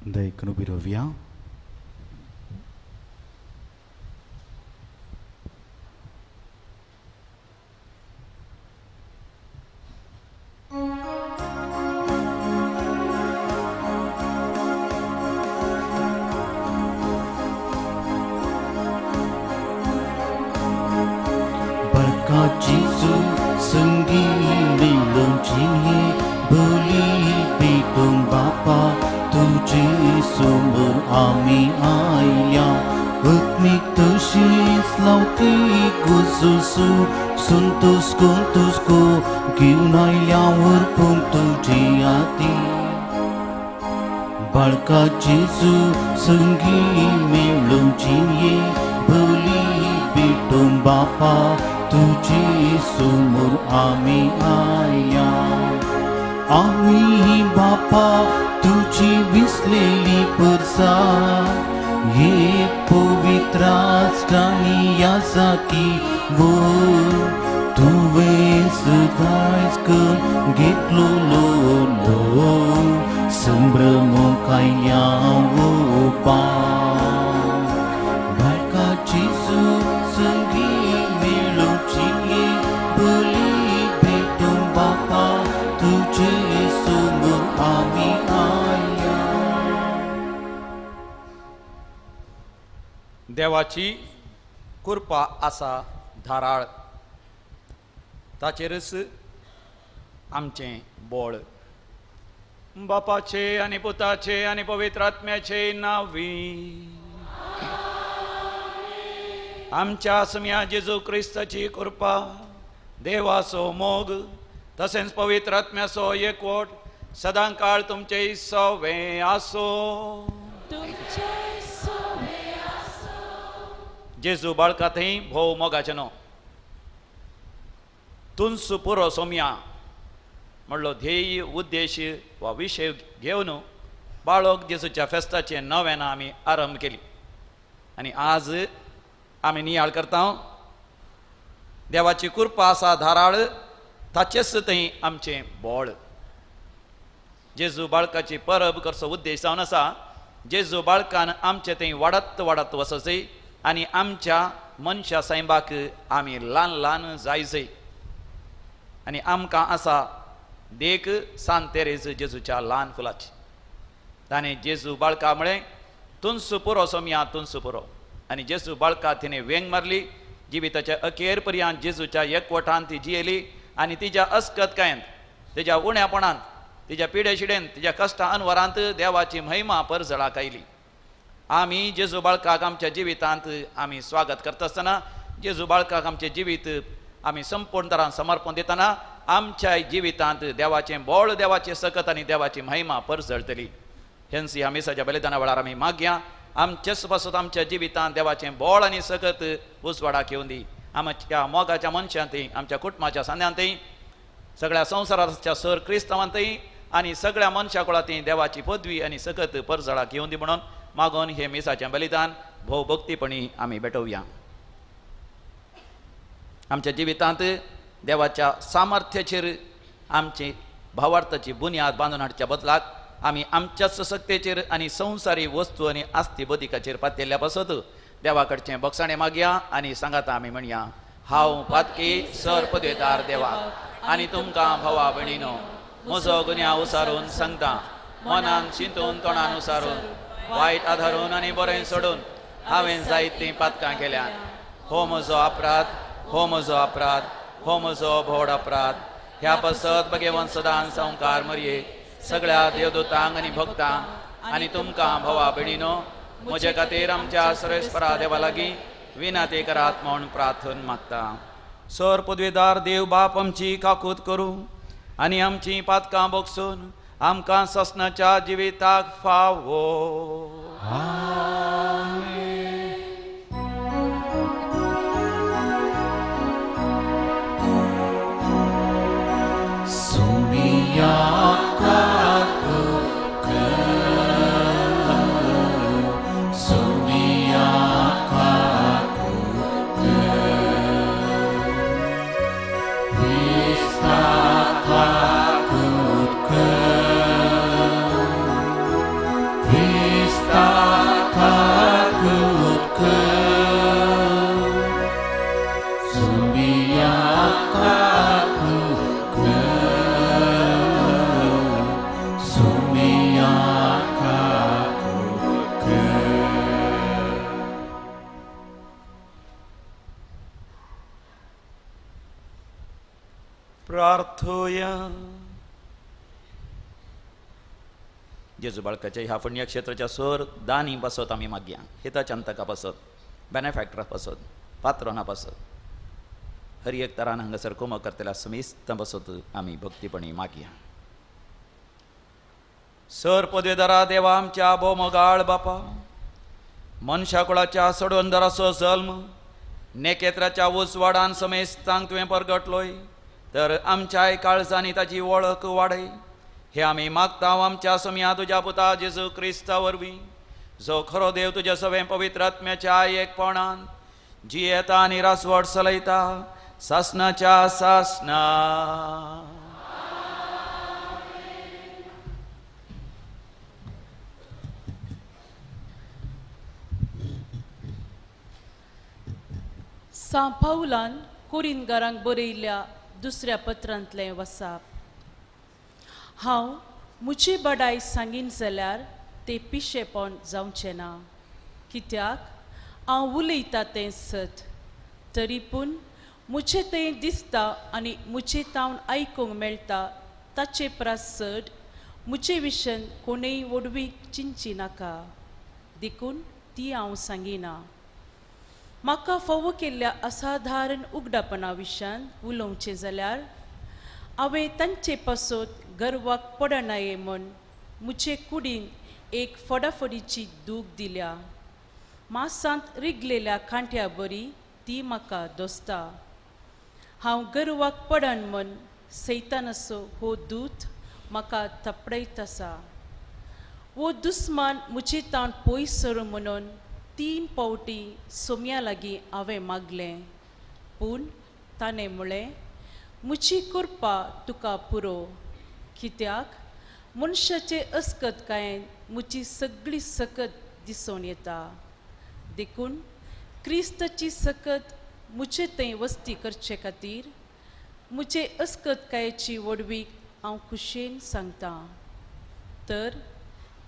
दयेक उबी रावया. बाळका जेजू संगी मेळोवची बोली भेटूंक बापा तुजे समोर आमी आयल्या. आत्मीक तशीच लावती गुजूसू संतोष कोंतुस्को घेवन आयल्या व्हरपूंक तुजी आती. बाळका जेजू संगी मेळोवची बोली भेटूंक बापा तुजे समोर आमी आयल्या. आमी बापा तुजी विसलेली परसा एक पवित्र आनी यासाकी वो तुवें सदांच करून घेतलो लो संभ्रमूंक आयल्या वो बाळका जेजू संगी मेळोवची बोली भेटूंक बापा तुजे समोर आमी आयल्या. देवाची कृपा आसा धाराळ, ताचेरच आमचें बोळ. बापाचे आनी पुताचे आनी पवित्र आत्म्याचे नांवी आमच्या सम्या जेजू क्रिस्ताची कृपा, देवाचो मोग तशेंच पवित्र आत्म्याचो एकवट सदां काळ तुमचे सवे आसो. जेजू बाळका थंय भोव मोगाचें न्हू तुंस पुरो सोम्या म्हणलो ध्येय उद्देश वा विशय घेवन बाळक जेजूच्या फेस्ताचें नव्यान आमी आरंभ केली आनी आज आमी नियाळ करता. देवाची कृपा आसा धाराळ, ताचेच थंय आमचें बोळ. जेजू बाळकाची परब करचो उद्देश जावन आसा जेजू बाळकान आमचे थंय वाडत वाडत वचचें आनी आमच्या मनशा सायबाक आमी ल्हान ल्हान जायचें आनी आमकां आसा देख सांत तेरेज जेजूच्या ल्हान फुलाची. ताणें जेजू बाळका म्हळें तुंस पुरो सोमया तुंस पुरो आनी जेजू बाळका तिणें वेंग मारली. जिविताच्या अखेर पर्यंत जेजूच्या एकवटान ती जियेली आनी तिज्या अस्कतकायेंत, तिज्या उण्यापणांत, तिज्या पिडेशिडेंत, तिज्या कश्टा अनवरांत देवाची महिमा परजळाक आयली. आमी जेजू बाळकाक आमच्या जिवितांत आमी स्वागत करता आसतना, जेजू बाळकाक आमचें जिवीत आमी संपूर्ण तरान समर्पण दितना आमच्या जिवितांत देवाचें बोळ, देवाचें सकत आनी देवाची महिमा परजळटली. हेन्स ह्या मिसाच्या बलिदाना वेळार आमी मागया आमचेच पासत आमच्या जिवितांत देवाचें बोळ आनी सकत उजवाडाक येवन दी. आमच्या मोगाच्या मनशांतय, आमच्या कुटुंबाच्या सांद्यांतय, सगळ्या संवसाराच्या सर क्रिस्तांवांतय आनी सगळ्या मनशा कुळांतय देवाची पदवी आनी सकत परजळाक येवन दी म्हणून मागून हे मिसाचें बलिदान भोव भक्तीपणी आमी भेटोवया. आमच्या जिवितांत देवाच्या सामर्थ्याचेर आमची भावार्थाची बुन्याद बांदून हाडच्या बदलाक आमी आमच्याच सक्तेचेर आनी संवसारी वस्तू आनी आस्ती बदिकाचेर पातयल्ल्या पासत देवा कडचें बक्षाणें मागया आनी सांगाता आमी म्हणया, हांव पातकी सर पदवेदार देवाक आनी तुमकां भावा भयणीनो म्हजो गुन्यांव उसारून सांगता. मनान चिंतून तोंडान उसारून वायट आधारून आनी बरें सोडून हांवें जायतीं पातकां केल्यात. हो म्हजो अपराध, हो म्हजो अपराध, हो म्हजो भोड अपराध. ह्या पासत भगेवन सदां संवकार मरये सगळ्या देवदूतांक आनी भक्तांक आनी तुमकां भावा भयणीनो म्हजे खातीर आमच्या सर्वेस्परा देवा लागीं विनाती करात म्हूण प्रार्थन मागता. सर पदवेदार देव बाप आमची काकूत करूं आनी आमची पातकां बोगसून आमकां ससनाच्या जिविताक फावो. Krista. प्रार्थोया. जेजू बाळकाच्या ह्या पुण्यक्षेत्राच्या सर दानी पासत आमी मागया, हिताचंतका पासत, बेनेफॅक्टरा पासत, पात्रोना पासत, हर एक तरान हांगासर कुमक करतल्या समेस्तां पासत आमी भक्तीपणी मागया. सर पदवेदारा देवा आमच्या भोव मोगाळ बापा, मनशा कुळाच्या सोडवंदराचो जल्म नेकेत्राच्या उजवाडान समेस्तांक तुवें परगटलोय, तर आमच्याय काळजांनी ताची वळख वाडय हे आमी मागता आमच्या सोम्या तुज्या पुता जेजू क्रिस्ता वरवीं, जो खरो देव तुज्या सवें पवित्र आत्म्याच्या एकपणान जियेता आनी रासवट चलयता सासनाच्या सासना. सां पावलान कोरिनगारांक बरयल्ल्या दुसऱ्या पत्रांतलें वसाप. हांव म्हजी बडाय सांगीन जाल्यार तें पिशेपण जावचें ना, कित्याक हांव उलयता तें सत, तरी पूण म्हजें तें दिसता आनी म्हजें तावन आयकूंक मेळटा ताचे परस चड म्हजे विशयन कोणूय व्हडवीक चिंतची नाका, देखून ती हांव सांगिना. म्हाका फावो केल्ल्या असाधारण उगडापणा विशयान उलोवचें जाल्यार हांवें तांचे पासत गर्वाक पडनाये म्हूण म्हजे कुडीन एक फडाफडीची दूख दिल्या. मासांत रिगलेल्या कांट्या बरी ती म्हाका दोसता. हांव गर्वाक पडन म्हूण सैतानाचो हो दूत म्हाका थपडयत आसा. हो दुस्मान म्हजे ताण पयस सरूं म्हणून 3 पावटी सोम्या लागीं हांवें मागलें, पूण ताणें म्हळें, म्हजी कृपा तुका पुरो, कित्याक मनशाचे अस्कतकायेन म्हजी सगळी सकत दिसून येता. देखून क्रिस्ताची सकत म्हजे थंय वस्ती करचे खातीर म्हजे अस्कतकायेची व्हडवीक हांव खुशयेन सांगता. तर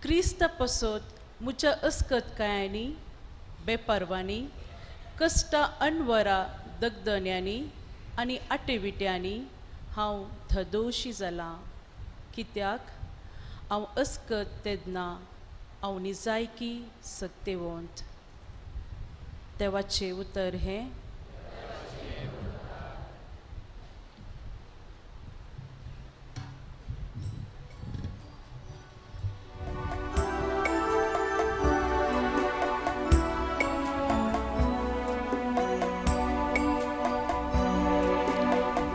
क्रिस्ता पासत म्हज्या अस्कतकायांनी, बेपारवांनी, कश्टां अनवरा दगदन्यांनी आनी आटेविट्यांनी हांव धदोशी जालां, कित्याक हांव अस्कत तेन्ना हांव निजायकी सत्तेवंत. देवाचें उतर हें.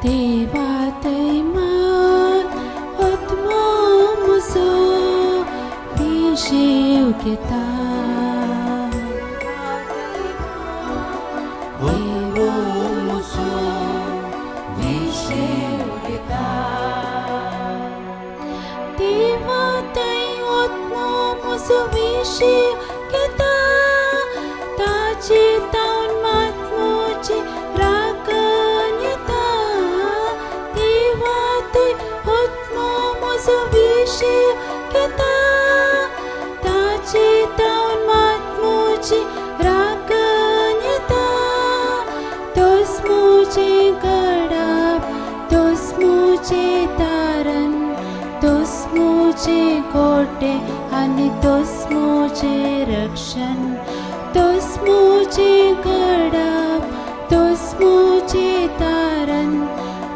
देवा तैमान आत्मो म्हजो विशेव घेता. आत्मो म्हजो विशेव घेता. देवा तै आत्मो म्हजो विशेव घेता, ताचे तावन मात म्हजी राखण येता. देवा तै आत्मो म्हजो विशेव घेता, ताचे तावन मात म्हजी राखण येता. तोच म्हजें गडाप, तोच म्हजें तारण, तोच म्हजें कोटे आनी तोच म्हजें रक्षण. तोच म्हजें गडाप, तोच म्हजें तारण,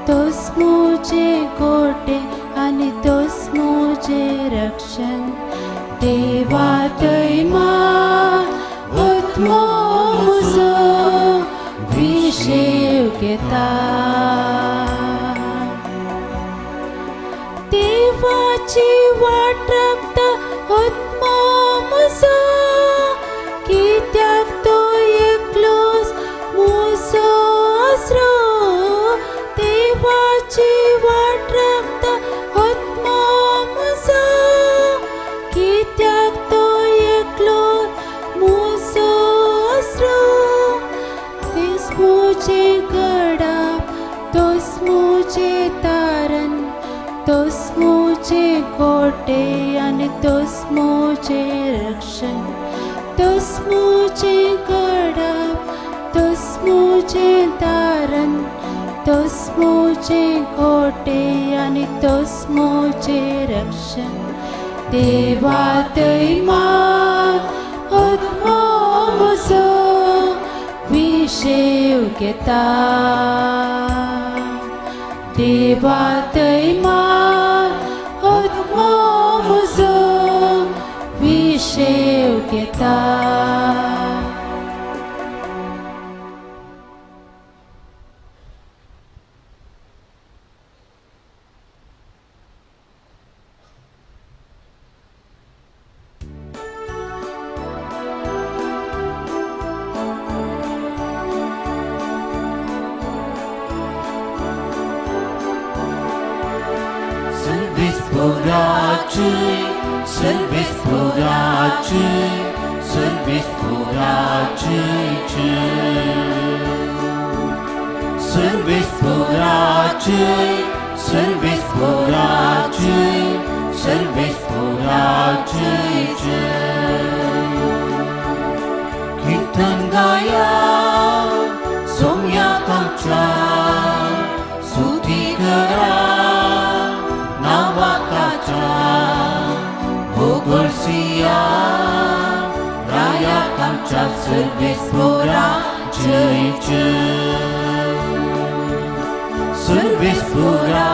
तोच म्हजें कोटे आनी तोच म्हजें रक्षण. देवा तैमान आत्मो म्हजो विशेव घेता. देवाची वाट राखता आत्मो म्हजो, कित्याक तो एकलोच म्हजो आसरो. देवाची वाट राखता आत्मो म्हजो, कित्याक तो एकलोच म्हजो आसरो. तोच म्हजें गडाप, तोच म्हजें तारण, तोच म्हजें कोटे आनी तोच म्हजें रक्षण. तोच म्हजें गडाप, तोच म्हजें तारण, तोच मुजें कोटे आनी तोच मुजें रक्षण देवा थंय मान आत्मो म्हजो विशेव घेता देवा थंय मान आत्मो म्हजो विशेव घेता. Service puraci, service puraci, service puraci, service puraci, service puraci. Kirtan gaya, somya kamcha, suti kara, navakacha. Bogorsia, Raya Kamcha Service Pura Jai. Service Pura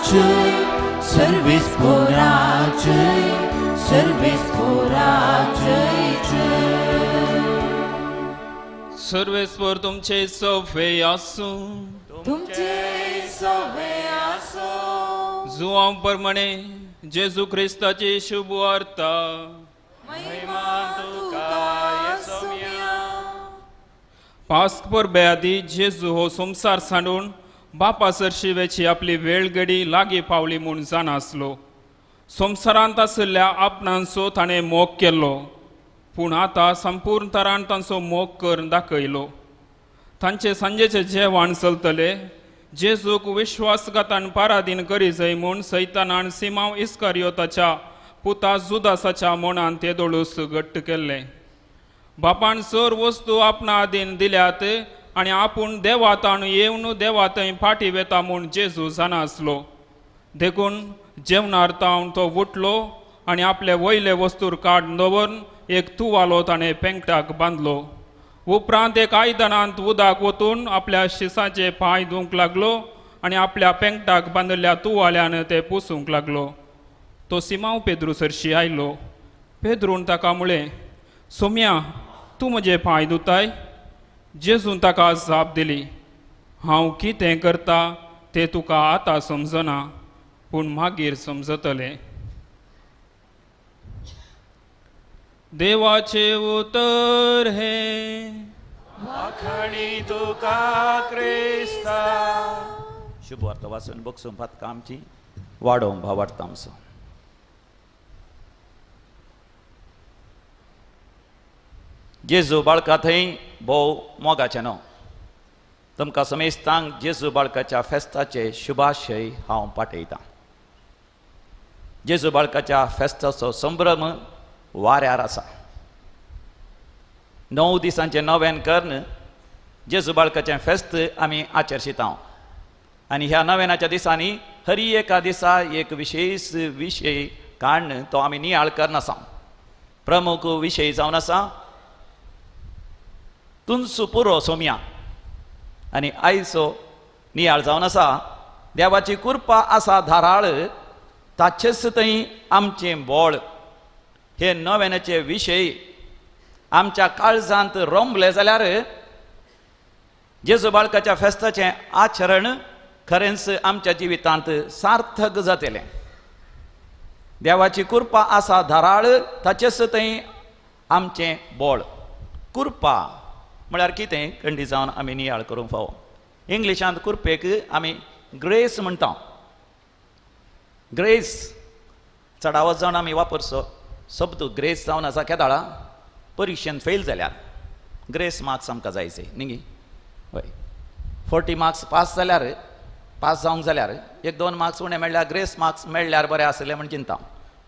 Jai, Service Pura Jai, Service Pura Jai. सर्वेस्पर तुमचे सवे आसूं, तुमचे सवे आसूं. जुवां प्रमाणे जेजू क्रिस्ताची शुभ वार्ता. महिमा तुका येसोम्या. पास्क परबे आदी जेजू हो संवसार सांडून बापा सरशी वेची आपली वेळगडी लागीं पावली म्हूण जाणासलो. संवसारांत आशिल्ल्या आपणांचो ताणें मोग केलो, पूण आतां संपूर्ण तरान तांचो मोग करून दाखयलो. तांचे सांजेचें जेवण चलतलें. जेजूक विश्वासघातान पारादीन करी जाय म्हूण सैतानान सिमांव इस्कारियोताच्या पुता जुदासाच्या मनान ते दोळूस घट्ट केल्लें. बापान सर वस्तू आपणा आदीन दिल्यात आनी आपूण देवातान येवन देवा थंय फाटीं वेता म्हूण जेजू जाणा आसलो. देखून जेवणार तावन तो उठलो आनी आपले वयले वस्तूर काड दवरून एक तुवालो ताणें पेंकटाक बांदलो. उपरांत एक आयदनांत उदक वतून आपल्या शिसाचे पांय धुवंक लागलो आनी आपल्या पेंकटाक बांदिल्ल्या तुवाल्यान ते पुसूंक लागलो. तो सिमांव पेद्रू सरशी आयलो. पेद्रून ताका म्हळें, सोम्या, तूं म्हजे पांय धुताय? जेजून ताका जाप दिली, हांव कितें करता तें तुका आतां समजना, पूण मागीर समजतलें. देवाचे उतर हे वाखाणी तुका क्रिस्ता. शुभ वार्ता वाचून बगसून फातका आमची वाडोवंक भावार्थ आमचो. जेजू बाळका थंय भोव मोगाचें न्हू. तुमकां समेस्तांक जेजू बाळकाच्या फेस्ताचे शुभाशय हांव पाठयतां. जेजू बाळकाच्या फेस्ताचो संभ्रम वाऱ्यार आसा. 9 दिसांचें नवेन करून जेजू बाळकाचें फेस्त आमी आचरशिता. आनी ह्या नवेनाच्या दिसांनी हर एका दिसा एक विशेश विशय काडून तो आमी नियाळ करून आसा. प्रमुख विशय जावन आसा तुमचो पुरो सोम्या. आनी आयचो नियाळ जावन आसा देवाची कृपा आसा धाराळ ताचेच थंय आमचें बोळ. हे नवेनाचे विशय आमच्या काळजांत रोमले जाल्यार जेजू बाळकाच्या फेस्ताचें आचरण खरेंच आमच्या जिवितांत सार्थक जातलें. देवाची कृपा आसा धाराळ ताचेच थंय आमचें बोळ. कृपा म्हळ्यार कितें खंडी जावन आमी नियाळ करूंक फावो. इंग्लिशांत कृपेक आमी ग्रेस म्हणटा. ग्रेस चडावत जावन आमी वापरचो शब्द ग्रेस जावन आसा केदाळा परिक्षेन फेल जाल्यार ग्रेस मार्क्स आमकां जायचे न्ही. हय, 40 मार्क्स पास जाल्यार, पास जावंक जाल्यार एक 2 मार्क्स उणें मेळ्ळ्यार ग्रेस मार्क्स मेळ्ळ्यार बरें आसलें म्हण चिंता.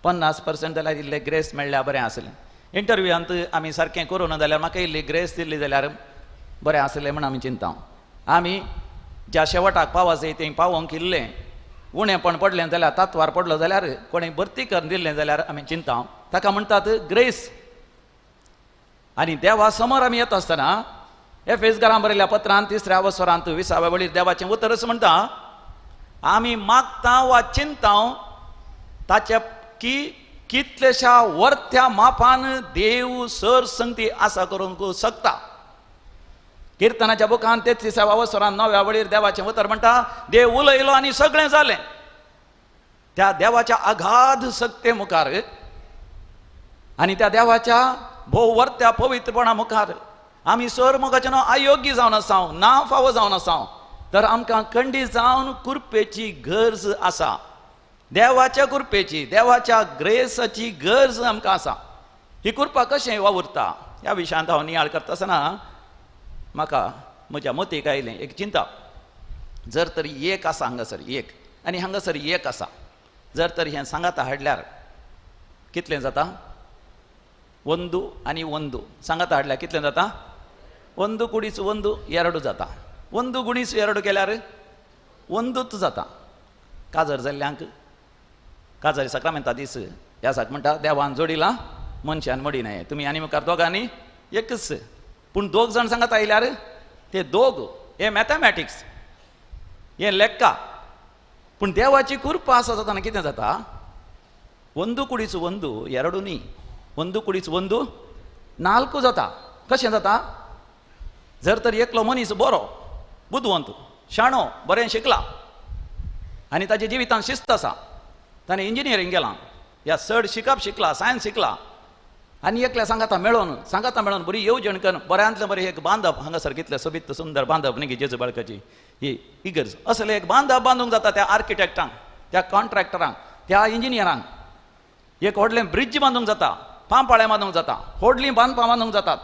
50% जाल्यार इल्ले ग्रेस मेळ्ळ्यार बरें आसलें. इंटरव्यूआंत आमी सारकें करूं ना जाल्यार म्हाका इल्ली ग्रेस दिल्ली जाल्यार बरें आसलें म्हण आमी चिंता. आमी ज्या शेवटाक पावासे तें पावोवंक इल्लें उणेपण पडलें जाल्यार तातवार पडलो जाल्यार कोणें भरती करून दिल्लें जाल्यार आमी चिंता ताका म्हणटात ग्रेस. आनी देवा समोर आमी येता आसतना एफेसकारां बरयल्ल्या पत्रांत 3 वसरांत 20 वळीर देवाचें उतर अशें म्हणटा, आमी मागता वा चिंता ताच्या की कितलेशा वरत्या मापान देव सर संगती आसा करूंक शकता. किर्तनाच्या बुकान 33 वसरान 9 वळीर देवाचें उतर म्हणटा, देव उलयलो आनी सगळें जालें. त्या देवाच्या अगाध शक्ते मुखार आनी त्या देवाच्या भोव वर्त्या पवित्रपणा मुखार आमी सर मुखाचें नांव अयोग्य जावन आसा, ना फावो जावन आसा, तर आमकां कंडी जावन कृपेची गरज आसा. देवाच्या कृपेची, देवाच्या ग्रेसाची गरज आमकां आसा. ही कृपा कशें वावुरता ह्या विशयांत हांव नियाळ करता आसतना म्हाका म्हज्या मतीक आयलें एक चिंता. जर तर एक आसा हांगासर एक आनी हांगासर एक आसा, जर तर हें सांगाता हाडल्यार कितलें जाता? 1 आनी 1 सांगाता हाडल्यार कितलें जाता? 1 × 1 2 जाता. 1 × 2 केल्यार 1 जाता. काजर जाल्ल्यांक काजारी साक्रामेंता दीस ह्या साक म्हणटा देवान जोडिला मनशान मोडी न्हय. तुमी आनी मुखार दोगांनी एकच, पूण दोग जाण सांगात आयल्यार ते दोग हे मॅथमॅटिक्स हे लेक्का. पूण देवाची कृपा आसा जाताना कितें जाता? 1 × 1 2 न्ही, 1 × 1 4 जाता. कशें जाता? जर तर एकलो मनीस बरो बुदवंत शाणो बरें शिकला आनी ताच्या जिवितांत शिस्त आसा, ताणें इंजिनियरींग केलां या चड शिकप शिकला, सायन्स शिकला आनी एकल्या सांगाता मेळोन सांगाता मेळोन बरी येवजण करून बऱ्यांतलें बरें एक बांदप हांगासर कितलें सोबीत सुंदर बांदप न्ही जेजू बाळकाची ही इगर्ज, असलें एक बांदप बांदूंक जाता त्या आर्किटेक्टांक, त्या कॉन्ट्रॅक्टरांक, त्या इंजिनियरांक. एक व्हडलें ब्रिज बांदूंक जाता, पांपाळें बांदूंक जाता, व्हडलीं बांदपां बांदूंक जातात,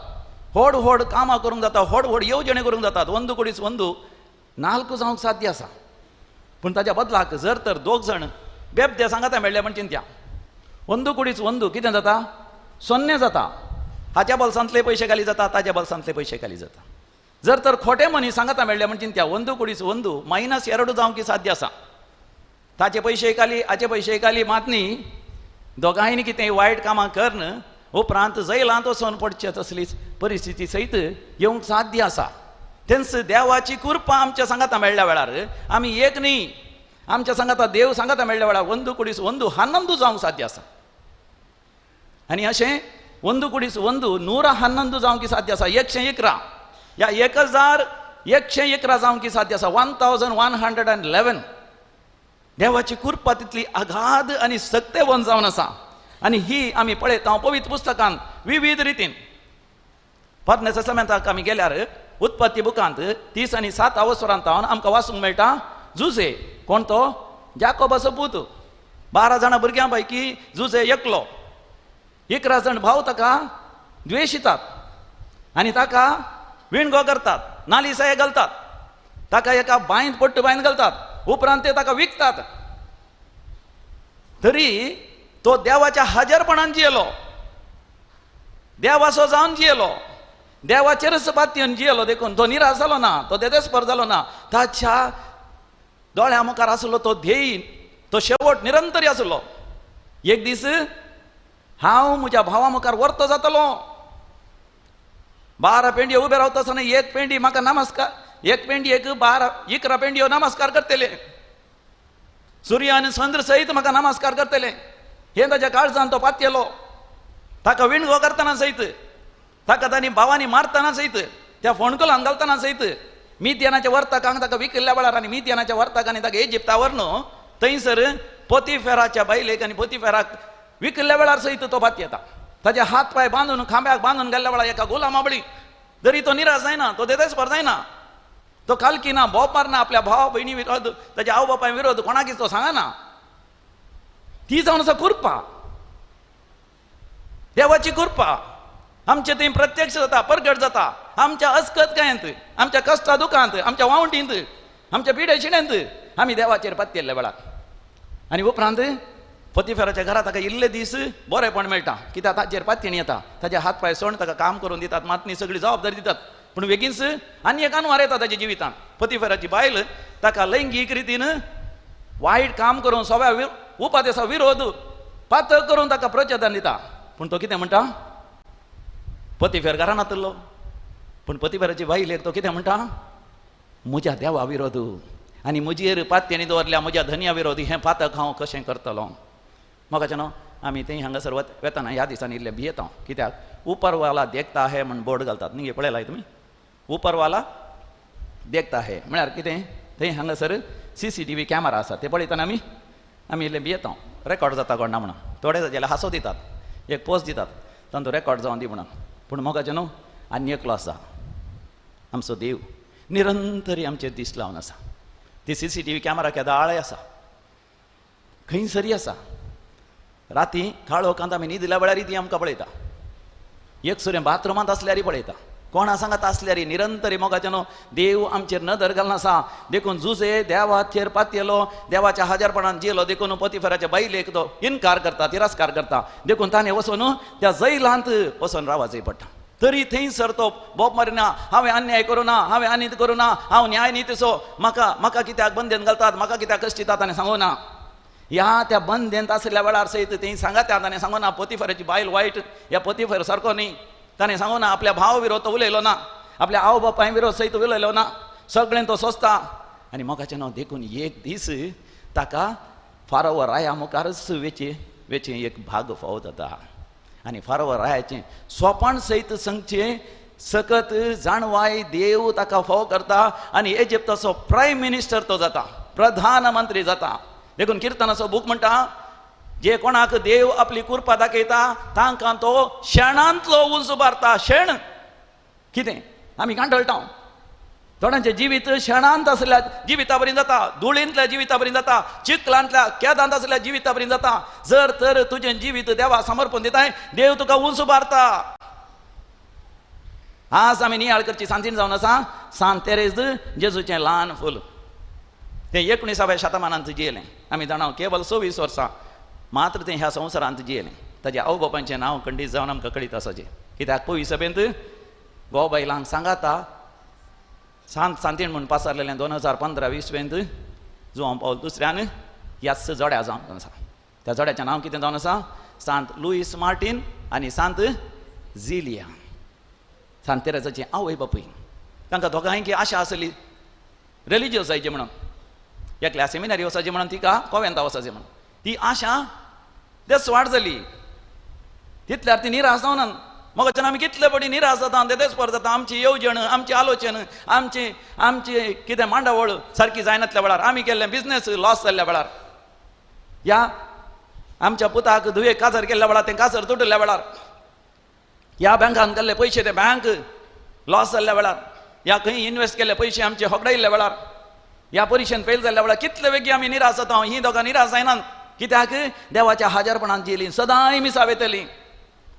व्हड व्हड कामां करूंक जाता, व्हड व्हड येवजण्यो करूंक जातात. 1 × 1 4 जावंक साध्य आसा. पूण ताच्या बदलाक जर तर दोग जाण बेबदे सांगाता मेळ्ळे म्हण चिंत्या, 1 × 1 कितें जाता? 0 जाता. हाच्या बोल्सांतले पयशे खाली जाता, ताच्या बोल्सांतले पयशे खाली जाता. जर तर खोटे मनीस सांगाता मेळ्ळे म्हण चिंत्या, 1 × 1 -2 जावंक साध्य आसा. ताचे पयशे खाली, हाचे पयशे खाली, मात न्ही दोगांयनी कितें वायट कामां करून उपरांत जैलांत वचून पडचें तसलीच परिस्थिती सयत येवंक साध्य आसा. तेंच देवाची कृपा आमच्या सांगाता मेळ्ळ्या वेळार आमी एक न्ही, आमच्या सांगाता देव सांगाता मेळ्ळ्या वेळार 1 × 1 11 जावंक साध्य आसा. आनी अशें 1 × 1 111 जावंक साध्य आसा. 111 या 1111 जावंक साध्य आसा. 1111. देवाची कृपा तितली अगाध आनी सक्तेवन जावन आसा. आनी ही आमी पळयता पवित्र पुस्तकान विविध रितीन. पोरण्या तेस्तामेंताक आमी गेल्यार उत्पत्ती बुकांत 30 आनी 7 अवसरांत आमकां वाचूंक मेळटा जुजे कोण तो? जाकोबाचो पूत. 12 जाणां भुरग्यां पैकी जुजे एकलो. 11 जाण भाव ताका द्वेशितात आनी ताका विणगो करतात, नालिसाय घालतात, ताका एका बांयंत पट्ट बांयंत घालतात, उपरांत ते ताका विकतात. तरी तो देवाच्या हाजरपणान जियेलो, देवाचो जावन जियेलो, देवाचेरच पातयेन जियेलो. देखून तो निराश जालो ना, तो देदेस्पर जालो ना. ताच्या दोळ्या मुखार आसलो तो ध्येय, तो शेवट निरंतरी आसलो. एक दीस हांव म्हज्या भावा मुखार वर्तो जातलो. 12 पेंडयो उबे रावता आसतना एक पेंडी म्हाका नमस्कार, एक पेंडयेक 12 11 पेंडयो नमस्कार करतले, सूर्य आनी चंद्र सयत म्हाका नमस्कार करतले. हें ताच्या काळजान तो पातयेलो. ताका विणगो करतना सयत, ताका तांणी भावांनी मारतना सयत, त्या फोंडकुलान घालतना सयत, मिद्यानाच्या वर्तकांक ताका विकिल्ल्या वेळार आनी मिद्यानाच्या वर्तकांनी ताका इजिप्ता व्हरून थंयसर पोतीफेराच्या बायलेक आनी पोतीफेराक विकिल्ल्या वेळार सयत तो पातयेता. ताजे हात पांय बांदून खांब्याक बांदून गेल्ल्या वेळार एका गुलामा बळी तरी तो निराश जायना, तो देदेस्पर जायना, तो कालकी ना, बोब मारना आपल्या भाव भयणी विरोध, ताच्या आवय बापाय विरोध कोणाकीच तो सांगना. ती जावन आसा कृपा, देवाची कृपा आमचे थंय प्रत्यक्ष जाता, परगट जाता. आमच्या अस्कतकायेंत, आमच्या कश्टा दुखांत, आमच्या वावटींत, आमच्या पिडे शिण्यांत आमी देवाचेर पातयेल्ल्या वेळार. आनी उपरांत पोतीफेराच्या घरा ताका इल्ले दीस बरेपण मेळटा, कित्याक ताचेर पातयेणी येता, ताचे हात पांय सोण ताका काम करून दितात, मातनी सगळी जबाबदारी दितात. पूण बेगीनच आनी एक अनवार येता ताच्या जिवितांत. पतिफराची बायल ताका लैंगीक रितीन वायट काम करून सगळ्या उपादेसा विरोध पातक करून ताका प्रचोदन दिता. पूण तो कितें म्हणटा, पतिफेर घरान नातलो, पूण पतिफेराची बायलेक तो कितें म्हणटा, म्हज्या देवा विरोध आनी म्हजेर पातयेनी दवरल्या म्हज्या धनया विरोध हें पातक हांव कशें करतलो. म्हाका न्हू आमी थंय हांगासर वेतना ह्या दिसांनी इल्लें भियेता, कित्याक उपरवाला देखता है म्हण बोर्ड घालतात न्ही, पळयला तुमी, उपरवाला देखता है म्हळ्यार कितें, थंय हांगासर CCTV camera आसा, ते पळयतना आमी आमी इल्लें भियेता, रेकॉर्ड जाता कोण ना म्हणून. थोडे जाल्यार हांसो दितात, एक पोस्ट दितात, तांचो रेकॉर्ड जावन दी म्हणून. पूण मोगाचें न्हू आनी एकलो आसा आमचो देव, निरंतरी आमचेर दीस लावन आसा. ती CCTV camera केदाळय आसा, खंयसरी आसा. राती काळोखांत आमी न्हिदल्या वेळारय ती आमकां पळयता, एक सुरें बाथरुमांत आसल्यारय पळयता, कोणा सांगात आसल्यारय निरंतरी मोगाचें न्हू देव आमचेर नदर घालना आसा. देखून जुजे देवाचेर पातयेलो, देवाच्या हाजारपणान जियेलो, देखून पोतिफराच्या बायलेक तो इनकार करता, तिरस्कार करता. देखून ताणें वचून त्या जैलांत वचून रावाचें पडटा. तरी थंयसर तो बोब मारिना, हांवें अन्याय करूं ना, हांवें अनीत करूं ना, हांव न्याय नीतीचो, म्हाका म्हाका कित्याक बंदेन घालतात, म्हाका कित्याक कश्टितात ताणें सांगू ना. ह्या त्या बंदेंत आशिल्ल्या वेळार सयत थंय सांगात ताणें सांगू ना पोतिफराची बायल वायट, ह्या पोतिफर सारको न्ही, ताणें सांगू ना. आपल्या भाव विरोध तो उलयलो ना, आपल्या आवय बापाय विरोध सयत उलयलो ना, सगळें तो सोंसता. आनी मोगाचें नांव देखून एक दीस ताका फारोवर राया मुखारच वेचे वेचे एक भाग फावो जाता. आनी फारोवर रायाचें सोंपण सयत सांगचें सकत जाणवाय देव ताका फावो करता आनी इजिप्ताचो प्रायम मिनिस्टर तो जाता, प्रधानमंत्री जाता. देखून किर्तनाचो बूक म्हणटा, जे कोणाक देव आपली कृपा दाखयता तांकां तो शेणांतलो उंच उबारता. शेण कितें आमी कांडळटा, थोड्यांचें जिवीत शेणांत आसल्या जिविता बरीन जाता, धुळींतल्या जिविता बरीन जाता, चिखलांतल्या केदांत आसल्या जिविता बरीन जाता. जर तर तुजें जिवीत देवा समर्पण दिताय, देव तुका उंच उबारता. आज आमी नियाळ करची सांतीन जावन आसा सांत तेरेज जेजूचें ल्हान फूल, तें 19व्या शतमानांत जियेलें. आमी जाणा केवल 26 वर्सां मात्र तें ह्या संवसारांत जियेलें. ताज्या आवय बापायचें नांव खंडीत जावन आमकां कळीत आसाचें, कित्याक पयली सभेंत घोव बायलांक सांगाता सांत सांतीण म्हूण पासारलेलें 2015 इसवेंत जुवांव पावल दुसऱ्यान ह्याच जोड्या जावन आसा. त्या जोड्याचें नांव कितें जावन आसा, सांत लुईस मार्टीन आनी सांत झिलिया. सांत तेरेजाची आवय बापूय, तांकां दोगांयकी आशा आसली रिलिजियस जायचें म्हणून, एकल्या सेमिनारी वचाचें म्हणून, तिका कोवेंता वचाचें म्हणून. ती आशा तेच वाट जाली, तितल्यार ती निराश जावना. मग आमी कितले पडी निराश जाता, तेच पर जाता. आमची येवजण, आमची आलोचन, आमची आमची कितें मांडावळ सारकी जायनातल्या वेळार, आमी केल्लें बिजनेस लॉस जाल्ल्या वेळार, ह्या आमच्या पुताक धुवे काजर केल्ल्या वेळार तें काजर तुटल्या वेळार, ह्या बँकान केल्ले पयशे ते बँक लॉस जाल्ल्या वेळार, ह्या खंय इन्वेस्ट केल्ले पयशे आमचे होगडायिल्ल्या वेळार, ह्या परिशेन फेल जाल्ल्या वेळार कितले वेगळी आमी निराश जाता. ही दोगां निराश जायनात, कित्याक देवाच्या हाजारपणान जियेली, सदांय मिसां वेतली.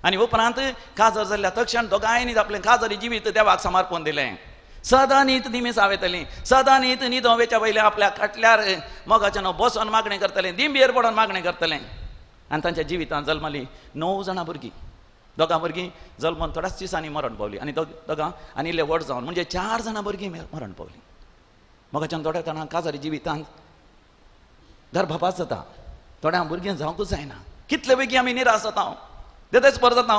आनी उपरांत काजर जाल्ल्या तक्षण दोगांयनी आपलें काजरी जिवीत देवाक समर्पण दिलें. सदां न्हीद ती मिसां वेतली, सदां न्हीद न्हिदों वेच्या पयलीं आपल्या खाटल्यार मोगाच्यान बसोन मागणें करतलें, दिंबेर पडोन मागणें करतलें. आनी तांच्या जिवितांत जल्मली 9 जाणां भुरगीं, दोगां भुरगीं जल्मून थोड्याच दिसांनी मरण पावली आनी दोगां आनी इल्ले व्हड जावन म्हणजे 4 जाणां भुरगीं मरण पावलीं. मोगाच्यान थोड्या जाणां काजारी जिवितांत गर्भपात जाता, थोड्या भुरगीं जावंकूच जायना. कितले बेगीन आमी निराश जाता, तेच पर जाता.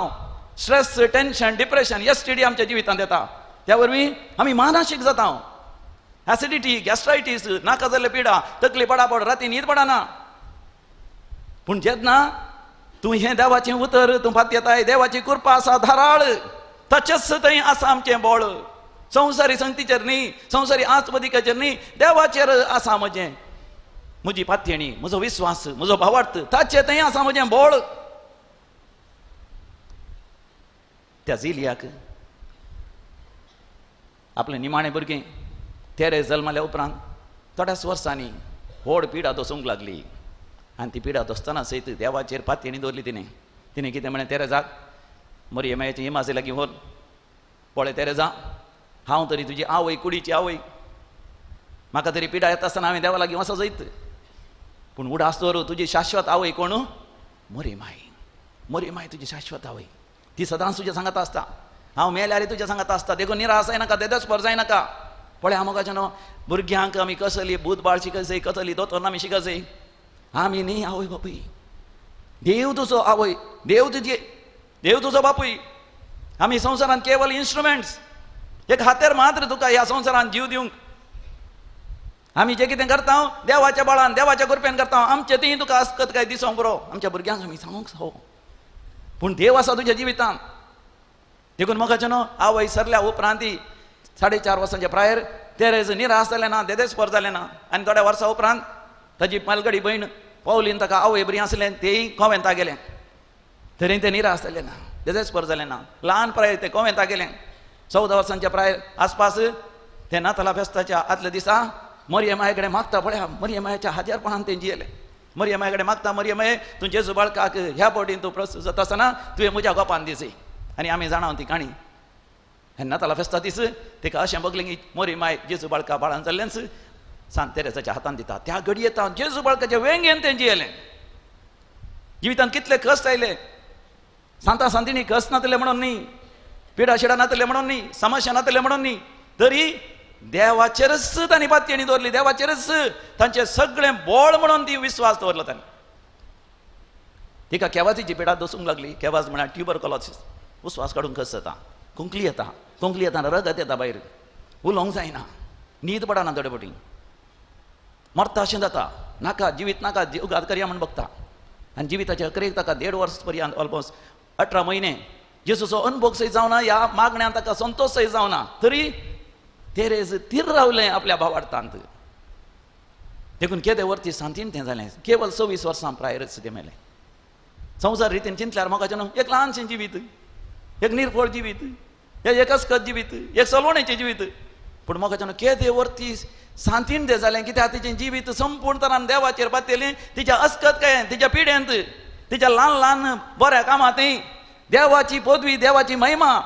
स्ट्रेस, टेन्शन, डिप्रेशन, STD आमच्या जिवितांत येता, त्या वरवीं आमी मानसीक जाता. एसिडिटी, गॅस्ट्रायटीस, नाका जाल्ले पिडा, तकली पडापड, राती न्हीद पडना. पूण जेन्ना तूं हें देवाचें उतर तूं पातयेताय, देवाची कृपा आसा धाराळ, तशेंच थंय आसा आमचें बळ. संवसारी संगतीचेर न्ही, संवसारी आस्पदिकाचेर न्ही, देवाचेर आसा म्हजें, म्हजी पातयेणी, म्हजो विस्वास, म्हजो भावार्थ, ताचेर थंय आसा म्हजें बळ. त्या झिलियाक आपलें निमाणें भुरगें तेरे जल्मल्या उपरांत थोड्याच वर्सांनी व्हड पिडा दसूंक लागली. आनी ती पिडा दसतना सयत देवाचेर पातयेणी दवरली तिणें. तिणें कितें म्हणलें, तेरेजाक मरिये मायेचे इमाजी लागीं व्हर, पळय तेरेजा, हांव तरी तुजी आवय, कुडीची आवय, म्हाका तरी पिडा येता आसतना हांवें देवा लागीं वचो जैत, पूण उडास दवर तुजी शाश्वत आवय कोण, मरी माय, मरी माय तुजी शाश्वत आवय, ती सदांच तुज्या सांगात आसता. हांव मेल्यार तुज्या सांगात आसता, देखून निराश जायनाका, देदेस्पर जायनाका। पळय मोगाच्यानो, भुरग्यांक आमी कसली भूत बाळ शिकयजय, कसली दोतोर आमी शिकयजय, आमी न्ही आवय बापूय, देव तुजो आवय, देव तुजी, देव तुजो बापूय। आमी संवसारांत केवल इन्स्ट्रुमेंट्स, एक हातेर मात्र तुका ह्या संवसारांत जीव दिवंक। आमी जे कितें करता देवाच्या बळान, देवाच्या कृपेन करता, आमचे ती तुका आसकत काय दिसोंक बरो, आमच्या भुरग्यांक आमी सांगूंक जावो, पूण देव आसा तुज्या जिवितांत। देखून मोगाच्यानो, आवय सरल्या उपरांत 4.5 वर्सांच्या प्रायर तेरेज निराश जालें ना, देदेस्पर जालें ना। आनी थोड्या वर्सां उपरांत ताजी मालगडी भयण पावलीन ताका आवय बरी आसलें, तेय कोवेंता गेलें, तरी तें निराश जालें ना, देदेस्पर जालें ना। ल्हान प्रायर तें कोवेंता गेलें, 14 वर्सांच्या प्रायर आसपास तें नाताला फेस्ताच्या आदल्या दिसा मरियम माये कडेन मागता, पळया मरियम मायेच्या हाजेरपणान तें जियेलें। मरियम माये कडेन मागता, मरियम माये तूं जेजू बाळकाक ह्या बोटीन तूं प्रस्तूत जाता आसतना तुवें म्हज्या गोपान दिसय। आनी आमी जाणा ती काणी। नाताला फेस्ता दीस तिका अशें बगलें की मोरी माय जेजू बाळका बाळान जाल्लेंच सांत तेरेजाच्या हातान दिता। त्या घडयेत जेजू बाळकाच्या वेंगेन तें जियेलें। जिवितांत कितले कश्ट आयले, सांता सांतिणी कश्ट नातले म्हणून न्ही, पिडा शिडा नातले म्हणून न्ही, समस्या नातले म्हणून न्ही, तरी देवाचेरच तांणी पातयेणी दवरली, देवाचेरच तांचें सगळें बळ म्हणून ती विस्वास दवरलो तांणी। तिका केवाजीची पिडा दसूंक लागली। केवाज म्हळ्यार ट्युबरकुलोसिस, उस्वास काडूंक कस जाता, खोंकली येता, खोंकली येता रगत येता भायर, उलोवंक जायना, न्हीद पडना थोडे फावटी, मरता अशें जाता, नाका जिवीत नाका, जीव घात करया म्हूण बगता। आनी जिविताच्या अखेरेक ताका 1.5 वर्स पर्यंत ऑलमोस्ट 18 म्हयने जेजूचो अनुभव सयत जावना, ह्या मागण्यान ताका संतोश सयत जावना, तरी तेरेज थीर रावलें आपल्या भावार्थांत। देखून केदे वरती सांतीन तें जालें, केवल 26 वर्सां प्रायरच तें मेलें। संवसार रितीन चिंतल्यार मोगाचें एक ल्हानशें जिवीत, एक निर्फळ जिवीत, एक अस्कत जिवीत, एक सलोणेचें जिवीत, पूण मोगाचें केदे वरती सांतीन तें जालें कित्याक तिचें जिवीत संपूर्ण तरान देवाचेर पातयलें। तिच्या अस्कत काय, तिच्या पिड्यांत, तिच्या ल्हान ल्हान बऱ्या कामांत देवाची पदवी, देवाची महिमा,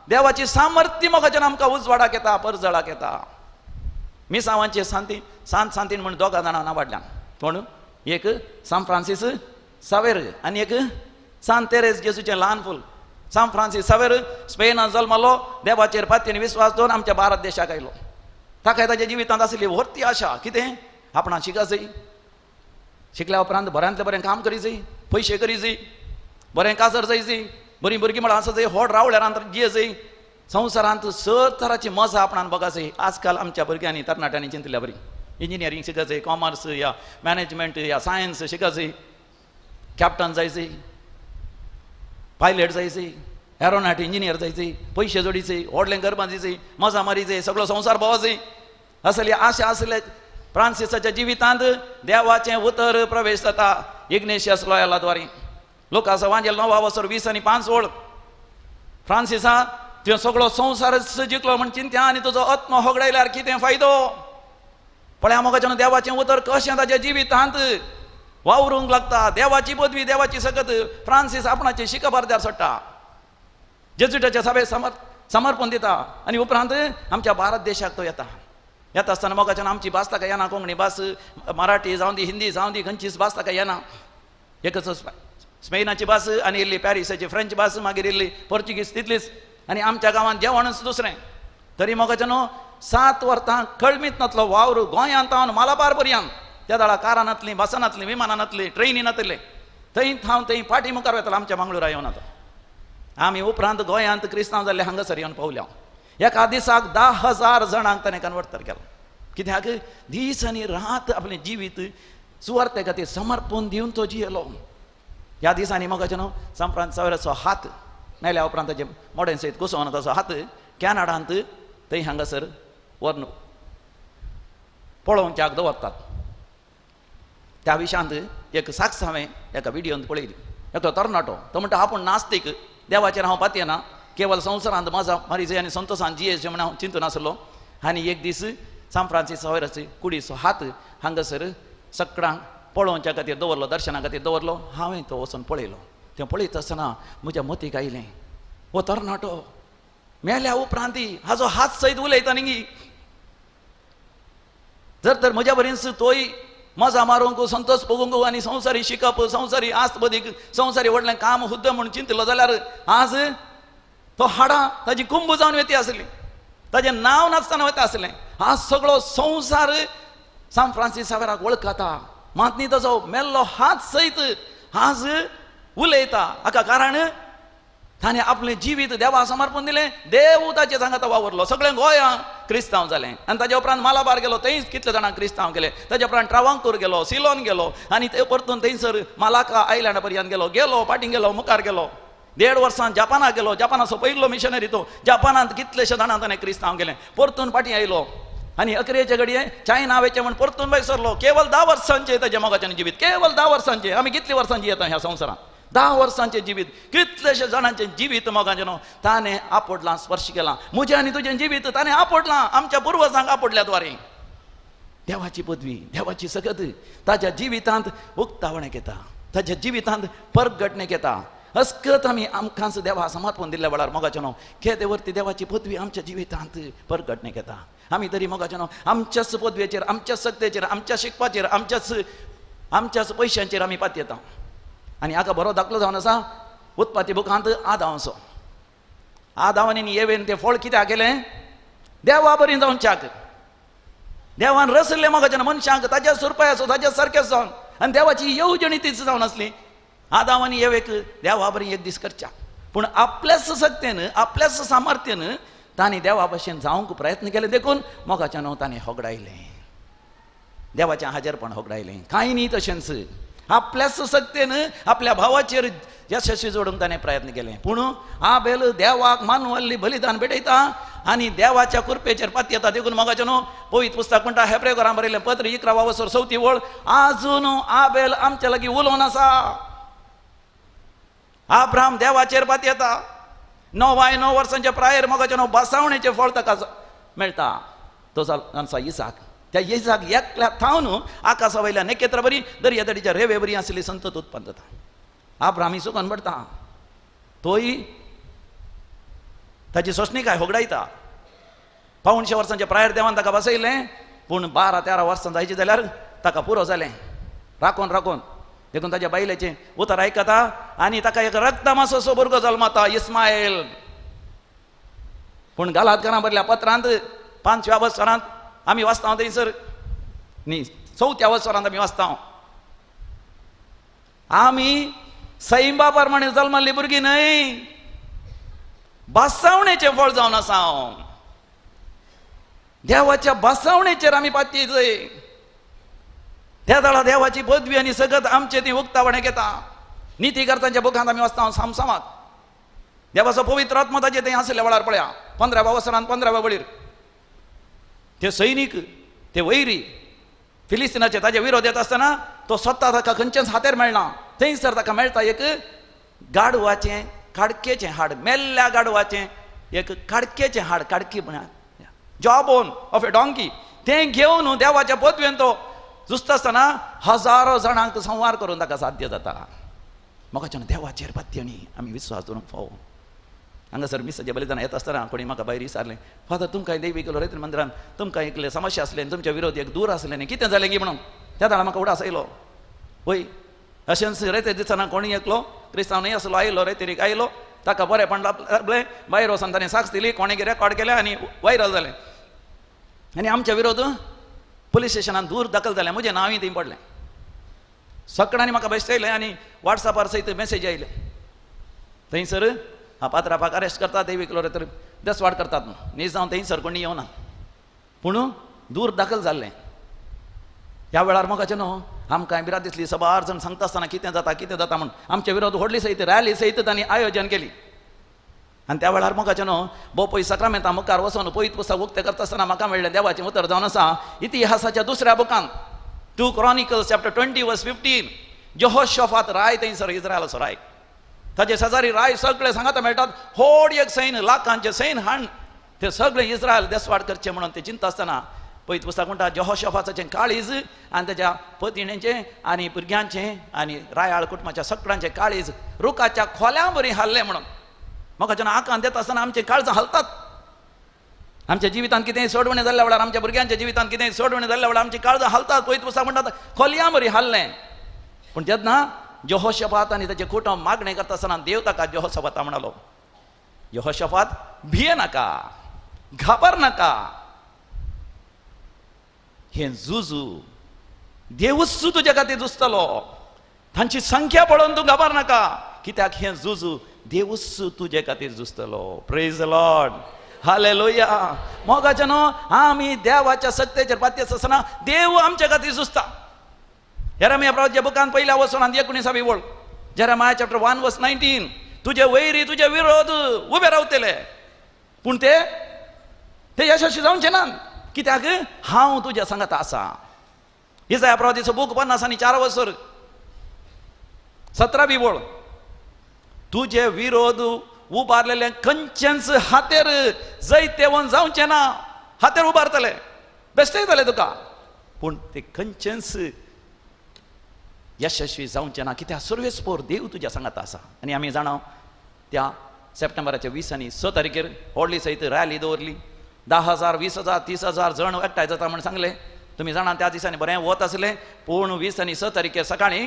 देवाची सामर्थ्य मोगाचें आमकां उजवाडाक येता, परजळाक येता। मिसावांचे सांती सांत सांतीन म्हूण दोगां जाणां नांवाडल्यान, कोण एक सांत फ्रांसीस सावेर आनी एक सांत तेरेज जेजूचें ल्हान फूल। सांत फ्रांसीस सावेर स्पेनांत जल्मलो, देवाचेर पातयेन विस्वास दवरून आमच्या भारत देशाक आयलो। ताका ताच्या जिवितांत आसली व्हडती आशा, कितें आपणाक शिकाजय, शिकल्या उपरांत बऱ्यांतलें बरें काम करीजय, पयशे करीजय, बरें काजर जायजय, बरीं भुरगीं म्हळ्यार आसा जय, व्हड रावळ्यारांत जियेजय, संवसारांत सर तराची मजा आपणान बगाजय। आजकाल आमच्या भुरग्यांनी तरणाट्यांनी चिंतल्या बरी इंजिनियरींग शिकाजय, कॉमर्स या मॅनेजमेंट या सायन्स शिकाजय, कॅप्टन जायजय, पायलट जायजय, एरोनॉट इंजिनियर जायजय, पयशे जोडीचे, व्हडलें घर बांदीजय, मजा मारीजय, सगळो संवसार भोंवजय, असली आशा आसले फ्रांसिसाच्या जिवितांत देवाचें उतर प्रवेश जाता इग्नेशियस लॉयला द्वारे। लोकांचो वांजेल 9 20 आनी 5 ओळ फ्रांसिसा तुवें सगळो संवसारच जिखलो म्हण चिंत्या आनी तुजो आत्मो होगडायल्यार कितें फायदो। पळया मोगाच्यान देवाचें उतर कशें ताच्या जिवितांत वावरूंक लागता। देवाची पदवी, देवाची सकत फ्रांसीस आपणाचे शिकप अर्द्यार सोडटा, जेजुटाच्या सभेक समर्पण दिता आनी उपरांत आमच्या भारत देशाक तो येता। येता आसतना मोगाच्यान आमची भास ताका येना, कोंकणी भास, मराठी जावं दी, हिंदी जावं दी, खंयचीच भास ताका येना। एकच स्पेनाची भास आनी इल्ली पॅरिसाची फ्रेंच भास, मागीर इल्ली पोर्चुगीज, तितलीच। आनी आमच्या गांवांत जेवणच दुसरें। तरी मोगाच्यान 7 वर्सां कळमीत नातलो वावर गोंयांत हांव मालाबार पर्यंत, त्या वेळार कारां नातलीं, बसां नातलीं, विमानां नातलीं, ट्रेनी नातले, थंय थावन थंय फाटी मुखार वेतालो आमच्या मंगळुरा येवन। आतां आमी उपरांत गोंयांत क्रिस्तांव जाल्ले हांगासर येवन पावल्या। एका दिसाक 10,000 जाणांक ताणें कन्वर्ट तर केलो। कित्याक दीस आनी रात आपलें जिवीत सुवार्थे खातीर समर्पण दिवन तो जियेलो। ह्या दिसांनी मोगाचें न्हू सांत फ्रांसिसाचो हात मेल्या उपरांत ताचे मोडें सयत कुसोवन ताचो हात कॅनडांत थंय हांगासर व्हरून पळोवच्याक दवरतात। त्या विशयांत एक साक्ष हांवें एका विडियोंत पळयली। एकलो तरणाटो तो म्हणटा आपूण नास्तीक, देवाचेर हांव पातयेना, केवल संवसारांत मजा मारीजय आनी संतोशान जियेचें म्हण हांव चिंतून आसलो। आनी एक दीस सांत फ्रांसीस सावेराचे कुडीचो हात हांगासर सगळ्यांक पळोवच्या खातीर दवरलो, दर्शना खातीर दवरलो। हांवें तो वचून पळयलो। तें पळयत आसतना म्हज्या मतीक आयलें, हो तरणाटो मेल्या उपरांत हाजो हात सयत उलयता न्ही, जर तर म्हज्या बरीच तोय मजा मारूंक, संतोष भोगूंक आनी संवसारी शिकप, संवसारी आस्त बदीक, संवसारी व्हडलें काम हुद्द म्हूण चिंतलो जाल्यार आज तो हाडां ताजी कुंभ जावन वयती आसली, ताजें नांव नासतना वयता आसलें. आज सगळो संवसार सांत फ्रांसीस सावेराक वळखता. मात न्ही ताजो मेल्लो हात सयत आज उलयता. हाका कारण ताणें आपलें जिवीत देवा समर्पण दिलें. देव ताचे सांगाता वावरलो. सगळें गोंया क्रिस्तांव जालें. आनी ताज्या उपरांत मालाबार गेलो, थंय कितले जाणांक क्रिस्तांव केले. ताज्या उपरांत ट्रावांकूर गेलो, सिलोन गेलो, आनी ते परतून थंयसर मालाका आयलंडा पर्यंत गेलो. गेलो फाटीं गेलो, मुखार गेलो. 1.5 वर्सां जपानाक गेलो. जपानाचो पयलो मिशनरी तो. जपानांत कितलेशे जाणां ताणें क्रिस्तांव केलें. परतून फाटीं आयलो आनी अकरेचे घडये चायना वयचें म्हूण परतून भायर सरलो. केवल 10 वर्सांचें ताजें मोगाचें जिवीत, केवल 10 वर्सांचें. आमी कितले वर्सांची येता ह्या संवसारांत? 10 वर्सांचें जिवीत, कितलेशे जाणांचें जिवीत मोगाचें न्हू ताणें आपोडलां, स्पर्श केलां. म्हजें आनी तुजें जिवीत ताणें आपोडलां, आमच्या पुर्वजांक आपोडल्या द्वारे. देवाची पदवी, देवाची सकत ताज्या जिवितांत उक्तावणेक येता, ताज्या जिवितांत परगटणेक येता. अस्कत आमी आमकांच देवा समर्पण दिल्ल्या वेळार मोगाचें न्हू केदे वरती देवाची पदवी आमच्या जिवितांत परगटणेक येता. आमी तरी मोगाचें न्हू आमच्याच पदवेचेर, आमच्याच सक्तेचेर, आमच्या शिकपाचेर, आमच्याच पयशांचेर आमी पातयेता. आनी हाका बरो दाखलो जावन आसा उत्पत्ती बुकांत आदांवचो. आदांव आनी येवेन तें फळ कित्याक केलें? देवा बरी जावच्याक. देवान रसले मोगाचें मनशांक ताज्या सुरपायाचो, ताज्या सारकें जावन, आनी देवाची येवजणी तीच जावन आसली. आदांव आनी येवेक देवा बरी एक दीस करच्या, पूण आपल्याच सक्तेन, आपल्याच सामर्थ्यान तांणी देवा भशेन जावंक प्रयत्न केले. देखून मोगाचें न्हू तांणी होगडायलें, देवाचें हाजेरपण होगडायलें. कांय न्ही तशेंच आपल्याच सक्तेन आपल्या भावाचेर यशस्वी जोडूंक ताणें प्रयत्न केले. पूण आबेल देवाक मानवल्ली बलिदान भेटयता आनी देवाच्या कृपेचेर पातयेता. देखून मोगाचें न्हू पवित्र पुस्तक म्हणटा, हेब्रेवरां बरयलें पत्र 11 वसर 4 वळ, आजून आबेल आमच्या लागीं उलोवन आसा. आब्राम देवाचेर पातयेता. 9 वर्सांच्या प्रायेर मोगाचें न्हू बसावणेचें फळ ताका मेळटा. तो आसा इसाक. त्या इसाक एकल्या थावन आकाशा वयल्या नखेत्रा बरी, दर्या दडीच्या रेवे बरी आसली संतत उत्पन्न जाता. आब्राम सुकून पडटा, तोय ताची सोंसणीकाय होगडायता. 175 वर्सांच्या प्रायर देवान ताका बसयलें, पूण 12-13 वर्सां जायची जाल्यार ताका पुरो जालें राखोन राखोन. देखून ताज्या बायलेचें उतर आयकता आनी ताका एक रक्तमास असो भुरगो जल्मता, इस्मायल. पूण गालातकारां बरल्या पत्रांत 5व्या वसरांत आमी वाचता थंयसर न्ही, 4थ्या वसरांत आमी वाचता, आमी सैंबा प्रमाणे जल्मल्ली भुरगीं न्हय, बसावणेचें फळ जावन आसा. देवाच्या बसावणेचेर आमी पातयेचय. त्या दळा देवाची पदवी आनी सगत आमचे ती उक्तावणेक येता. निती करतांच्या बुकांत आमी वाचता सामसामाक देवाचो पवित्र आत्मो ताचे थंय आसल्या वेळार पळया 15व्या वसरांत 15व्या वळीर ते सैनीक, ते वैरी फिलिस्तीनाचे ताजे विरोध येत आसतना तो स्वता ताका खंयचेंच हातेर मेळना. थंयसर ताका मेळटा एक गाडवाचें काडकेचें हाड, मेल्ल्या गाडवाचें एक काडकेचें हाड, काडकी म्हळ्यार जॉबोन ऑफ ए डोंकी. तें घेवन देवाच्या पदवेन तो जुसता आसतना हजारो जाणांक संवार करून ताका साध्य जाता. म्हाका देवाचेर पातयेणी आमी विस्वास दवरूंक फावो. हांगासर मिसाचें बलिदान येता आसतना कोणी म्हाका भायर विचारलें, फादर तुमकां देवी गेलो रेतन मंदिरान तुमकां एकले समस्या आसले आनी तुमच्या विरोध एक दूर आसलें न्ही, कितें जालें गी म्हणून. त्या दाडा म्हाका उडास आयलो. वय अशेंच रेते दिसतना कोणी एकलो क्रिस्तांव न्हय आसलो आयलो, रेतेरीक आयलो, ताका बरेंपण लागलें, भायर वचून ताणें साक्ष दिली, कोणें रेकॉर्ड केलें आनी वायरल जालें. आनी आमच्या विरोध पुलीस स्टेशनान दूर दाखल जालें. म्हजें नांवूय थंय पडलें. सगळ्यांनी म्हाका बेश्टयलें आनी वॉट्सॅपार सयत मॅसेज आयले, थंयसर हा पात्रापाक अरेस्ट करतात, देवी केलो तर दसवाड करतात न्ही जावन थंयसर कोणी येवना. पूण दूर दाखल जाल्लें. ह्या वेळार म्हाका न्हू आमकां भिरांत दिसली. सबार जाण सांगता आसतना कितें जाता कितें जाता म्हूण आमचे विरोध व्हडली सयत रॅली सयत तांणी आयोजन केली. आनी त्या वेळार म्हाका न्हू बोपय साक्रामेंता मुखार वचून पयत पुस्तक उक्तें करता आसतना म्हाका मेळ्ळें देवाचें उतर जावन आसा इतिहासाच्या दुसऱ्या बुकान 2 Chronicles chapter 20 verse 15. Jehoshaphat राय थंयसर इस्रायलाचो राय, ताजे शेजारी राय सगळे सांगाता मेळटात. होड एक सैन, लाखांचे सैन हाण ते सगळे इस्रायल देसवाड करचे म्हणून ते चिंता आसतना पयत पुस्तक म्हणटा जेहोशफाताचें काळीज आनी ताच्या पतिणेचें आनी भुरग्यांचें आनी रायाळ कुटुंबाच्या सगळ्यांचें काळीज रुखाच्या खोल्यां बरी हाल्लें म्हणून. म्हाका जेन्ना आकांत येता आसतना आमचें काळजां हालतात. आमच्या जिवितांत कितेंय सोडवणें जाल्ल्या वेळार, आमच्या भुरग्यांच्या जिवितांत कितेंय सोडवणें जाल्ल्या वेळार आमचीं काळजां हालतात. पयत पुस्तक म्हणटात खोलयां बरी हाल्लें. पूण जेन्ना जेहोशफात आनी ताचें कुटुंब मागणें करता आसतना देव ताका जेहोशफाता म्हणालो, यहोशाफात भिये नाका, घाबर नाका, हें झुजू देवूच तुज्या खातीर झुजतलो, तांची संख्या पळोवन तूं घाबर नाका, कित्याक हें झुजू देवूच तुजे खातीर झुजतलो. Praise the Lord, hallelujah. मोगाचे न्हू, आमी देवाच्या सत्तेचेर पातयेस आसतना देव आमच्या खातीर झुजता. येरेमिया प्रवाच्या बुकान पयल्या वसणांत 19वी वळ, Jeremiah chapter 1 verse 19, तुजे वैरी तुजे विरोध उबे रावतले, पूण ते ते यशस्वी जावचे ना, कित्याक हांव तुज्या सांगात आसा. इसाया प्रवादीचो बूक 54 वसर 17वी वळ, तुजे विरोध उबारलेले खंयचेंच हातेर जैतेवन जावचें ना, हातेर उबारतले बेश्टे जाले तुका, पूण ते खंयचेंच यशस्वी जावचें ना, कित्याक सर्वेस्पोर देव तुज्या सांगात आसा. आनी आमी जाणा त्या सप्टेंबराच्या 20 आनी 6 तारखेर व्हडली सयत रॅली दवरली, 10,000 20,000 30,000 जण एकठांय जाता म्हण सांगलें. तुमी जाणा त्या दिसांनी बरें वत आसलें, पूण 20 आनी 6 तारखेर सकाळीं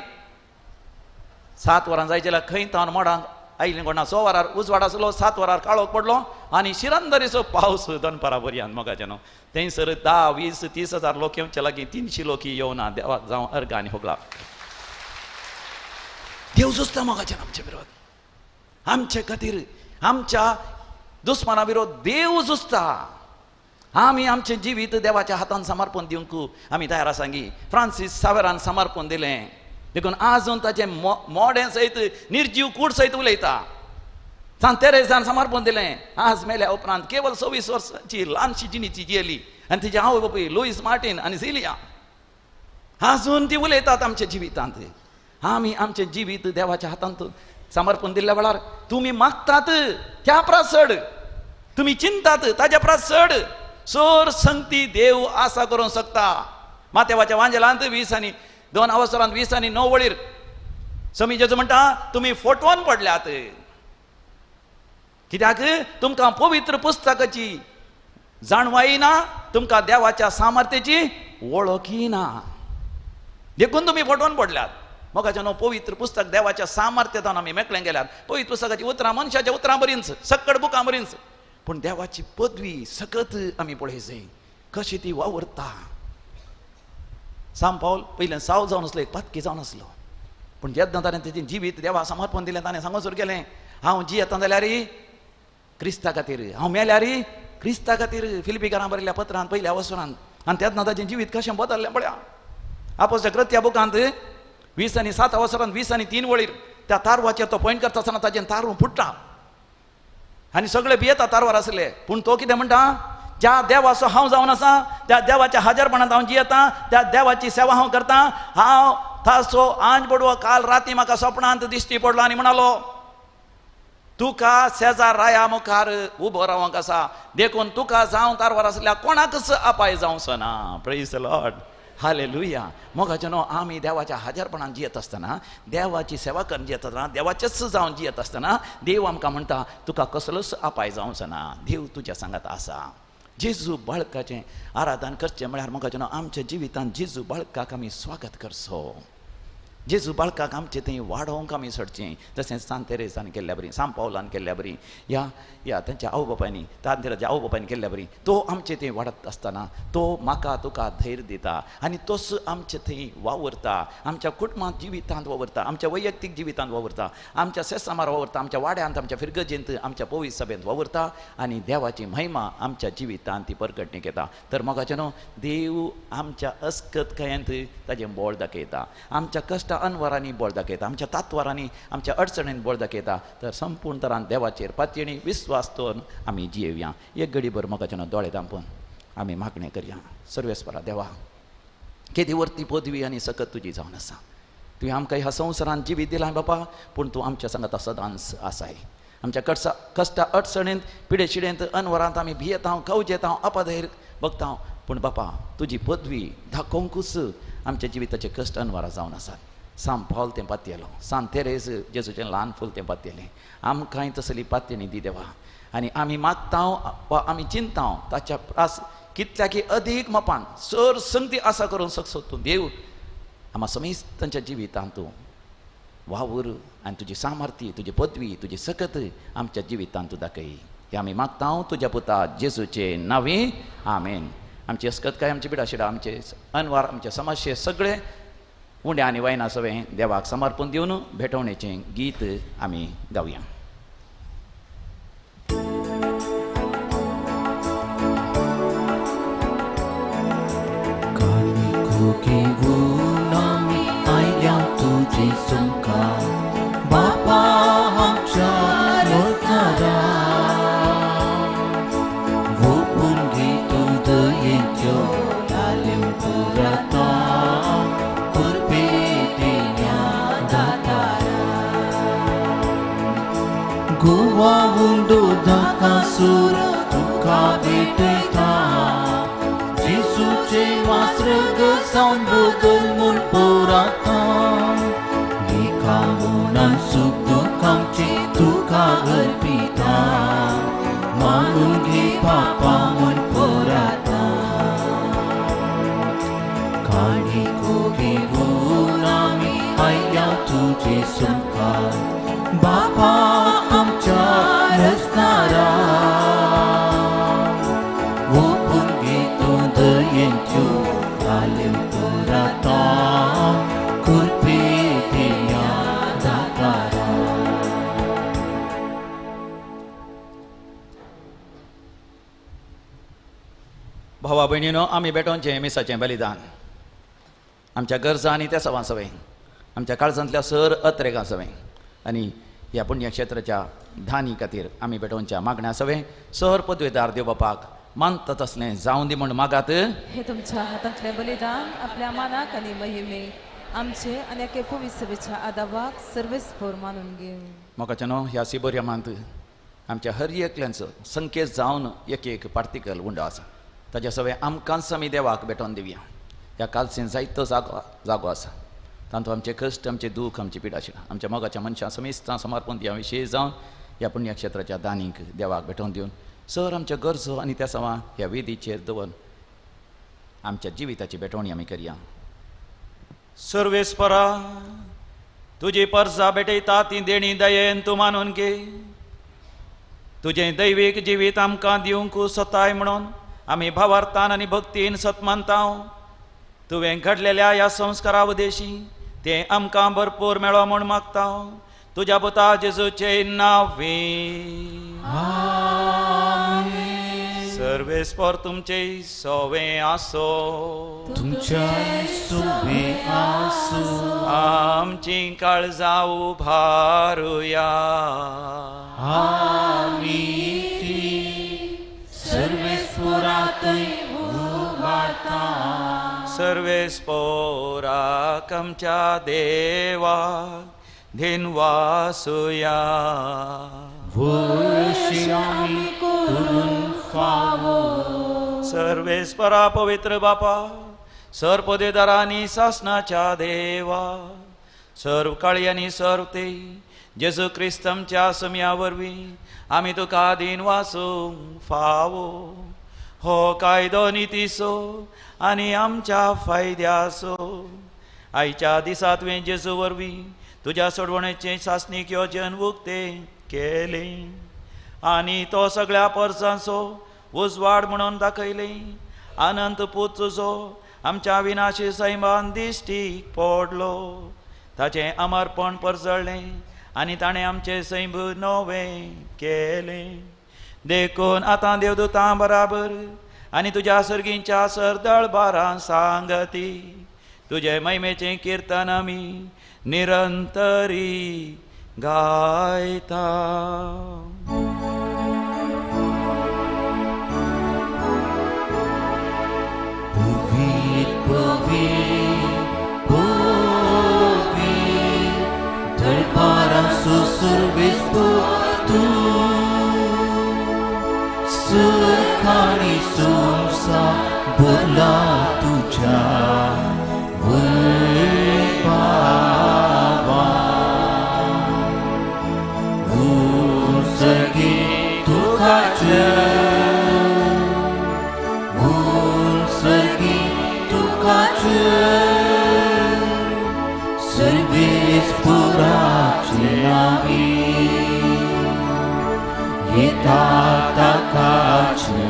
7 वरां जाय जाल्यार खंय तावन मोडांक आयलीं कोणा, 6 वरार उजवाड आसलो, 7 वरार काळोख पडलो आनी शिरंदरीचो पावस दनपारा बरयान मोगाचें न्हू. थंयसर 10, 20, 30 हजार लोक येवचे लागीं 300 लोक येवना देवाक जावं अर्गां आनी होगला. देव झुजता मोगाचें आमचे विरोध, आमचे खातीर आमच्या दुस्माना विरोध देव झुजता. आमी आमचें जिवीत देवाच्या हातान समर्पण दिवंक आमी तयार आसा गी. फ्रांसीस सावेरान समर्पण दिलें, देखून आजून ताचें मोडें सयत निर्जीव कूड सयत उलयता. सांत तेरेजान समर्पण दिलें, आज मेल्या उपरांत केवल 26 वर्सांची ल्हानशी जिणेची जियेली आनी तिचे आवय बापूय लुईस मार्टीन आनी सिलिया आजून ती उलयतात आमच्या जिवितांत. आमी आमचें जिवीत देवाच्या हातांत समर्पण दिल्ल्या वेळार तुमी मागतात त्या परस चड, तुमी चिंतात ताज्या परस चड सोर संगती देव आसा करूंक शकता. मातेवाच्या वांजेलांत 20 आनी 2 अवसरांत 20 आनी 9 वळीर समी जेजू म्हणटा तुमी फोटवान पडल्यात, कित्याक तुमकां पवित्र पुस्तकाची जाणवाय ना, तुमकां देवाच्या सामर्थ्याची वळखी ना, देखून तुमी फोटवान पडल्यात. मोगाच्या न्हू, पवित्र पुस्तक देवाच्या सामर्थ्यान आमी मेकळें गेल्यात. पवित्र पुस्तकाची उतरां मनशाच्या उतरां बरींच, सक्कड बुकां बरींच, पूण देवाची पदवी सकत आमी पळय जाय कशी ती वावुरता. सांत पावल पयलें साव जावन आसलो, एक पातकी जावन आसलो, पूण जेन्ना ताणें तेजें जिवीत देवा समर्पण दिलें, ताणें सांगून सुरू केलें, हांव जियेता जाल्यार क्रिस्ता खातीर, हांव मेल्यार क्रिस्ता खातीर. फिलिपीकारां बरयल्ल्या पत्रांत पयल्या अवसरांत आनी तेन्ना ताचें जिवीत कशें बदल्लें पळया. आपोसच्या कृत्या बुकांत 20 आनी 7 अवसरांत 20 आनी 3 वळीर त्या तारवाचेर तो पॉयंट करता आसतना ताचें तारू फुट्टा आनी सगळे भियेता तारवार आसले, पूण तो कितें म्हणटा, ज्या देवाचो हांव जावन आसा त्या देवाच्या हाजरपणांत हांव जियेता, त्या देवाची सेवा हांव करता. हांव ताचो आंज पडवो काल राती म्हाका सपनांत दिश्टी पडलो आनी म्हणालो, तुका शेजार राया मुखार उबो रावंक आसा, देखून तुका जावं तारवार आसल्या कोणाकच अपाय जावचो ना. Praise the Lord, hallelujah. मोगाचें न्हू, आमी देवाच्या हाजरपणान जियेत आसतना, देवाची सेवा करून जियेत आसतना, देवाचेच जावन जियेत आसतना देव आमकां म्हणटा तुका कसलोच अपाय जावचो ना, देव तुज्या सांगात आसा. जेजू बाळकाचें आराधन करचें म्हळ्यार मोगाचें न्हू, आमच्या जिवितांत जेजू बाळकाक आमी स्वागत करचो, जेजू बाळकाक आमचें थंय वाडोवंक आमी सोडचें, जशें सांत तेरेजान केल्ल्या बरी, सांत पावलान केल्ल्या बरी, ह्या ह्या तांच्या आवय बापायनी, सांत तेरेजाच्या आवय बापायनी केल्ल्या बरी. तो आमचें थंय वाडत आसतना तो म्हाका तुका धैर्य दिता आनी तोच आमचें थंय वावुरता, आमच्या कुटुंबांत जिवितांत वावुरता, आमच्या वैयक्तीक जिवितांत वावुरता, आमच्या सेसामार वावुरता, आमच्या वाड्यांत, आमच्या फिरगजेंत, आमच्या पवित्र सभेंत वावुरता आनी देवाची महिमा आमच्या जिवितांत ती परगटणीक येता. तर मोगाचें न्हू, देव आमच्या अस्कतकायेंत ताजें बळ दाखयता, आमच्या कश्ट अनवरांनी बळ दाखयता, आमच्या तात्वारांनी, आमच्या अडचणीन बळ दाखयता. तर संपूर्ण तरान देवाचेर पातयेणी विस्वास दवरून आमी जियेवया. एक घडीभर मोगाचें न्हू दोळे धांपून आमी मागणें करया. सर्वेस्परा देवा, केदी वरती पदवी आनी सकत तुजी जावन आसा, तुवें आमकां ह्या संवसारांत जिवीत दिलां बापा, पूण तूं आमच्या सांगाता सदांच आसाय. आमच्या कश्टा अडचणींत, पिडेशिडेंत, अनवरांत आमी भियेता, कवजेता, अपधैर्य बघता, पूण बापा तुजी पदवी दाखोवंकूच आमच्या जिविताचे कश्ट अनवरां जावन आसात. सांत पावल तें पातयेलो, सांत तेरेज जेजूचें ल्हान फूल तें पातयेलें, आमकांय तसली पातयेणी दी देवा. आनी आमी मागता वा आमी चिंता ताच्या प्रास कितल्याकी अदीक मपान सर संगती आसा करूंक शकसो तूं देव आमा समेस्तांच्या जिवितांत तूं वावर आनी तुजी सामर्थ्य, तुजी पदवी, तुजी सकत आमच्या जिवितांत तूं दाखय. हें आमी मागता तुज्या पुता जेजूचे नांवे, आमेन. आमची अस्कतकाय, आमची बिडाशिडा, आमचे अनवार, आमचे समस्ये सगळे उंड्या आनी वायना सवें देवाक समर्पण दिवन भेटवणेचें गीत आमी गावया. घेऊन आमी आयल्या तुजे मुखार बापा आमच्या रोजगारा, ओपून घे तूं दयेच्यो ताल्यो पुरता कृपे दिल्या दातारा. गोवा उंडो धाकासूर तुका भेटयता, जेजूचे मास्रग जावन बदल म्हूण पोराता, एका मनान सूख दूख आमचें तुका अर्पिता, मानून घे पापा म्हूण पोराता. काणको घेवन आमी आयल्या तुजे मुखार बापा आमच्या रस्तारा, ओपून घे तूं दयेच्यो ताल्यो पुरता कृपे दिल्या दातारा. भावा भयणीनो, आमी भेटोवचें मिसाचें बलिदान आमच्या गरजा आनी त्या सवां सवें, आमच्या काळजांतल्या सर अत्रेगां सवें आनी ह्या पुण्यक्षेत्राच्या धानी खातीर आमी भेटोवच्या मागण्या सवें सर पदवेदार देव बापाक मानता तसलें जावं दी म्हूण मागात. हे तुमच्या हातांतलें बलिदान आपल्या मानाक आनी महिमेक आमचे आनी एके पवित्र आदावाक सर्वेस्पोर मानून घेवं. मोगाच्यानो, ह्या सिबोरियमांत आमच्या हर एकल्यांचो संकेत जावन एक एक पार्टिकल उंडो आसा, ताज्या सवें आमकांच आमी देवाक भेटोवन दिवया. ह्या कालसेन जायतो जागो आसा, तातूंत आमचें कश्ट, आमचें दूख, आमची पिडा आशिल्ली आमच्या मोगाच्या मनशां समेस्तां समर्पण दिया. विशेश जावन ह्या पुण्यक्षेत्राच्या दानीक देवाक भेटोवन दिवन सर आमच्यो गरजो आनी त्या सवां ह्या वेदीचेर दवरून आमच्या जिविताची भेटवणी आमी करया. सर्वेस्परा, तुजी परसा भेटयता ती देणी दयेन तूं मानून घे. तुजें दैवीक जिवीत आमकां दिवंक सोताय म्हणून आमी भावार्थान आनी भक्तीन सत मानता. तुवें घडलेल्या ह्या संस्कारा उदेशी तें आमकां भरपूर मेळो म्हूण मागता. तुज्या पुता जेजूचे नांवे. सर्वेस्पर तुमचे सोवे आसो, तुमच्या सोवे आसो. आमची काळजां उभारुया. आमी ती सर्वेस्परातय उबारता. सर्वेस्पोराक आमच्या देवाक धिनवासुया. वशी आमी करून फावो. सर्वेस्परा पवित्र बापा, सर्व पदेदारांनी सासनाच्या देवा, सर्व काळयांनी सर्व ते जेजू क्रिस्त आमच्या सुम्या वरवीं आमी तुका दीन वासूंक फावो. हो कायदो नितीचो आनी आमच्या फायद्याचो. आयच्या दिसा तुवें जेजू वरवीं तुज्या सोडवणेचें सासणीक योजन उक्तें केलें आनी तो सगळ्या परसांचो उजवाड म्हणून दाखयलें. अनंत पूत तुजो आमच्या विनाशी सैमान दिश्टीक पडलो, ताचें अमरपण परजळ्ळें आनी ताणें आमचें सैम नवें केलें. देखून आतां देवदूतां बराबर आनी तुज्या सर्गींच्या सरदळबारां सांगती तुजे महिमेचें किर्तन आमी निरंतरी गायता. पवीत पवीत पवीत दरबारांचो सर्वेस्पर तूं, सुख आनी संवसार भरला तुज्या वैभवान. उंचगी तुकाचे, उंचगी तुकाचे, सर्वेस्परातय सर्वेस्पुराचे नावी येता ताकाचे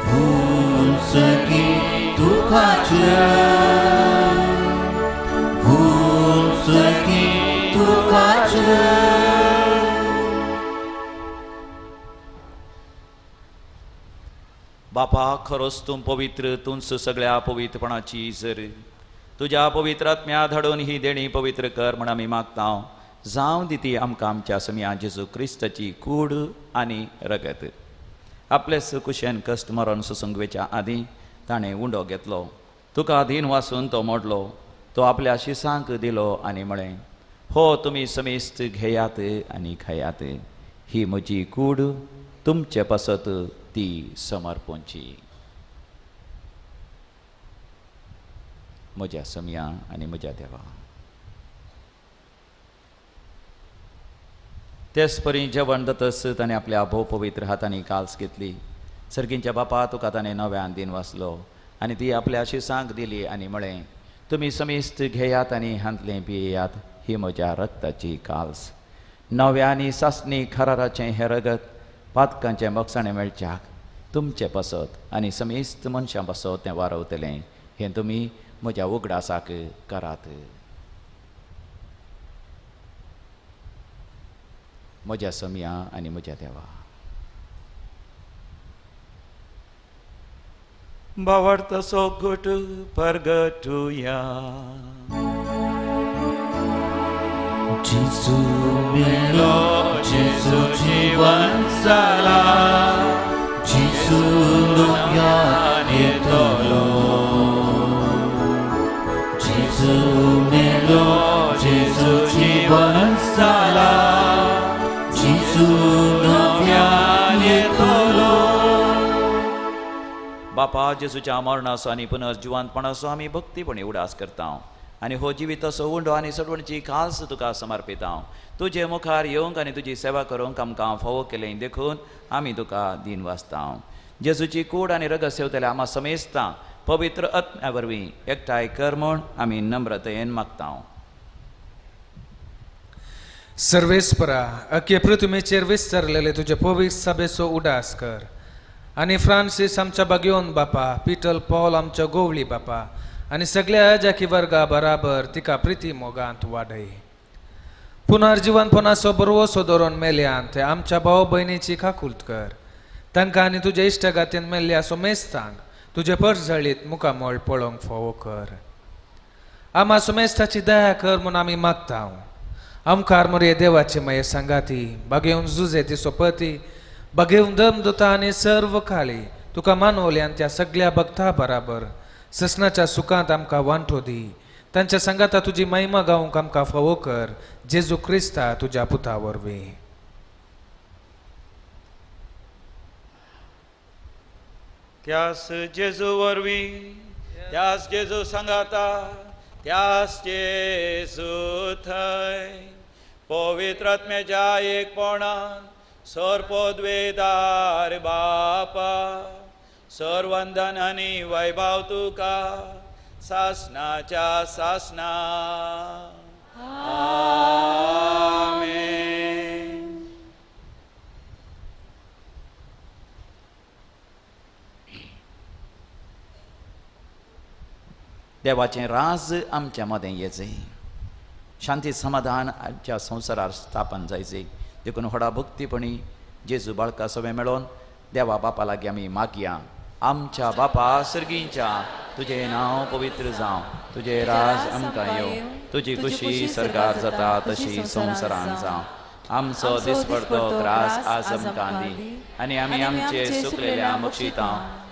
भूल सगी तुकाचे भूल सगी तुकाचे. बापा खरोच तूं पवित्र, तूंच सगळ्या पवित्रपणाची जर तुज्या पवित्र आत्म्या धाडून ही देणी पवित्र कर म्हण आमी मागता. जावं दी ती आमकां आमच्या समिया जेजू क्रिस्ताची कूड आनी रगत. आपले कुशेन कश्ट मरण सोसूंक वेच्या आदीं ताणें उंडो घेतलो, तुका अधीन वासून तो मोडलो, तो आपल्या शिसांक दिलो आनी म्हळें, हो तुमी समेस्त घेयात आनी खायात, ही म्हजी कूड तुमचे पासत ती समर्पणची. म्हज्या समिया आनी म्हज्या देवा. तेच परी जेवण जातच ताणें आपल्या भोव पवित्र हातांनी काल्स घेतली. सर्गींच्या बापा तुका ताणें नव्यान दिन वाचलो आनी ती आपल्या शिसांक दिली आनी म्हळें, तुमी समेस्त घेयात आनी हांतलें पियेयात, ही म्हज्या रक्ताची काल्स, नव्या आनी सासणी खराराचें हें रगत पातकांचें मोगसाणें मेळच्याक तुमचे पासत आनी समेस्त मनशां पासत तें वारवतलें. हें तुमी म्हज्या उगडासाक करात. म्हज्या समिया आनी म्हज्या देवा. भावार्थाचो घट परगटुया. जेजू मेलो, जेजू जिवन जाला, जेजू नव्यान येतलो. जेजू मेलो, जेजू जिवन जाला, जेजू नव्यान येतलो. बापा जेजूच्या मरणाचो आनी पुनर्जिवंतपणाचो आमी भक्तीपणी उडास करता आनी हो जिविताचो उंडो आनी सडवणची खास तुका समर्पिता. तुजे मुखार येवंक आनी तुजी सेवा करूंक आमकां फावो केलें देखून आमी तुका दीन वाचता. जेजूची कूड आनी रगत सेवतल्या आमा समेस्ता पवित्र आत्म्या वरवीं एकठांय कर म्हूण आमी नम्रतेन मागता. सर्वेस्परा अख्खे पृथ्वीचेर विस्तारलेले तुजे पवित्र सभेचो उडास कर आनी फ्रांसीस आमच्या बागयोन बापा, पिटल पॉल आमच्या गोवळी बापा आनी सगळ्या अजाकी वर्गा बराबर तिका प्रिती मोगांत वाडय. पुनर्जिवनपणाचो बरवसो धरून मेल्यान ते आमच्या भाव भयणीची काकूलत कर. तांकां आनी तुज्या इश्टागातीन मेल्ल्या सोमेस्तांक तुजे परजळीत मुखामळ पळोवंक फावो कर. आमा सोमेस्ताची दया कर म्हूण आमी मागता. आमकार मोरये देवाची माये सांगाती बागेवन जुजे ती सोपती बागेवन दम दुता आनी सर्व काळी तुका मानवल्यान त्या सगळ्या भक्ता बराबर ससनाच्या सुखांत आमकां वांटो दी. तांच्या सांगाता तुजी महिमा गावंक आमकां फावो कर. जेजू क्रिस्ता तुज्या पुता वरवीं. त्यास जेजू वरवीं, त्यास जेजू सांगाता, त्यास जेजू थंय पवित्र आत्म्याच्या एकपणान सर्पोद्वेदार बापा सर्वंदन आनी वैभव तुका सासनाच्या सासना. आमेन. देवाचें राज आमच्या मदें येचें, शांती समाधान आमच्या संवसारार स्थापन जायचें. देखून व्हडा भक्तीपणी जेजू बाळका सवें मेळोन देवा बापा लागीं आमी मागया. आमच्या बापा सर्गींच्या, तुजें नांव पवित्र जावं, तुजें राज आमकां येवं, तुजी खुशी सर्गार जाता तशी संवसारान जावं. आमचो दिसपडतो त्रास आज आमकां दी आनी आमी आमचे सुकलेल्या बक्षिता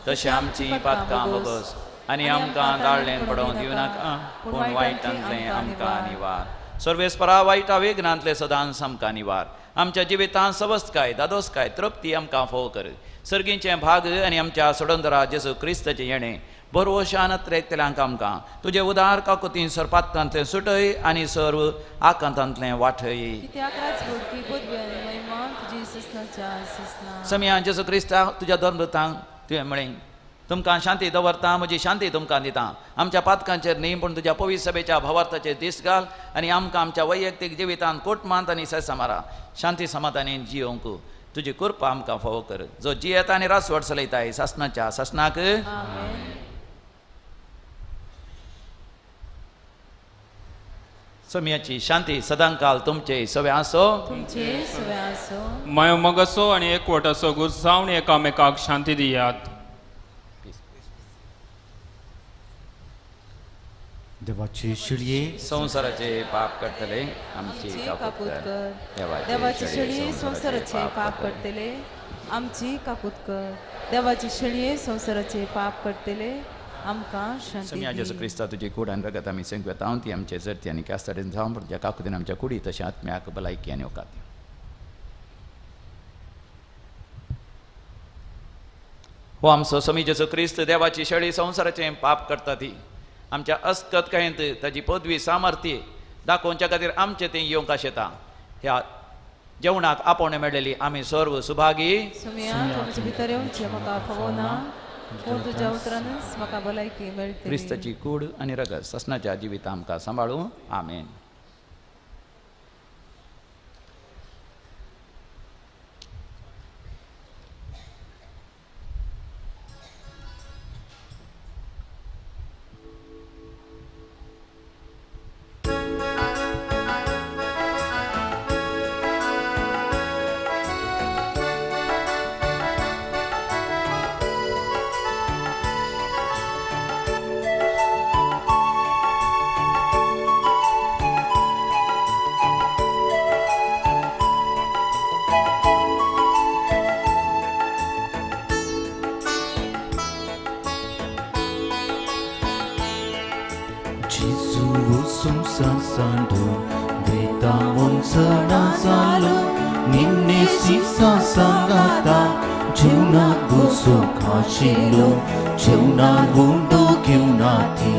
तशें आमची पातकां भोगस आनी आमकां दाळ्ळें पडोवंक दिवं नाका, पूण वायटांतलें आमकां निवार. सर्वेस्परा वायटा वेगनांतलें सदांच आमकां निवार. आमच्या जिवितांत सवस्तकाय, दादोसकाय, तृप्ती आमकां फोव कर. सर्गींचें भाग आनी आमच्या सोडंदरा जेजू क्रिस्ताचें येणें बरोवशान त्रेकतल्यांक आमकां तुजे उदार काकुतीन सरपातांतलें सुटय आनी सर्व आकांतांतलें वाठय. समिया जेजू क्रिस्ता तुज्या धर्मदूतांक तुवें म्हळें, तुमकां शांती दवरता, म्हजी शांती तुमकां दिता. आमच्या पातकांचेर न्ही पूण तुज्या पवित्र सभेच्या भावार्थाचेर दीस घाल आनी आमकां आमच्या वैयक्तीक जिवितांत कोटमांत आनी सेसामारा शांती समाधानी जियोंक तुजी कृपा आमकां फावो कर, जो जियेता आनी रासवट चलयताय सासणाच्या सासणाक. सोम्याची शांती सदांकाल तुमचे सवे आसो. तुमचे सवे आसो. मायो मगासो आनी एकवटाचो गुरसावन एकामेकाक शांती दियात. देवाचे शिळये संवसाराचे पाप करतले आमची काकूत कर. देवाची शेळये संवसाराचे पाप करतले आमची काकूत कर. देवाची शेळये संवसाराचे पाप करतले आमकां शांती. जेजू क्रिस्ता तुजी कूड आनी रगत आमी संकवेता ती आमचे जरती आनी क्यास्ताडेन जावन तुज्या काकुतीन आमच्या कुडी तशें आत्म्याक भलायकी आनी ओकाती. हो आमचो स्वामी जेजू क्रिस्त देवाची शेळी संवसाराचें पाप करता ती आमच्या अस्कत कायंत ताजी पदवी सामर्थ्य दाखोवच्या खातीर आमचें तें येवंक आशेता. ह्या जेवणाक आपोवणें मेळ्ळेली आमी सर्व सुभागी. भितर येवचें म्हाका फावो ना, पूण तुज्या उतरानच म्हाका भलायकी मेळटली. क्रिस्ताची कूड आनी रगत ससनाच्या जिविता आमकां सांबाळूं. आमेन. जेवणाक गुंडो घेवनाथी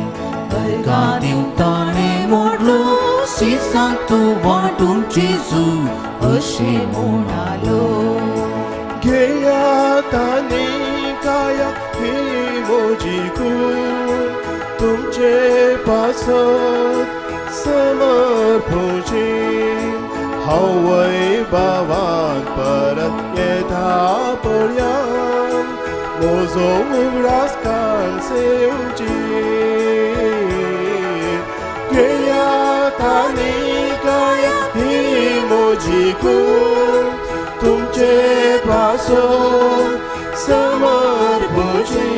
बरगा दिवताणे मोडलो सिसांक तूं वांटून जेजू अशें म्हणालो. घेयात आनी काया ही म्हजी कूड तुमचे पासत समर्पूची. हांवय बाबान परत येता पळयान म्हजो उगडास काळ सेवची. घेयात आनी काया ही म्हजी कूड तुमचे पासत समर्पूची.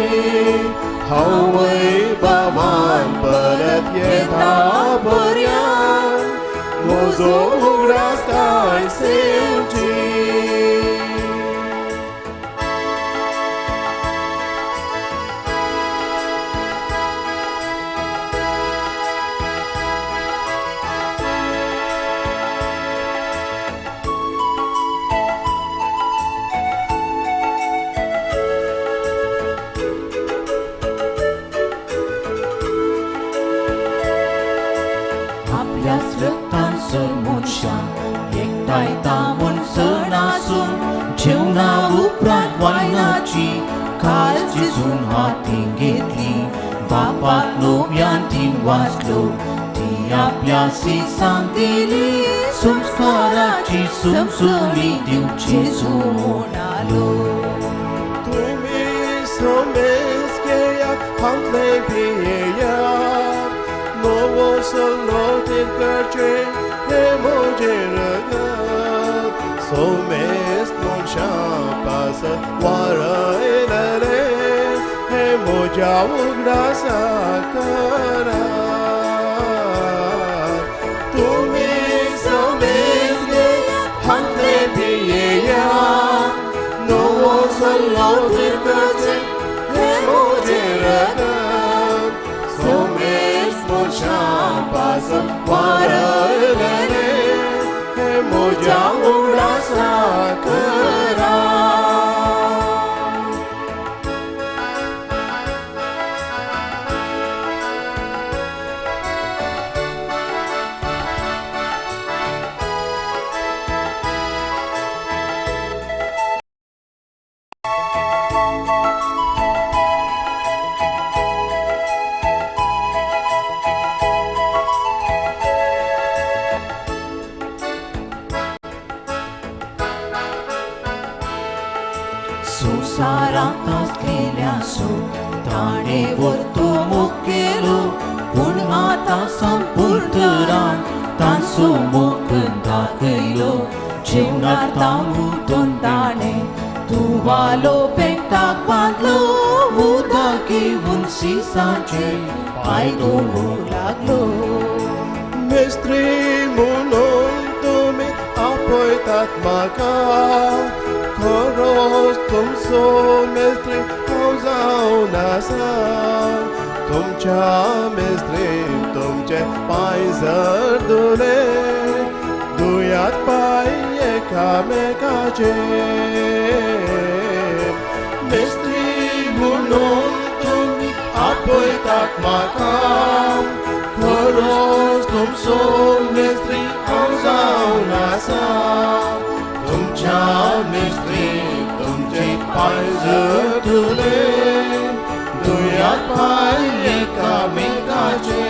हांवय बाबान परत येता बऱ्यान म्हजो उगडास काळ सेवची. एकठांयता म्हूण सण आसून जेवणा उपरांत वायनाची खास जेजून हातीं घेतली. बापाक नव्यान ती वाचलो ती आपल्या सिसांक दिली. संस्काराची समजणी दिवची जेजू म्हणालो. तुमी समेज घेयात हांतलें पियेयात नवो सल्लो ते करचें हे म्हजें रगत. सोमेस्त मनशां पासत वारयलें हे म्हज्या उगडासा करात. तुमी सोमेस्त घेयात हांतलें पियेयात नवो सल्लो ते करचें हे म्हजें रगत. सोमेस्त मनशां पासत वारयलें हे म्हज्या उगडासा करात. तांसो ताणें व्हरतो मुखेलो पूण आतां संपूर्ण रान तांसो मुख दाखयलो जेवणार तांबूटून ताणें तुवालो पेंटाक बांदलो उदक घेवन शिसाचे पांय धुवूंक लागलो. मिस्त्री म्हणून तुमी आपयतात म्हाका, खरोच तुमचो मिस्त्री हांव जावन आसा. तुमच्या मिस्त्रीन तुमचे पांय जर धुले, धुयात पांय एकामेकाचे. मिस्त्री म्हणून तुमी आपयतात म्हाका, खरोच तुमचो मिस्त्री हांव जावन आसा. तुमच्या मिस्त्रीन तुमचे पांय जर धुले, धुयात पांय एकामेकाचे.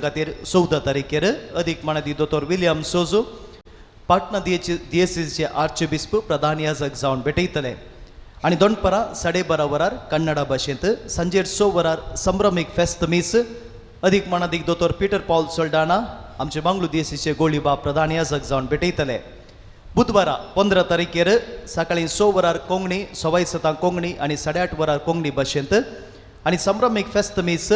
खातीर 14 तारखेर अदीक मानादी दोतोर विलियम सोजो पाटणा दियेसीचे आर्चबिस्प प्रधान याजक जावन भेटयतले आनी दोनपरां 12:30 वरार कन्नडा भाशेंत, सांजेर 6 वरार संभ्रमीक फेस्त मीस अदीक मानादीक दोतोर पीटर पॉल सोल्डाना आमचे बांगलू दियेसीचे गोळीबाब प्रधान याजक जावन भेटयतले. बुधवारा 15 तारखेर सकाळी 6 वरार कोंकणी, 6:15 कोंकणी आनी 8:30 वरार कोंकणी भाशेंत आनी संभ्रमीक फेस्त मीस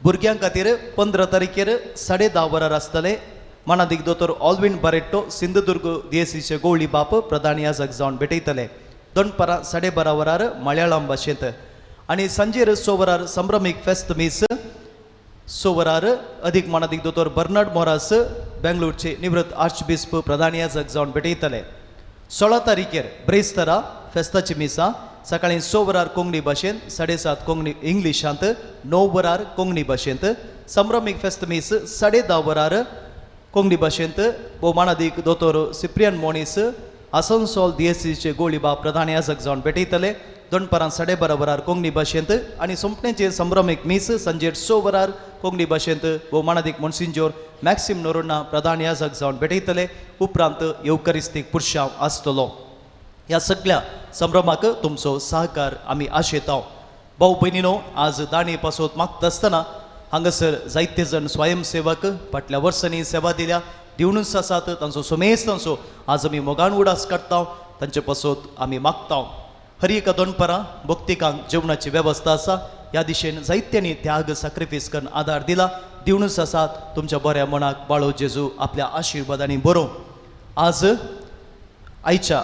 भुरग्यां खातीर 15 तारखेर 10:30 वरार आसतले. मानादीक दोतोर ऑल्विन बारेट्टो सिंधुदुर्ग दियेसीचे गोवळी बाप प्रधान याजक जावन भेटयतले. दनपारां 12:30 वरार मलयाळम भाशेंत आनी सांजेर 6 वरार संभ्रमीक फेस्त मीस 6 वरार अदीक मानादीक दोतोर बर्नार्ड मोरास बेंगलोरचे निवृत्त आर्चबिस्प प्रधान याजक जावन भेटयतले. 16 तारखेर ब्रेस्तारा फेस्ताची मिसां सकाळी 6 वरार कोंकणी भाशेंत, 7:30 कोंकणी इंग्लिशांत, 9 वरार कोंकणी भाशेंत, संभ्रमीक फेस्त मीस 10:30 वरार कोंकणी भाशेंत भोवमानादीक दोतोर सिप्रियन मोनीस आसनसोल दियेसीचे गोळीबाब प्रधान याजक जावन भेटयतले. दनपारां 12:30 वरार कोंकणी भाशेंत आनी सोंपण्याचे संभ्रमीक मीस सांजेर 6 वरार कोंकणी भाशेंत भोवमानादीक मोन्सिंजोर मॅक्सिम नोरोना प्रधान याजक जावन भेटयतले. उपरांत येवकरिस्तीक पुरशांव आसतलो. ह्या सगळ्या संभ्रमाक तुमचो सहकार आमी आशेता. भाव भयणीनो, आज दाणी पासत मागता आसतना हांगासर जायते जण स्वयंसेवक फाटल्या वर्सांनी सेवा दिल्या दिवनूच आसात. तांचो सुमेस तांचो आज आमी मोगान उडास काडटा, तांचे पासत आमी मागता. हर एका दनपारां भक्तिकांक जेवणाची वेवस्था आसा. ह्या दिशेन जायत्यांनी त्याग सॅक्रिफायस करून आदार दिला दिवनूच आसात. तुमच्या बऱ्या मनाक बाळो जेजू आपल्या आशिर्वादांनी बरोवं. आज आयच्या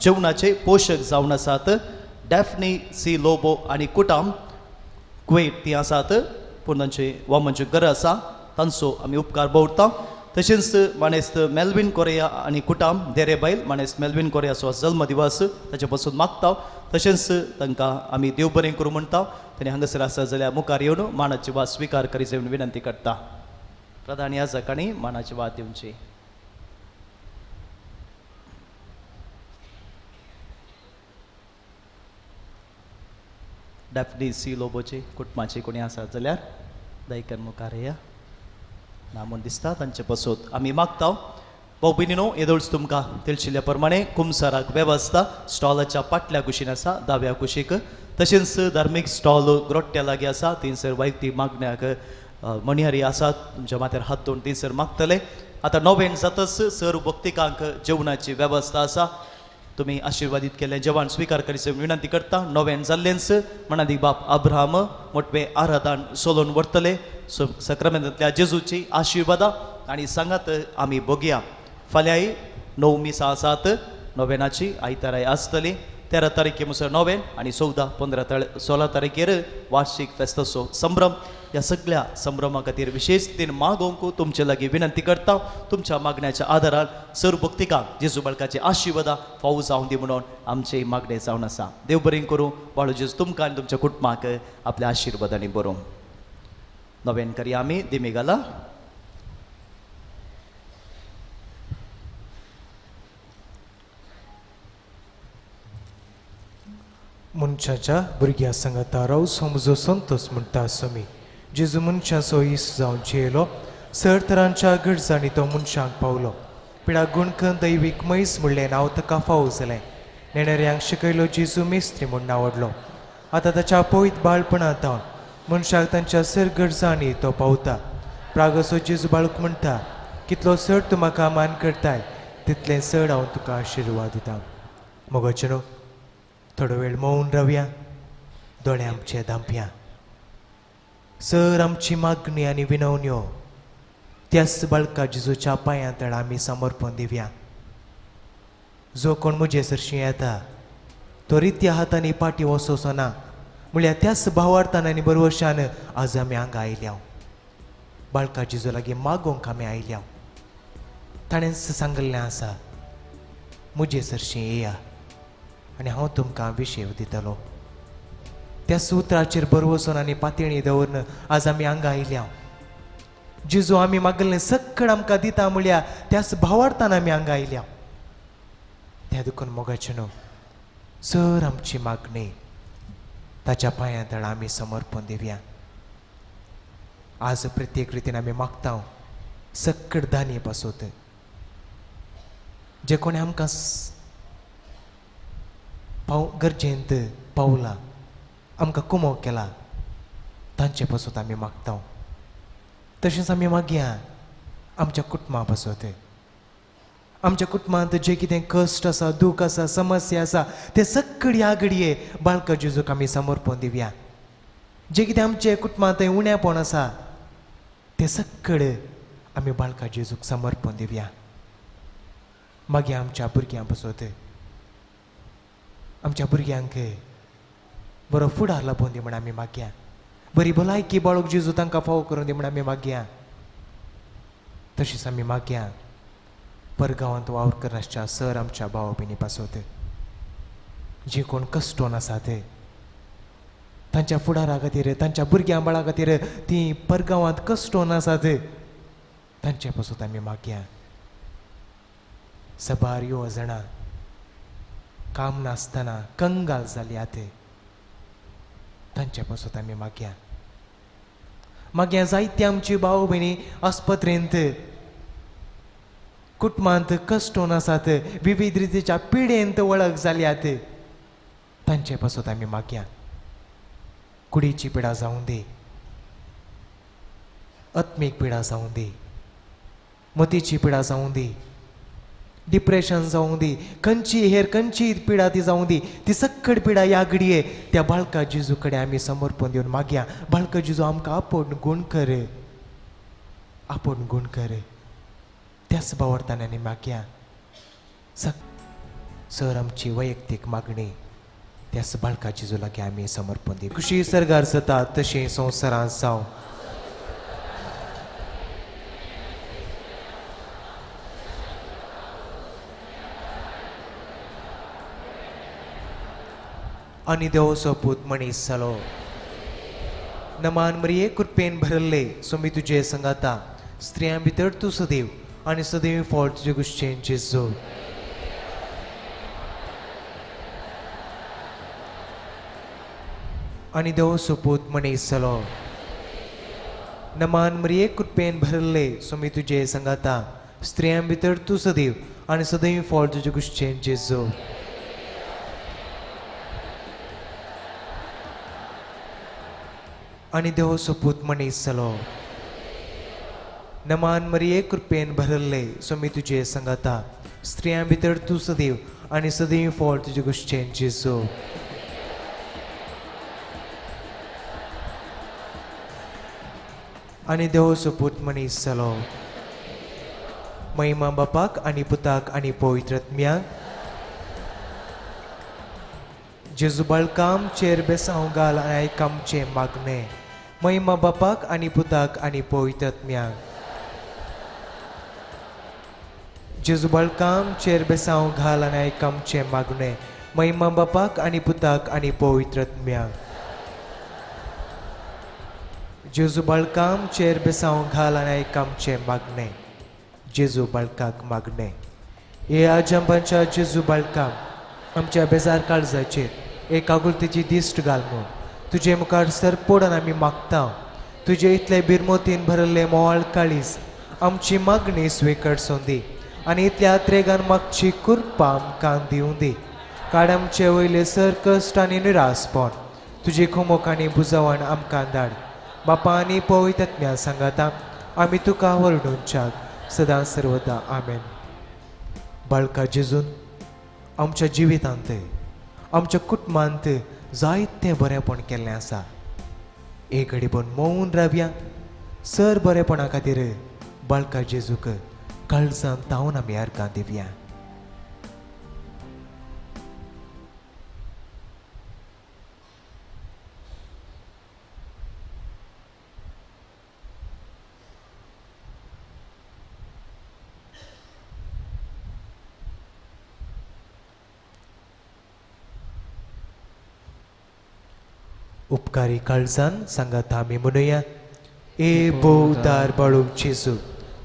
जेवणाचे पोशक जावन आसात डॅफनी सी लोबो आनी कुटाम कुवेट ती आसात, पूण तांचे वामनची गरज आसा, तांचो आमी उपकार दवरता. तशेंच मानेस्त मेल्विन कोरेया आनी कुटाम देरे बायल मानेस्त मेल्विन कोरेयाचो जल्मदिवस ताचे पासून मागता. तशेंच तांकां आमी देव बरें करूं म्हणटा. तांणी हांगासर आसा जाल्यार मुखार येवन मानाची वाद स्विकार करीत म्हूण विनंती करता. प्रधान याजकांनी मानाची वाद दिवची. डॅफनी सी लोबोचे कुटुंबाचे कोणी आसा जाल्यार दयकर मुखार या ना म्हूण दिसता तांचे पसत आमी मागता. भाव भयणीनो, येदोळच तुमकां तेलशिल्ल्या प्रमाणे कुमसाराक वेवस्था स्टॉलाच्या पाटल्या कुशीन आसा, दाव्या कुशीक. तशेंच धार्मीक स्टॉल ग्रोट्ट्या लागीं आसा, थंयसर वैयक्तीक मागण्याक मणिहारी आसात, तुमच्या माथ्यार हात दवरून थंयसर मागतले. आतां नोवेन जातच सर भक्तिकांक जेवणाची वेवस्था आसा. तुमी आशिर्वादीत केल्लें जेवण स्विकार करीत विनंती करता. नोवेन जाल्लेंच मनादीक बाप अब्राहम मोटवे आराधन सोलोवन व्हरतले. सक्रामेंतांतल्या जेजूची आशिर्वादां आनी सांगात आमी भोगया. फाल्यांय 9 मिसां आसात, नोवेनाची आयताराय आसतली. 13 तारखे मुसर नोवेन आनी 14, 15, 16 तारखेर वार्षिक फेस्ताचो संभ्रम. ह्या सगळ्या संभ्रमा खातीर विशेष तीन मागोवंक तुमचे लागीं विनंती करता. तुमच्या मागण्याच्या आदारान सर भक्तिकांक जेजू बाळकाचे आशिर्वादां फावो जावं दी म्हणून आमचे मागणें जावन आसा. देव बरें करूं. बाळू जेजू तुमकां आनी तुमच्या कुटुंबाक आपल्या आशिर्वादांनी बरोवं. नवेन करया आमी दिमी घाला. मनशाच्या भुरग्या सांगाता राव समजो संतोष म्हणटा स्वामी. जेजू मनशाचो इस जावन जियेलो, सर तरांच्या गरजांनी तो मनशांक पावलो. पिडा गुणकन दैवीक मैस म्हणलें नांव ताका फावो जालें. नेणाऱ्यांक शिकयलो जेजू मेस्त्री म्हूण नांवडलो. आतां ताच्या पयत बाळपणांत मनशाक तांच्या सर गरजांनी तो पावता. प्रागसो जेजू बाळक म्हणटा, कितलो सर तूं म्हाका मान करताय तितलें चड हांव तुका आशिर्वाद दिता. मोगाचें न्हू, थोडो वेळ मौन रावया, दोळे आमचे धांपया. सर आमची मागणी आनी विनवण्यो त्याच बाळका जेजूच्या पांयां तळा आमी समर्पण दिवया. जो कोण म्हजे सरशीं येता तो रित्या हातांनी पाटी वसोचो ना म्हळ्यार त्याच भावार्थान आनी बरवशान आज आमी हांगा आयल्या. बाळका जेजू लागीं मागोवंक आमी आयल्या. ताणें सांगिल्लें आसा, म्हजे सरशीं येया आनी हांव तुमकां विशेव दितलो. त्या सुत्राचेर बरवसून आनी पातयणी दवरून आज आमी हांगा आयल्या. जेजू आमी मागल्लें सगळें आमकां दिता म्हळ्यार त्याच भावार्थान आमी हांगा आयल्या. त्या देखून मोगाचें न्हू, सर आमची मागणी ताच्या पांयां तळा आमी समर्पण दिवया. आज प्रत्येक रितीन आमी मागता सगळें दानी पासत जे कोणें आमकां पाव गरजेंत पावला, आमकां कुमो केला, तांचे पासत आमी मागता. तशेंच आमी मागया आमच्या कुटुंबा पासत. आमच्या कुटुंबांत जे कितें कश्ट आसा, दूख आसा, समस्या आसा ते सगळी आगडये बाळका जेजूक आमी समर्पण दिवया. जे कितें आमचे कुटुंबांत उणेपण आसा ते सगळे आमी बाळका जेजूक समर्पण दिवया. मागीर आमच्या भुरग्यां पासत, आमच्या भुरग्यांक बरो फुडार लाबोवन दी म्हण आमी मागया. बरी भलायकी बाळूक जेजू तांकां फावो करून दी म्हण आमी मागया. तशेंच आमी मागया परगांवांत वावर करनासच्या सर आमच्या भाव भयणी पासत, जे कोण कश्टोन आसा ते तांच्या फुडारा खातीर, तांच्या भुरग्यां बाळा खातीर ती परगांवांत कश्टोन आसात तांचे पासत आमी मागया. सबार यो जाणां काम नासतना कंगाल जाल्या ते तांचे पासत आमी मागया. मागया जायते आमची भाव भयणी आस्पत्रेंत कुटुंबांत कश्टोन आसात, विविध रितीच्या पिडेंत वळख जाल्यात तांचे पासत आमी मागया. कुडीची पिडा जावं दी, आत्मीक पिडा जावं दी, मतीची पिडा जावं दी, डिप्रेशन जावं दी, खंयची हेर खंयची पिडा ती जावं दी, ती सक्कड पिडा ह्या घडये त्या बाळका जेजू कडेन आमी समर्पण दिवन मागया. बाळका जेजू आमकां आपोवन गूण कर, आपोवन गूण कर. त्याच भावार्थान आनी मागया सर आमची वैयक्तीक मागणी त्याच बाळका जेजू लागीं आमी समर्पण दिवया. खुशी सर्गार जाता तशें संवसारांत जावं. आनी देवाचो पूत मनीस जालो. नमान मरिये कृपेन भरल्ले सोमी तुजे संगाता, स्त्रियां भितर तूं सदैव आनी सदैव फळ तुजे गुश्चेन जेजू. आनी देवाचो पूत मनीस जालो. नमान मरिये कृपेन भरल्ले सोमी तुजे संगाता, स्त्रियां भितर तूं सदैव आनी सदैव फळ तुजे गुश्चेन जेजू. आनी देवाचो पूत मनीस जालो. नमान मरिये कृपेन भरल्ले सोमी तुजे संगाता, स्त्रियां भितर तूं सदैव आनी सदैव फळ तुजे गुश्चेन जेजू. आनी देवाचो पूत मनीस जालो. महिमा बापाक आनी पुताक आनी पवित्र आत्म्याक. जेजू बाळका आमचेर बेसांव घाल आनी आयक आमचें मागणें. महिमा बापाक आनी पुताक आनी पवित्र आत्म्याक. जेजू बाळका आमचेर बेसांव घाल आनी आयक आमचें मागणें. महिमा बापाक आनी पुताक आनी पवित्र आत्म्याक. जेजू बाळका आमचेर बेसांव घाल आनी आयक आमचें मागणें. जेजू बाळकाक मागणें. हे आजंबाच्या जेजू बाळका आमच्या बेजार काळजाचेर एक आगुलतेची दिश्ट घाल म्हूण तुजे मुखार सरपोडून आमी मागता. तुजे इतले बिरमोतीन भरिल्ले मोवाळ काळीज आमची मागणी स्वीकारसून दी आनी इतल्या त्रेगान मागची कृपा आमकां दिवं दी. काड आमचे वयले सर कश्ट आनी निरासपण तुजी खुमोक आनी बुजवण आमकां धाड. बापा आनी पवित्र आत्म्या सांगाता आमी तुका वर्णुच्याक सदां सर्वदा. आमेन. बाळका जेजून आमच्या जिवितांत आमच्या कुटुंबांत जायतें बरेंपण केल्लें आसा. एक घडी पण मौन रावया. सर बरेपणा खातीर बाळका जेजूक काळजान तावन आमी अर्गां दिवया. उपकारी काळजान सांगात आमी म्हणुया. ए भोवदार बाळूक जेजू,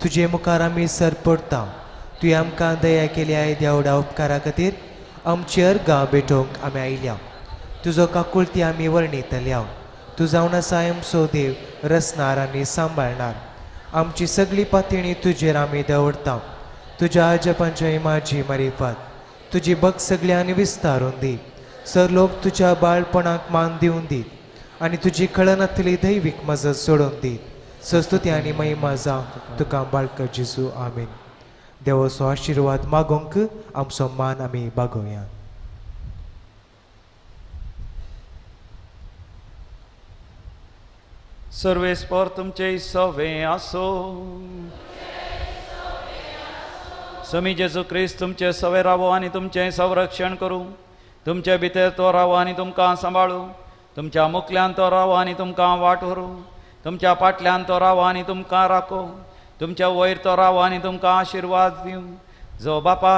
तुजे मुखार आमी सर पडता. तुवें आमकां दया केल्या देवडा उपकारा खातीर आमची अर्गां भेटोवंक आमी आयल्या. तुजो काकुळती आमी वर्णितल्या. तूं जावन आसा आमचो देव, रचणार आनी सांबाळणार. आमची सगळी पातणी तुजेर आमी दवरता. तुज्या आजपांच्या इमाजी मारिफात तुजी भक्त सगळ्यांनी विस्तारून दी. सर लोक तुज्या बाळपणाक मान दिवन दीत आनी तुजी कळनातली दैवीक मजत सोडून दीत सस्तुती आनी महिमा जावं तुका बाळक जेजू आमीन. देवाचो आशिर्वाद मागोवंक आमचो मान आमी बागोवया. सर्वेस्पर तुमचे सवे आसो. समी जेजू क्रिस्त तुमचे सवे रावो आनी तुमचें संरक्षण करूं. तुमचे भितर तो रावो आनी तुमकां सांबाळू. तुमच्या मुखल्यान तो रावो आनी तुमकां वाट व्हरूं. तुमच्या फाटल्यान तो रावो आनी तुमकां राखो. तुमच्या वयर तो रावो आनी तुमकां आशिर्वाद दिवं. जो बापा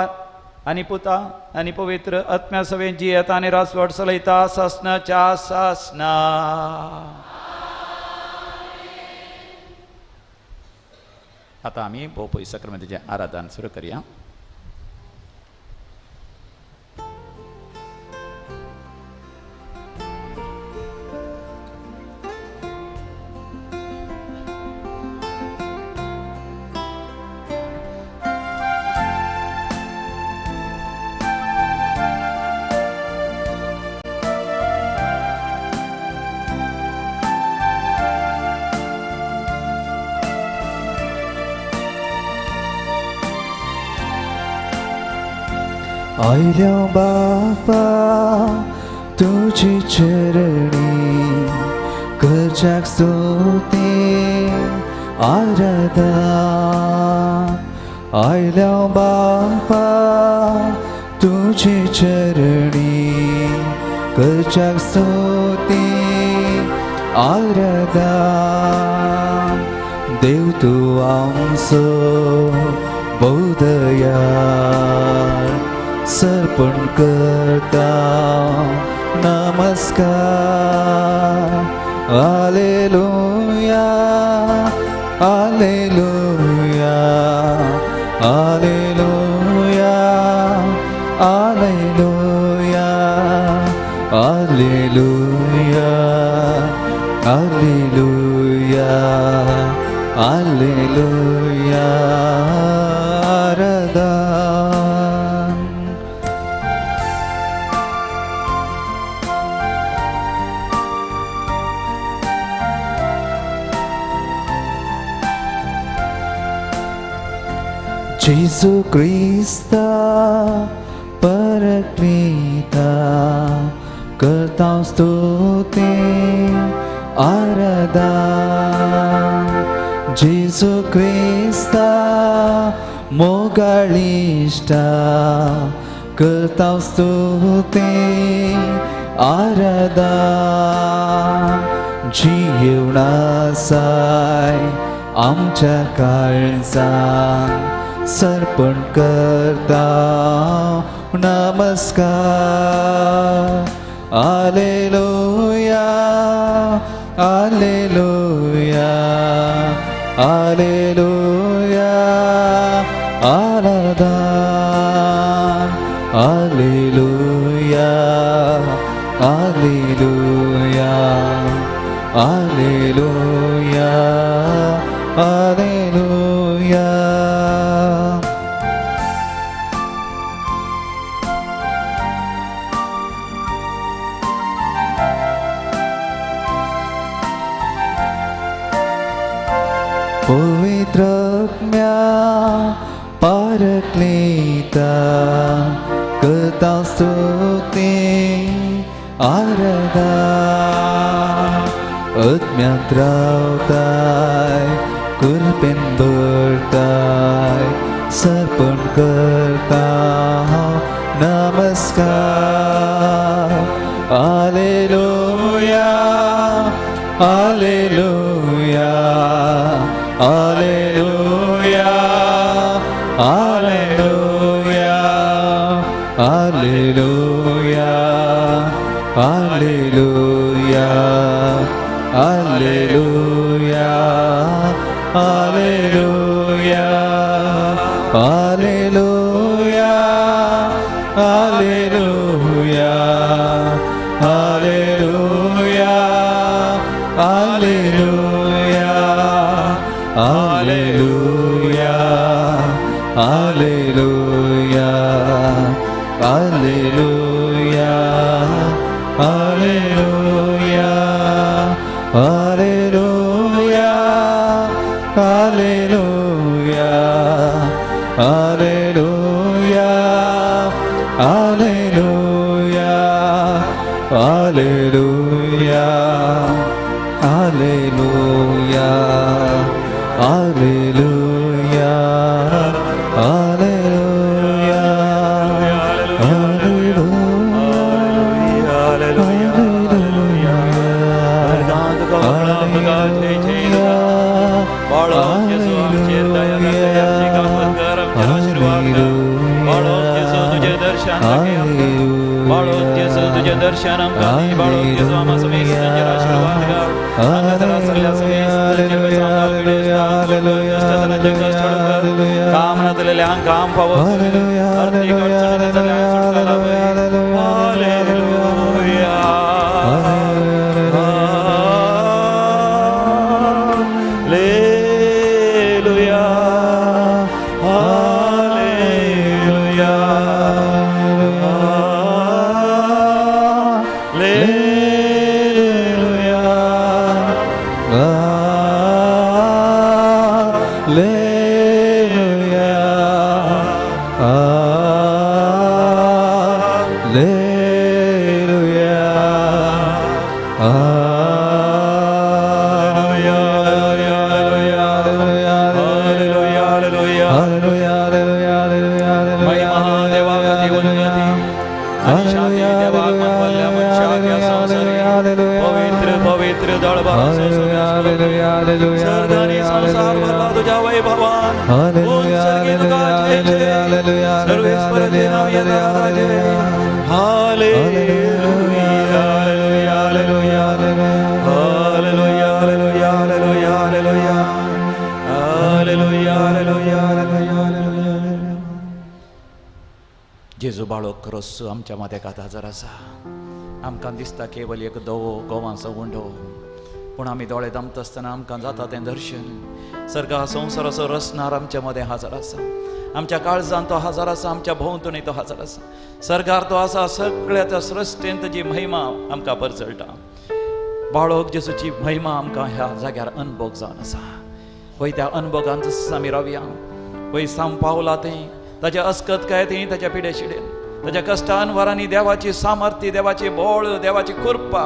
आनी पुता आनी पवित्र आत्म्या सवें जियेता आनी राजवट चलयता सासनाच्या सासना. आतां आमी भोव सक्रमेंताचें आराधन सुरू करया. आयल्या बापा तुजी चरणी करच्याक स्तुती आराधना. आयल्या बापा तुजी चरणी करच्याक स्तुती आराधना. देव तूं आमचो भोव सर्पण करता नमस्कार. Hallelujah hallelujah hallelujah hallelujah hallelujah hallelujah hallelujah. Gesù Krista Paraklita करता स्तुती आराधना. जेजू क्रिस्ता मोगाळिश्टा करता स्तुती आराधना. जिवणासाय आमच्या काळजान सर्पण करता नमस्कार. Hallelujah hallelujah hallelujah आराधना. Hallelujah hallelujah hallelujah hallelujah. पवित्रज्ञा पारक्लीता करता स्तुती आराधना. आत्म्यांत रावताय कृपेन भरताय सर्पण करता नमस्कार. Hallelujah hallelujah hallelujah hallelujah hallelujah hallelujah hallelujah hallelujah hallelujah hallelujah hallelujah hallelujah hallelujah hallelujah hallelujah hallelujah. Alleluia, Alleluia, Alleluia, Alleluia, Alleluia, Alleluia, Alleluia, Alleluia, दर्शन काम पावो जेजू बाळो cross आमच्या मदेकात हजर आसा. आमकां दिसता केवल एक दवो गोवांचो उंडो, पूण आमी दोळे दामता आसतना आमकां जाता तें दर्शन. सर्गा संवसाराचो रचणार आमच्या मदें हजर आसा. आमच्या काळजान तो हजर आसा, आमच्या भोंवतणी तो हजर आसा. सर्गार तो आसा. सगळ्या त्या सृश्टेंत ताजी महिमा आमकां परजळटा. बाळोक जेजूची महिमा आमकां ह्या जाग्यार अनभोग जावन आसा. वय त्या अनभोगांतच आमी रावया. वय सांपावला तें ताज्या अस्कत काय ती ताज्या पिडे शिडेन ताज्या कश्टान वरांनी देवाची सामर्थ्य, देवाची बोळ, देवाची कृपा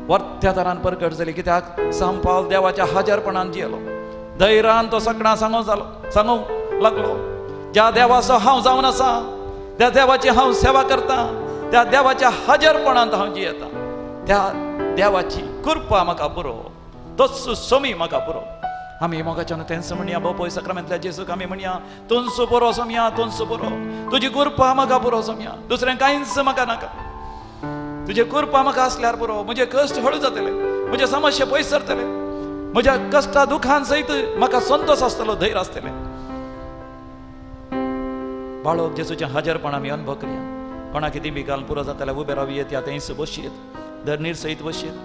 वर्त्या तरान परगट जाली. कित्याक सांपावल देवाच्या हाजरपणान जियेलो. धैर्यान तो सगळ्यां सांगूंक जालो, सांगूंक लागलो, ज्या देवाचो हांव जावन आसा, त्या देवाची हांव सेवा करता, त्या देवाच्या हाजरपणांत हांव जियेता, त्या देवाची कृपा म्हाका पुरो, तोच सोमी म्हाका पुरो. आमी मोगाच्यान तेंच म्हणया, बापोय सक्रमेंतल्या जेजूक आमी म्हणया, तुमचो पुरो सोमया, तुमचो पुरो, तुजी कृपा म्हाका पुरो सोमया, दुसरें कांयच म्हाका नाका. तुजे कृपा म्हाका आसल्यार पुरो. म्हजे कश्ट हळू जातले, म्हजे समस्या पयस सरतले, म्हज्या कश्टा दुखान सयत म्हाका संतोश आसतलो, धैर्य आसतलें. बाळोक जेजूचें हाजरपण आमी अनुभव करया. कोणाक कितें बी घालून पुरो जाता जाल्यार उबे रावयेत, या थंयच बसयेत, धरणीर सयत बसयेत,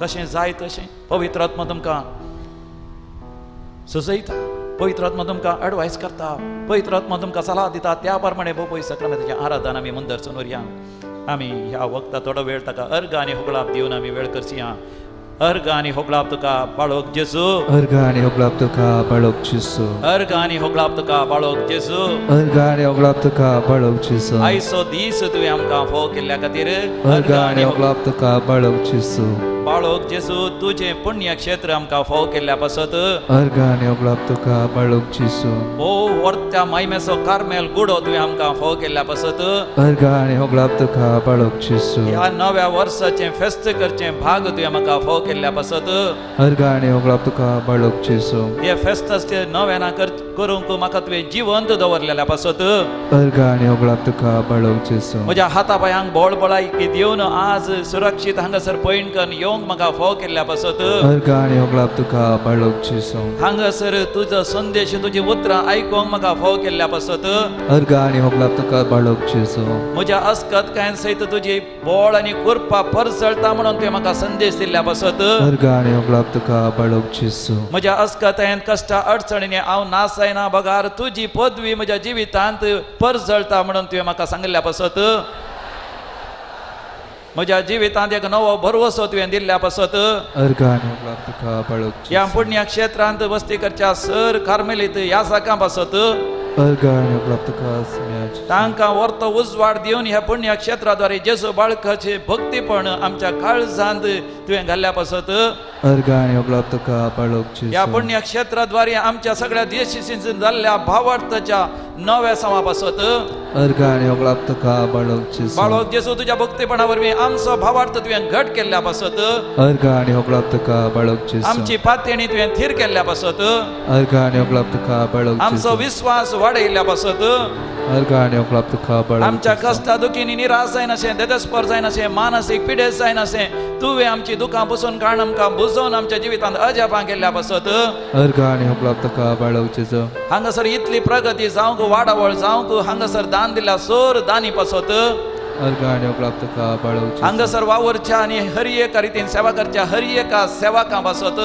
कशें जाय तशें. पवित्र आत्मा तुमकां सुचयता, पवित्र आत्मा तुमकां एडवायस करता, पवित्र आत्मा तुमकां सलाह दिता. त्या प्रमाणे बोपय सक्रमेंताचें आराधन आमी मुंदर उरया. आमी ह्या वखदा थोडो वेळ ताका अर्घ आनी होगळाप दिवन आमी वेळ करचया. अर्घ आनी होगळाप तुका बाळोक जेजू, अर्घ आनी होगळाप तुका बाळोक जेजू, अर्घ आनी होगळाप तुका बाळोक जेजू, अर्घ आनी होगळाप तुका बाळोक जेजू. आयचो दीस तुवें आमकां फोव केल्ल्या खातीर अर्घ आनी होगळाप तुका बाळोक जेजू. बाळोक जेजू, तुजें पुण्य क्षेत्र आमकां फोव केल्ल्या पासत अर्घ आनी होगळाप तुका बाळोक जेजू. ओ वर्त्या मायमेचो कार्मेल गुडो तुवें आमकां फोव केल्ल्या पासत अर्घ आनी होगळाप तुका बाळोक जेजू. ह्या नव्या वर्साचें फेस्त करचें भाग तुवें म्हाका फोव केल्ल्या पासत अर्घ आनी होगळाप तुका बाळोक जेजू. हे फेस्ताचे नव्याना करूंक म्हाका तुवें जिवंत दवरलेल्या पासत अर्घ आनी होगळाप तुका बाळोक जेजू. म्हज्या हाता पांयांक बोळ बळायकी दिवन आज सुरक्षीत हांगासर पयण करून येवंक म्हाका फोव केल्ल्या पासत अर्घ आनी होगळाप तुका बाळोक जेजू. हांगासर तुजो संदेश, तुजी उतरां आयकूंक म्हाका फोव केल्ल्या पासत अर्घ आनी होगळाप तुका बाळोक जेजू. म्हज्या अस्कत कांय सयत तुजी बोळ आनी कृपा परजळता म्हणून तुवें म्हाका संदेश दिल्ल्या पासत अर्घ आनी होगळाप तुका बाळोक जेजू. म्हज्या अस्कतायेन कश्टा अडचणींनी हांव नासायना बगार तुजी पदवी म्हज्या जिवितांत परजळता म्हणून तुवें म्हाका सांगिल्ल्या पासत म्हज्या जिवितांत एक नवो भरवसो तुवें दिल्ल्या पासत अर्गां आनी होगलाप तुका बाळोक ह्या जेजू. पुण्य क्षेत्रांत वस्ती करच्या सर कार्मेलीत ह्या साकां पासत अर्गां आनी होगलाप तुका सोम्या जेजू. तांकां वर्तो उजवाड दिवन ह्या पुण्य क्षेत्राद्वारे जेजू बाळकाचे भक्तीपण आमच्या काळजांत तुवें घाल्ल्या पासत अर्गां आनी होगलाप तुका बाळोक ह्या जेजू. पुण्य क्षेत्राद्वारे आमच्या सगळ्या देशींत जाल्ल्या भावार्थाच्या नव्या समा पासत अर्गां आनी होगलाप तुका बाळोक जेजू. बाळोक जेजू तुज्या भक्तीपणा वरवीं आमचो भावार्थ तुवें घट केल्ल्या पासत अर्गां आनी होगलाप तुका बाळोक जेजू. आमची पातयणी तुवें थीर केल्ल्या पासत अर्गां आनी होगलाप तुका बाळोक आमचो जेजू. विस्वास वाडयल्ल्या पासत अर्गां आनी होगलाप तुका बाळोक आमच्या जेजू. कश्टा दुखींनी निराश जायनाशें, देदेस्पर जायनाशें, मानसीक पिडेस जायनाशें तुवें आमची दुकां पुसून काण आमकां बुजोवन आमच्या जिवितांत अजापां केल्ल्या पासत अर्गां आनी होगलाप तुका बाळोक जेजू. हांगासर इतली प्रगती जावंक वाडावळ जावंक हांगासर दान दिल्या सोर दानी पासत अर्गां आनी होगलाप तुका बाळोक जेजू. हांगासर वावुरच्या आनी हर एका रितीन सेवा करच्या हर एका सेवकां पासत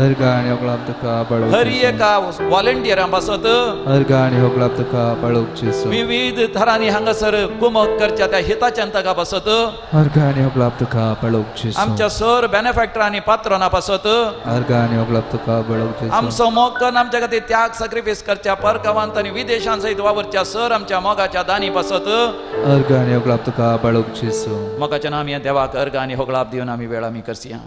अर्गां आनी होगलाप तुका बाळोक हर जेजू. एका वॉलंटियरां पासत अर्गां आनी होगलाप तुका बाळोक जेजू. विविध थरांनी हांगासर कुमक करच्या त्या हिताच्या पासत अर्गां आनी होगलाप तुका बाळोक जेजू. आमच्या सर बेनिफॅक्टर आनी पात्रां पासत अर्गां आनी होगलाप तुका बाळोक जेजू. आमचो मोग करून आमच्या खातीर त्याग सॅक्रिफायस करच्या परगांवांत आनी विदेशांत सयत वावुरच्या सर आमच्या मोगाच्या दानी पासत अर्गां आनी होगलाप तुका बाळोक जेजू. मोगाच्या नाम ह्या देवाक अर्गां आनी होगलाप दिवन आमी वेळ आमी करसया.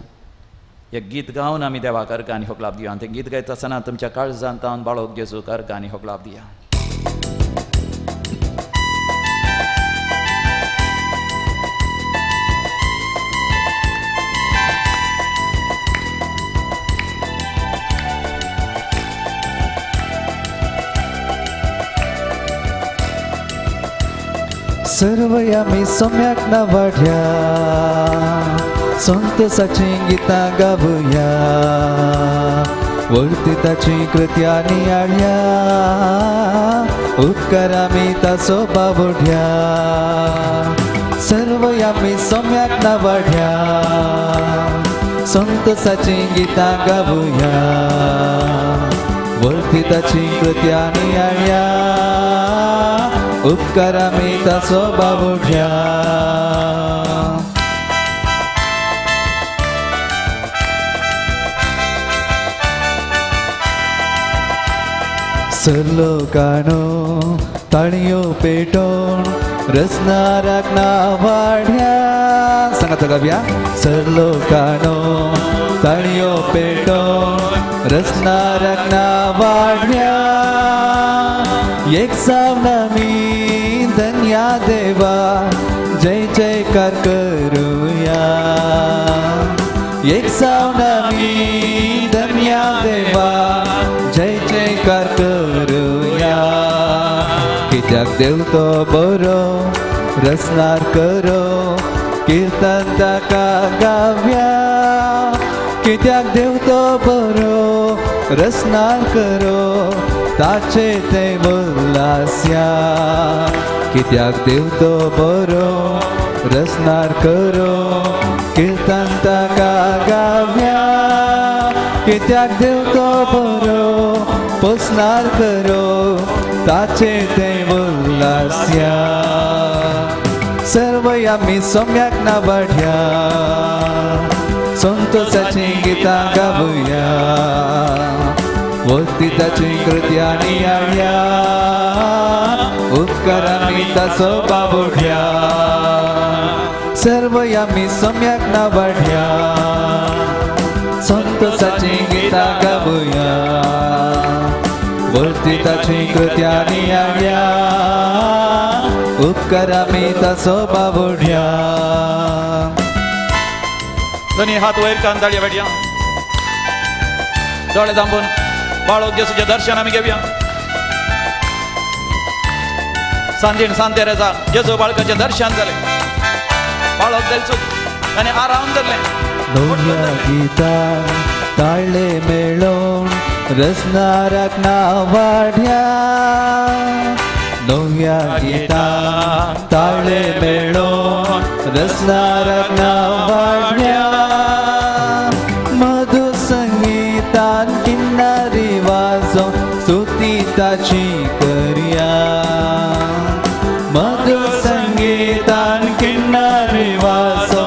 एक गीत गावन आमी देवाक अर्गां आनी होगलाप दिवया. आनी तें गीत गायता आसतना तुमच्या काळजांत तावन बाळोक जेजूक अर्गां आनी होगलाप दिया. सर्व आमी सम्याक नावाड्या संतोषाची गीतां गावया वरती ताची कृत्या नियाळया उपकार आमी ताचो बावड्या. सर्व आमी सम्याक नावाड्या संतोषाची गीतां गावया वरती ताची कृत्या नियाळया उपकार आमी ताचो बावड्या. सरलो काणो ताळयो पेटोवन रसनाराक नावाड्या. सांगात गावया. सरलो काणो ताळयो पेटोवन रसनाराक नावाड्या. एक सावन आमी धन्या देवा जय जयकार करुया. एक सावन आमी धन्या देवा जय जयकार करुया. कित्याक देव तो बरो रसनार करो कीर्तन ताका गावया. कित्याक देव तो बरो रसनार करो ताचे ते उल्हास्या. कित्याक देव तो बरो रसनार करो कीर्तन ताका गावया. कित्याक देव तो बरो पोसनार करो ताचे ते उल्हास्या. सर्व आमी सम्याक नावाड्या संतोषाची गीतां गावया वरती ताची कृत्या नियाळया उपकार आमी ताचो बावड्या. सर्व आमी सम्याक नावाड्या संतोषाची गीतां गावया वरती ताची कृत्या नियाळया उपकार आमी ताचो बावड्या. दोन्ही हात वयर कान ताळयो पेटया, दोळे धांपून बाळोक जेजूचें दर्शन आमी घेवया. सांजेन सांतेरेजा जेजू बाळकाचें दर्शन जालें. बाळोक देलचो आनी आराम धरलें. नव्या गीतां ताळे मेळोवन रसनाराक नावाड्या. नव्या गीतां ताळे मेळोवन रसनाराक नावाड्या. मधु संगीतान किन्नरी वाजोवन स्तुती ताची करया. मधु संगीतान किन्नरी वाजोवन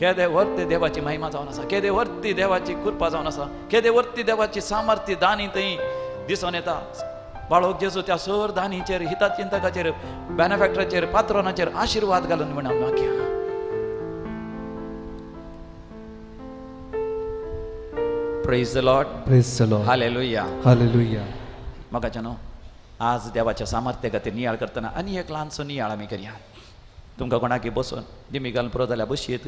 केदे वर्ती देवाची महिमा जावन आसा, केदे वर्ती देवाची कृपा जावन आसा, केदे वर्ती देवाची सामर्थ्य दानी थंय दिसून येता. बाळक जेजू त्या सर दानीचेर, हिताचिंतकाचेर, बेनिफॅक्टराचेर, पात्रोनाचेर आशिर्वाद घालून म्हण आमी मागया. Praise the Lord. Praise the Lord. Hallelujah. Hallelujah. मोगाच्या न्हू, आज देवाच्या सामर्थ्य खातीर नियाळ करतना आनी एक ल्हानसो नियाळ आमी करया. तुमकां कोणाकी बसून दिमी घालून पुरो जाल्यार बसयेत,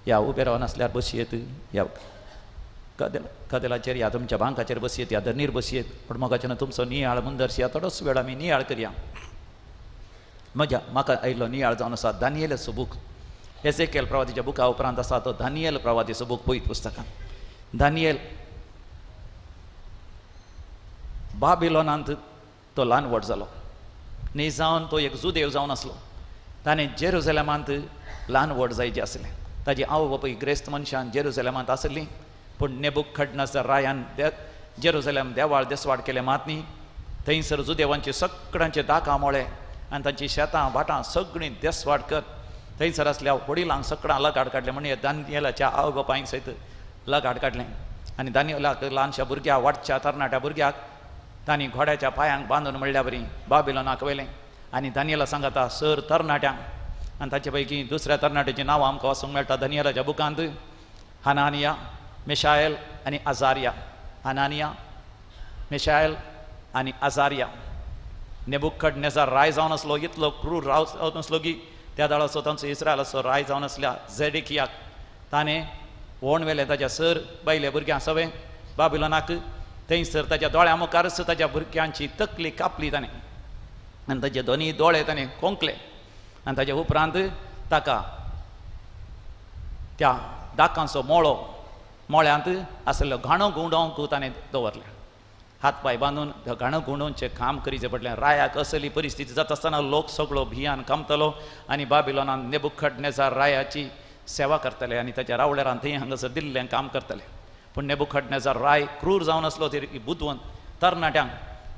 या उबे रावन आसल्यार बसयेत, या कदेलाचेर या तुमच्या बांकाचेर बसयेत, या धरणीर बसयेत. पूण मोगाच्या न्हू, तुमचो नियाळ मुंदरशी थोडोच वेळ आमी नियाळ करया. म्हज्या म्हाका आयिल्लो नियाळ जावन आसा दानियेलाचो बूक. एझेकियल प्रवादीच्या बुका उपरांत आसा तो दानियल प्रवादीचो बूक पयत पुस्तकान. दानियल बाबिलोनांत तो ल्हान व्हड जालो. न्ही जावन तो एक जुदेव जावन आसलो. ताणें जेरुजलेमांत ल्हान व्हड जायचें आसलें. ताजी आवय बापूय ग्रेस्त मनशान जेरुजलेमांत आसली. पूण नेबुकदनेझर रायान जेरुजलेम देवाळ देसवाड केलें मात न्ही, थंयसर जुदेवांची सगळ्यांचे दाकां मोळे आनी तांची शेतां भाटां सगळीं देसवाड कर थंयसर आसल्या वडिलांक सगळ्यां लगाड काडलें. म्हणजे दानियेलाच्या आवय बापायंक सयत लगाड काडलें. आनी दानियेलाक ल्हानशा भुरग्या वाडच्या तरणाट्या भुरग्याक तांणी घोड्याच्या पांयांक बांदून म्हणल्या बरी बाबिलोनाक व्हेलें. आनी दानियेला सांगता सर तरणाट्यांक, आनी ताचे पैकी दुसऱ्या तरणाट्याचीं नांवां आमकां वाचूंक मेळटा दानियेलाच्या बुकांत, हनानिया, मिशायल आनी अजारिया. हनानिया, मिशायल आनी अजारिया. नेबुकदनेझर राय जावन आसलो, इतलो क्रूर राव जावन आसलो की त्या दाळाचो तांचो इस्रायलाचो राय जावन आसल्या झेडेकियाक ताणें वोण व्हेलें ताच्या सर बायले भुरग्यां सवें बाबिलोनाक. थंयसर ताच्या दोळ्या मुखारच ताच्या भुरग्यांची तकली कापली ताणें आनी ताचे दोनूय दोळे ताणें कोंकले. आनी ताच्या उपरांत ताका त्या दाकांचो मोळो मोळ्यांत आसलो घाणो गुंडोवंक ताणें दवरलें. हात पांय बांदून घाणो गुंडोवचें काम करीचें पडलें. रायाक असली परिस्थिती जाता आसतना लोक सगळो भियान कामतलो आनी बाबिलोनान नेबुकदनेझर रायाची सेवा करतले आनी ताच्या रावळेरान थंय हांगासर दिल्लें काम करतले. पूण नेबुकदनेझर राय क्रूर जावन आसलो तरी बुदवंत तरणाट्यांक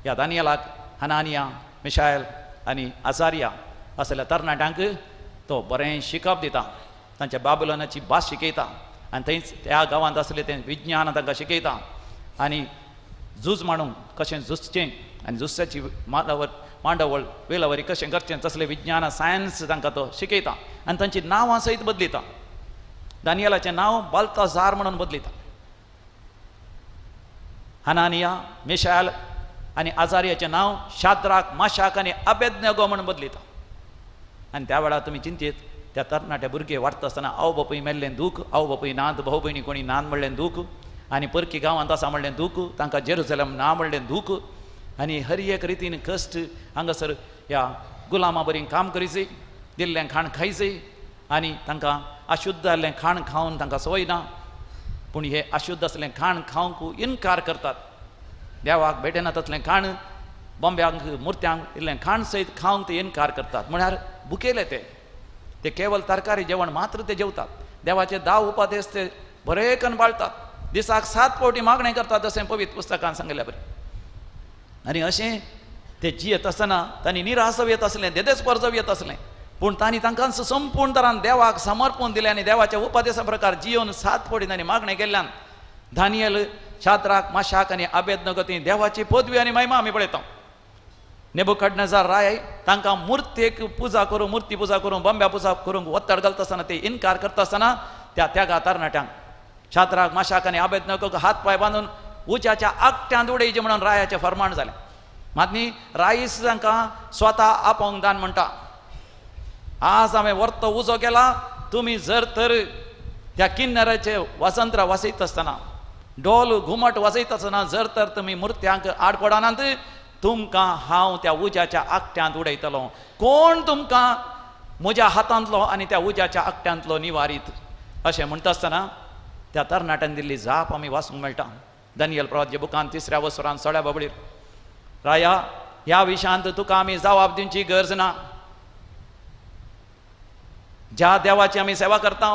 ह्या दानियेलाक, हनानिया, मिशायल आनी अजारिया असल्या तरणाट्यांक तो बरें शिकप दिता, तांच्या बाबिलोनाची भास शिकयता आनी थंयच त्या गांवांत आसलें तें विज्ञान तांकां शिकयता आनी झूज मांडूंक कशें झुजचें आनी झुजच्याची मांडावळ मांडावळ वेलावरी कशें करचें तसलें विज्ञान सायन्स तांकां तो शिकयता आनी तांची नांवां सयत बदलिता. दानियेलाचें नांव बाल्ताजार म्हणून बदलिता. हनानिया, मिशायल आनी आजारियाचें नांव शाद्राक, माशाक आनी अबेदनगो म्हणून बदलिता. आनी त्या वेळार तुमी चिंतीत त्या तरणाट्या भुरगे वाडटा आसतना आवय बापूय मेल्लें दूख, आवय बापूय नात, भाव भयणी कोणी नात म्हणलें दूख, आनी परकी गांवांत आसा म्हणलें दूख, तांकां जेरुजलेम ना म्हणलें दूख, आनी हर एक रितीन कश्ट हांगासर ह्या गुलामा बरी काम करीचे, दिल्लें खाण खायचें आनी तांकां अशुद्ध आसलें खाण खावन तांकां संवय ना. पूण हे अशुद्ध आसलें खाण खावंक इनकार करतात. देवाक भेटना तसलें खाण, बोंब्यांक मुर्त्यांक इल्लें खाण सयत खावंक ते इनकार करतात. म्हळ्यार भुकेले ते, ते केवल तरकारी जेवण मात्र ते जेवतात. देवाचे 10 उपादेश ते बरे कन पाळतात. दिसाक 7 फावटी मागणें करतात अशें पवित्र पुस्तकान सांगिल्ल्या बरें. आनी अशें ते जियेत आसतना तांणी निराश येत आसलें, देदेस्पर येत आसलें, पूण तांणी तांकां संपूर्ण तरान देवाक समर्पण दिलें आनी देवाच्या उपदेशा प्रकार जियोन 7 फावटी तांणी मागणें केल्ल्यान दानियल, शाद्राक, माशाक आनी अबेदनगो ती देवाची पदवी आनी महिमा आमी पळयता. नेबुकदनेझर राय तांकां मुर्तेक पुजा करूं, मुर्ती पुजा करूं, बंब्या पुजा करूंक ಒತ್ತಡ घालता आसतना ते इनकार करता आसतना त्या त्यागा तरणाट्यांक शाद्राक, माशाक आनी अबेदनगोक हात पांय बांदून उज्याच्या आकट्यांत उडयचें म्हणून रायाचें फरमाण जालें. मात न्ही रायस तांकां स्वता आपोवंक दान म्हणटा, आज हांवें वर्तो उजो केला, तुमी जर तर त्या किन्नराचे वसंत्र वाजयत आसतना, डोल घुमट वाजयत आसतना जर तर तुमी मुर्त्यांक आड पडनात, तुमकां हांव त्या उज्याच्या आकट्यांत उडयतलो. कोण तुमकां म्हज्या हातांतलो आनी त्या उज्याच्या आकट्यांतलो निवारीत अशें म्हणटा आसतना त्या तरणाट्यान दिल्ली जाप आमी वाचूंक मेळटा. दानियल प्रवादच्या बुकान 3 वसरान 16 बाबडीर, राया ह्या विशयांत तुका आमी जबाब दिवची गरज ना. ज्या देवाची आमी सेवा करता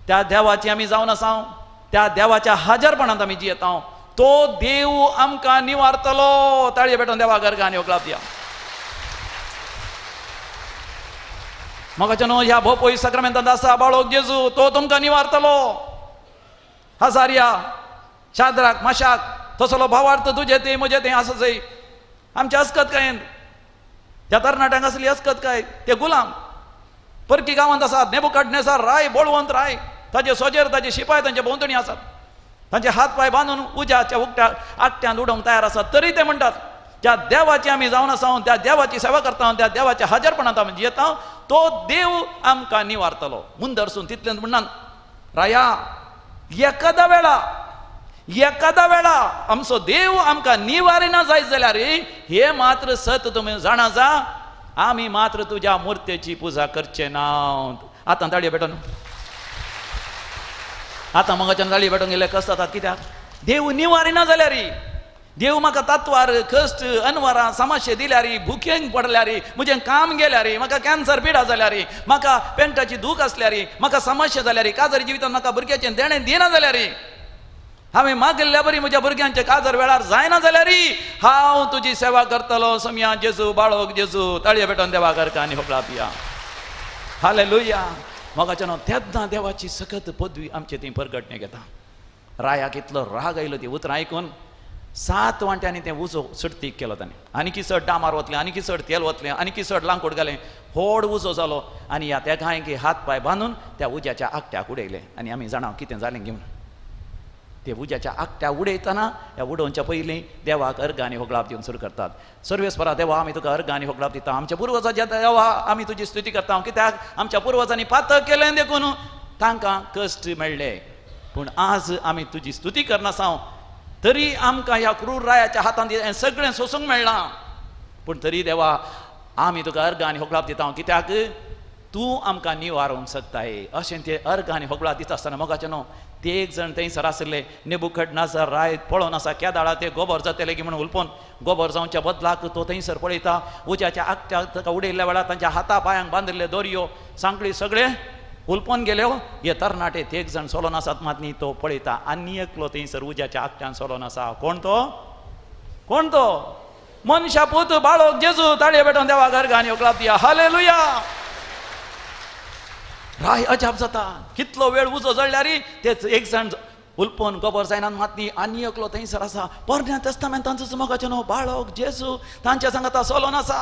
त्या देवाची आमी जावन आसा, त्या देवाच्या हाजरपणांत आमी जियेता, तो देव आमकां निवारतलो. ताळये पेटोवन देवा गरगा आनी ओकलाप दिया. मोगाच्या न्हू ह्या भोपोई साक्रामेंतांत आसा बाळोक जेजू, तो तुमकां निवारतलो. हजारिया शाद्राक माशाक तसलो भावार्थ तुजे ते म्हजे ते आसा जय आमच्या अस्कत कांय त्या तरणाट्यांक आसली अस्कत काय ते गुलाम परकी गांवांत आसात. नेबुकदनेजार राय बळवंत राय, ताजे सोजेर ताजे शिपाय तांचे भोंवतणी आसात, तांचे हात पांय बांदून उज्याच्या उकट्या आकट्यान उडोवंक तयार आसात. तरी ते म्हणटात ज्या देवाची आमी जावन आसा, त्या देवाची सेवा करता, त्या देवाच्या हाजरपणांत आमी जियेता, तो देव आमकां निवारतलो. मुंदरसून तितलें म्हणनात राया एकादा वेळा एकादा वेळा आमचो देव आमकां निवारिना जायत जाल्यार हे मात्र सत तुमी जाणा जा, आमी मात्र तुज्या मुर्तेची पुजा करचे ना. आतां ताळयो भेटून आतां मगाच्यान ताळयो भेटून गेले कश्ट जातात. कित्याक देव निवारिना जाल्यार, देव म्हाका तत्वार कश्ट अनवरां समस्या दिल्यार, भुकेंक पडल्यार, म्हजें काम गेल्यार, म्हाका कॅन्सर पिडा जाल्यार, म्हाका पेंटाची दूख आसल्यार, म्हाका समस्या जाल्यार, काजर जिवितांत म्हाका भुरग्याचें देणें दिना जाल्यार, हांवें मागिल्ल्या बरी म्हज्या भुरग्यांचे काजर वेळार जायना जाल्यार हांव तुजी सेवा करतलो. सोमया जेजू बाळोक जेजू ताळये भेटोवन देवा करका आनी होगळा पिया. हालेलुया. मोगाच्या न्हू तेन्ना देवाची सकत पदवी आमचे ती परगटणे घेता. रायाक इतलो राग आयलो ती उतरां आयकून 7 वांट्यांनी तें उजो सडतीक केलो ताणें. आनीकी चड डामार वतलें, आनीकी चड तेल वतलें, आनीकी चड लांकूड घालें, व्हड उजो जालो आनी ह्या त्या गायकी हात पांय बांदून त्या उज्याच्या आकट्याक उडयलें. आनी आमी जाणा कितें जालें घेवन ते उज्याच्या आकट्या उडयतना ह्या उडोवच्या पयलीं देवाक अर्घ आनी होगळाप दिवन सुरू करतात. सर्वेस्परा देवा आमी तुका अर्घ आनी होगळाप दिता, आमच्या पुर्वजाच्या देवा आमी तुजी स्तुती करता, कित्याक आमच्या पुर्वजांनी पातक केलें देखून तांकां कश्ट मेळ्ळे, पूण आज आमी तुजी स्तुती करनासांव तरी आमकां ह्या क्रूर रायाच्या हातांत हें सगळें सोसूंक मेळ्ळां, पूण तरी देवा आमी तुका अर्घ आनी होगळाप दिता, कित्याक तूं आमकां निवारूंक शकताय. अशें ते अर्घ आनी होगळाप दिता आसतना मोगाचें न्हू ते एक जाण थंयसर आशिल्ले नेबुकदनेजार राय पळोवन आसा केदाळा ते गोबर जातले की म्हणून उलपोवन गोबर जावच्या बदलाक तो थंयसर पळयता उज्याच्या आकट्याक ताका उडयल्ल्या वेळार तांच्या हाता पांयांक बांदिल्ले दोरयो सांकळी सगळे उलपोवन गेल्यो. हे तरणाटे ते एक जाण सोलोन आसात मात न्ही तो पळयता आनी एकलो थंयसर उज्याच्या आकट्यान सोलोन आसा. कोण तो? कोण तो? मनशा पूत बाळोक जेजू. ताळये भेटोवन देवा घर आनी होगळाप दिया. हालेलुया. राय अजाप जाता कितलो वेळ उजो जळ्ळ्यार तेच एक जाण उलपोवन गोबर जायना मात न्ही आनी एकलो थंयसर आसा. पोरण्या तेस्तामेंतांचो मोगाचें न्हू बाळोक जेजू तांच्या सांगाता सोलोन आसा.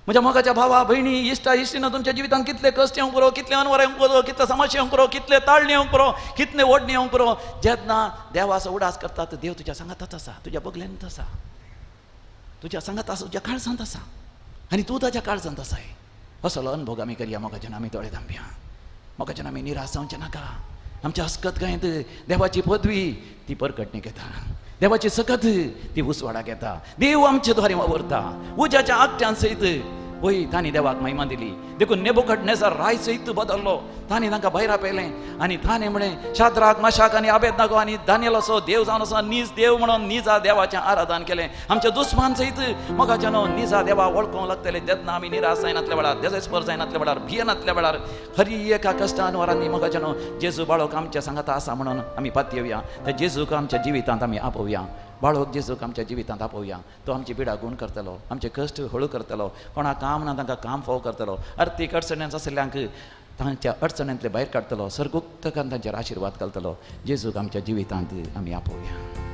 म्हज्या मोगाच्या भावा भयणी इश्टा इश्टीन तुमच्या जिवितांत कितले कश्ट येवंक पुरो, कितले अनवर येवंक पुरो, कितले समस्या येवंक पुरो, कितले ताळणी येवंक पुरो, कितले ओडणी येवंक पुरो, जेन्ना देवाचो उडास करता देव तुज्या सांगाताच आसा, तुज्या बगलेनच आसा, तुज्या सांगात आसा, तुज्या काळजांत आसा आनी तूं ताच्या काळजांत आसाय. असलो अनुभव आमी करया. मोगाच्यान आमी दोळे धांपया. मोगाच्यान आमी निराश जावचें नाका. आमच्या हसकत गायत देवाची पदवी ती परगटणीक येता, देवाची सकत ती उजवाडाक येता, देव आमचे द्वारे वावरता. उज्याच्या आकट्यान सयत वय तांणी देवाक महिमा दिली देखून नेबुकदनेजार राय सयत बदल्लो. तांणी तांकां भायर आपयलें आनी ताणें म्हळें शाद्राक माशाक आनी आबेदनागो आनी दानियल असो देव जावन आसा नीज देव म्हणून निजा देवाचें आराधन केलें. आमच्या दुस्मान सयत मोगाच्या न्हू निजा देवा वळखूंक लागतले तेन्ना आमी निराश जायनातल्या वेळार, देजेस्पर जायनातल्या वेळार, भियेनातल्या वेळार हरी एका कश्टान वरांनी मोगाच्या न्हू जेजू बाळोक आमच्या सांगाता आसा म्हणून आमी पातयेवया. त्या जेजूक आमच्या जिवितांत आमी आपोवया. बाळोक जेजूक आमच्या जिवितांत आपोवया. तो आमची पिडा गुण करतलो, आमचे कश्ट हळू करतलो, कोणाक काम ना तांकां काम फावो करतलो, अर्थीक अडचण्यांत आशिल्ल्यांक तांच्या अडचण्यांतले भायर काडटलो, सर्गुक्तकान तांचेर आशिर्वाद घालतलो. जेजूक आमच्या जिवितांत आमी आपोवया.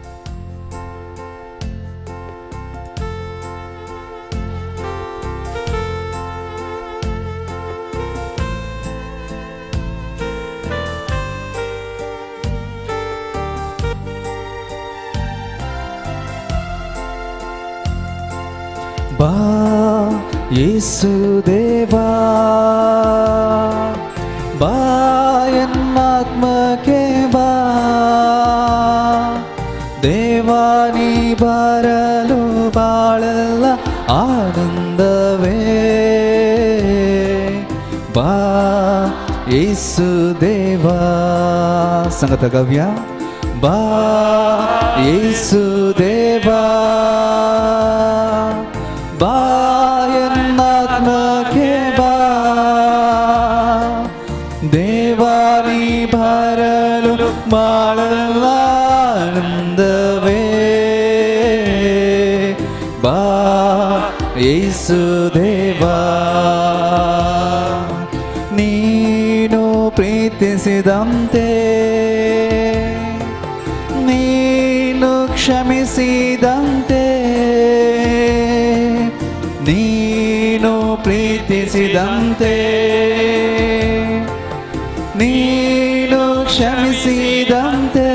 बा येसु देवा बा एन्नात्मके बा देवानी ಬರಲು ಬಾಳಲ್ಲ ಆನಂದವೇ ಬಾ ಯೇಸು ದೇವಾ. ಸಂಗತ ಗವ್ಯ ಬಾ ಯೇಸು ದೇವಾ ಬಾ ಎನ್ನಾತ್ಮಕ್ಕೆ ಬಾ ದೇವಾನಿ ಬರಲು ಬಾಳಲ್ಲ ಆನಂದವೇ ಬಾ ಯೇಸು ದೇವಾ. ಕ್ಷಮಿಸಿದಂತೆ ನೀನು ಕ್ಷಮಿಸಿದಂತೆ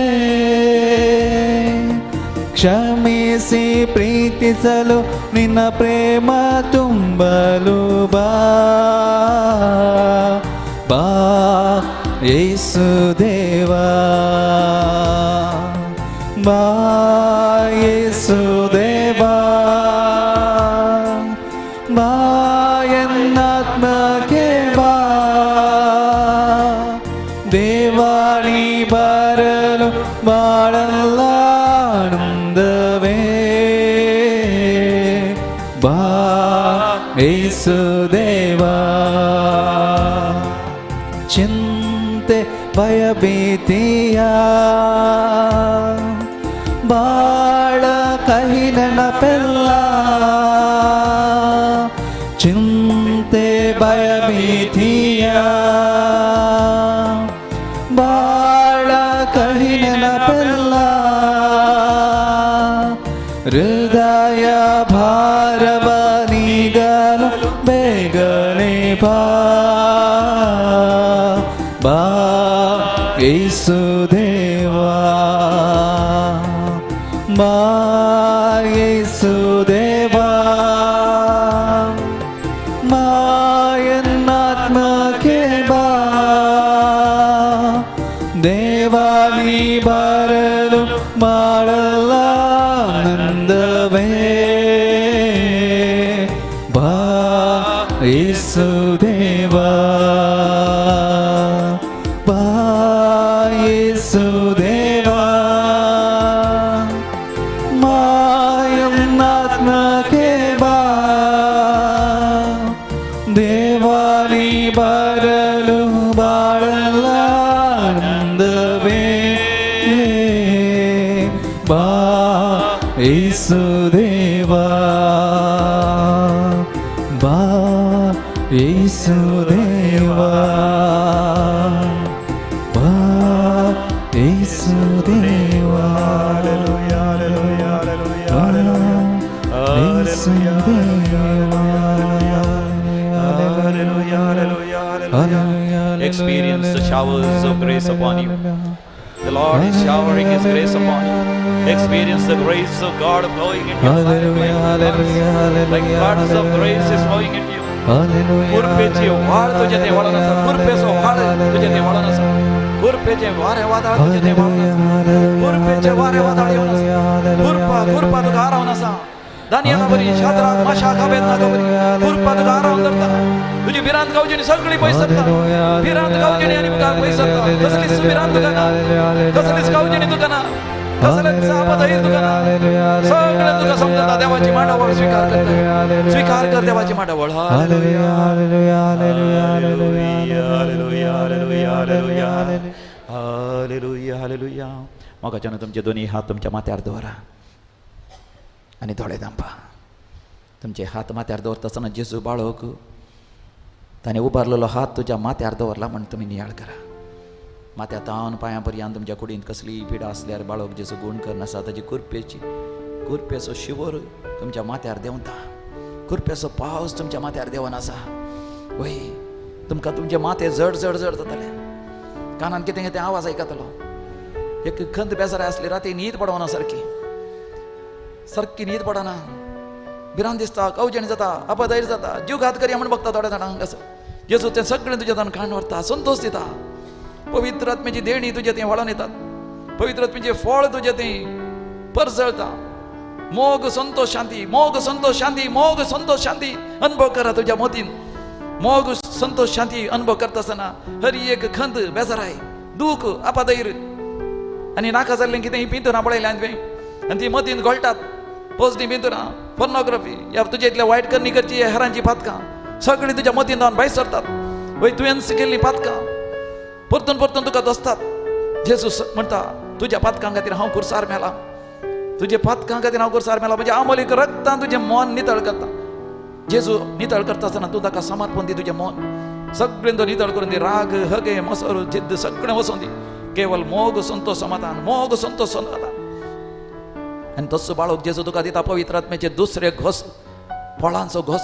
ಕ್ಷಮಿಸಿ ಪ್ರೀತಿಸಲು ನಿನ್ನ ಪ್ರೇಮ ತುಂಬಲು ಬಾ ಬಾ ಯೇಸು ದೇವಾ ಬಾ ಯೇಸು ದೇವಾ ಬಾ ಎನ್ನಾತ್ಮಕ್ಕೆ ಬಾ ದೇವಾಣಿ ಬರಲು ಬಾಳಲ್ಲ ಆನಂದವೇ ಬಾ ಯೇಸು ದೇವಾ ಚಿಂತೆ ಭಯಭೀತಿಯ ಬಾಳ ಕಹಿ ನೆನಪೆಲ್ಲ ಚಿಂತೆ ಭಯಭೀತಿಯ ಬಾಳ ಕಹಿ ನೆನಪೆಲ್ಲ ಹೃದಯ ಭಾರವ ನೀಗಲು ಬೇಗನೆ ಬಾ ಬಾ ಯೇಸು ದೇವಾ ಬಾ ಯೇಸು ದೇವಾ ಮಾಯನ್ನಾತ್ಮಕ್ಕೆ ಬಾ ದೇವಾನಿ ಬರಲು ಮಾಡಲ್ಲ ಆನಂದವೇ ಬಾ ಯೇಸು ದೇವಾ ಬಾ ಯೇಸು ದೇವಾ ಮಾಯನ್ನಾತ್ಮಕ್ಕೆ ಬಾ ದೇವಾನಿ ಬರಲು ಬಾಳಲ್ಲ ಆನಂದವೇ ಬಾ ಯೇಸು ದೇವಾ ಬಾ ಯೇಸು ದೇವಾ ಬಾ ಯೇಸು ದೇವಾ ಯೇಸು Experience the showers of grace upon you. The Lord is showering His grace upon you. Experience the grace of God flowing into your life Hallelujah, like floods. hallelujah, Like floods of hallelujah. grace is flowing into you. Hallelujah, कुरपेची वाळ तुझे ते वळून आसा कुरपेचो वाळ तुझे ते वळून आसा कुरपेचे वारे वादळ तुझे ते वळून आसा कुरपेचे वारे वादळ येवन आसा कुरपा कुरपा तुका आरावन आसा दानियाला बरी शाद्राक माशाक अबेदनागो बरी कुरपा तुका आरावन धरता तुजी भिरांत गावची सगळी पयस सरता भिरांत गावची आनी मुखार पयस सरता कसलीच भिरांत तुका ना कसलीच गावची तुका ना कसलेच आपतहीर तुका ना सगळें तुका समजता देवाची मांडावळ स्वीकार करता स्वीकार कर देवाची मांडावळ. Hallelujah, hallelujah, hallelujah, hallelujah, hallelujah, hallelujah, hallelujah, hallelujah. मोगाच्यान तुमचे दोन्ही हात तुमच्या माथ्यार दवरा आनी दोळे धांपा. तुमचे हात माथ्यार दवरता आसतना जेजू बाळक ताणें उबारलेलो हात तुज्या माथ्यार दवरला म्हण तुमी नियाळ करा. माथ्या तावन पांयां पर्यंत तुमच्या कुडींत कसलीय पिडा आसल्यार बाळक जेजू गूण करनासा ताजी कुरपेची कुरपेचो शिवर तुमच्या माथ्यार देंवता. कुरपेचो पावस तुमच्या माथ्यार देंवन आसा. वय तुमकां तुमचें माथें जड जड जड जातलें. कानान कितें कितें आवाज आयकतलो. एक खंत बेजाराय आसली राती न्हीद पडना सारकी सारकी न्हीद पडना भिरांत दिसता कवजण जाता अपधैर्य जाता जीव घात करया म्हूण बघता थोड्या जाणांक असो जेजू तें सगळें तुज्या तान काण व्हरता संतोष दिता. पवित्र आत्म्याची देणी तुज्या थंय व्हळोन येतात. पवित्र आत्म्याचें फळ तुज्या थंय परजळता. मोग संतोष शांती मोग संतोष शांती मोग संतोष शांती अनुभव करा तुज्या मतीन. मोग संतोष शांती अनुभव करता आसतना हर एक खंत बेजाराय दूख आपादैर आनी नाका जाल्लें कितें पिंतुरां पळयल्यां तुवें आनी ती मतीन घोळटात. पोजणी पिंतुरां पोर्नोग्राफी ह्या तुज्या इतल्या वायट करणी करची हेरांची पातकां सगळीं तुज्या मतीन जावन भायर सरतात. वय तुवें केल्लीं पातकां परतून परतून तुका दसतात. जेजू म्हणटा तुज्या पातकां खातीर हांव कुर्सार मेला तुज्या पातकां खातीर हांव कुर्सार मेला म्हणजे आमोलीक रक्तान तुजें मन नितळ करता. जेजू नितळ करता आसतना तूं ताका समर्पण दी तुजें मन सगळें तो नितळ करून दी. राग हगे मसर जिद्द सगळें वचोन दी. केवल मोग संतोष समाधान मोग संतोष समाधान. आनी तसो बाळक जेजू तुका दिता पवित्र आत्म्याचे दुसरे घोस फळांचो घोस.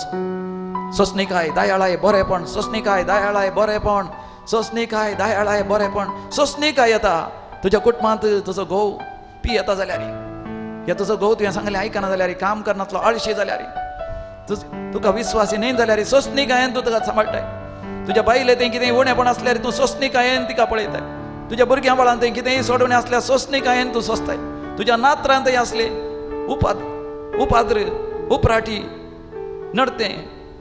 सोंसणीकाय दयाळाय बरेपण, सोंसणीकाय दयाळाय बरेपण, सोंसणीकाय दयाळाय बरेपण, सोंसणीकाय येता तुज्या कुटुंबांत. तुजो घोव पियेता जाल्यार, या तुजो घोव तुवें सांगलें आयकना जाल्यार, काम करनातलो आळशी जाल्यार, तुका विस्वासी न्हय जाल्यार सोंसणीकायेन तूं तुका सांबाळटाय. तुज्या बायले तें कितें उणेपण आसल्यार तूं सोंसणीकायेन तिका पळयताय. तुज्या भुरग्यां बाळान तें कितेंय सोडवणें आसल्यार सोंसणीकायेन तूं सोंसताय. तुज्या नात्रान थंय आसले उपाद्र उपराटी नडतें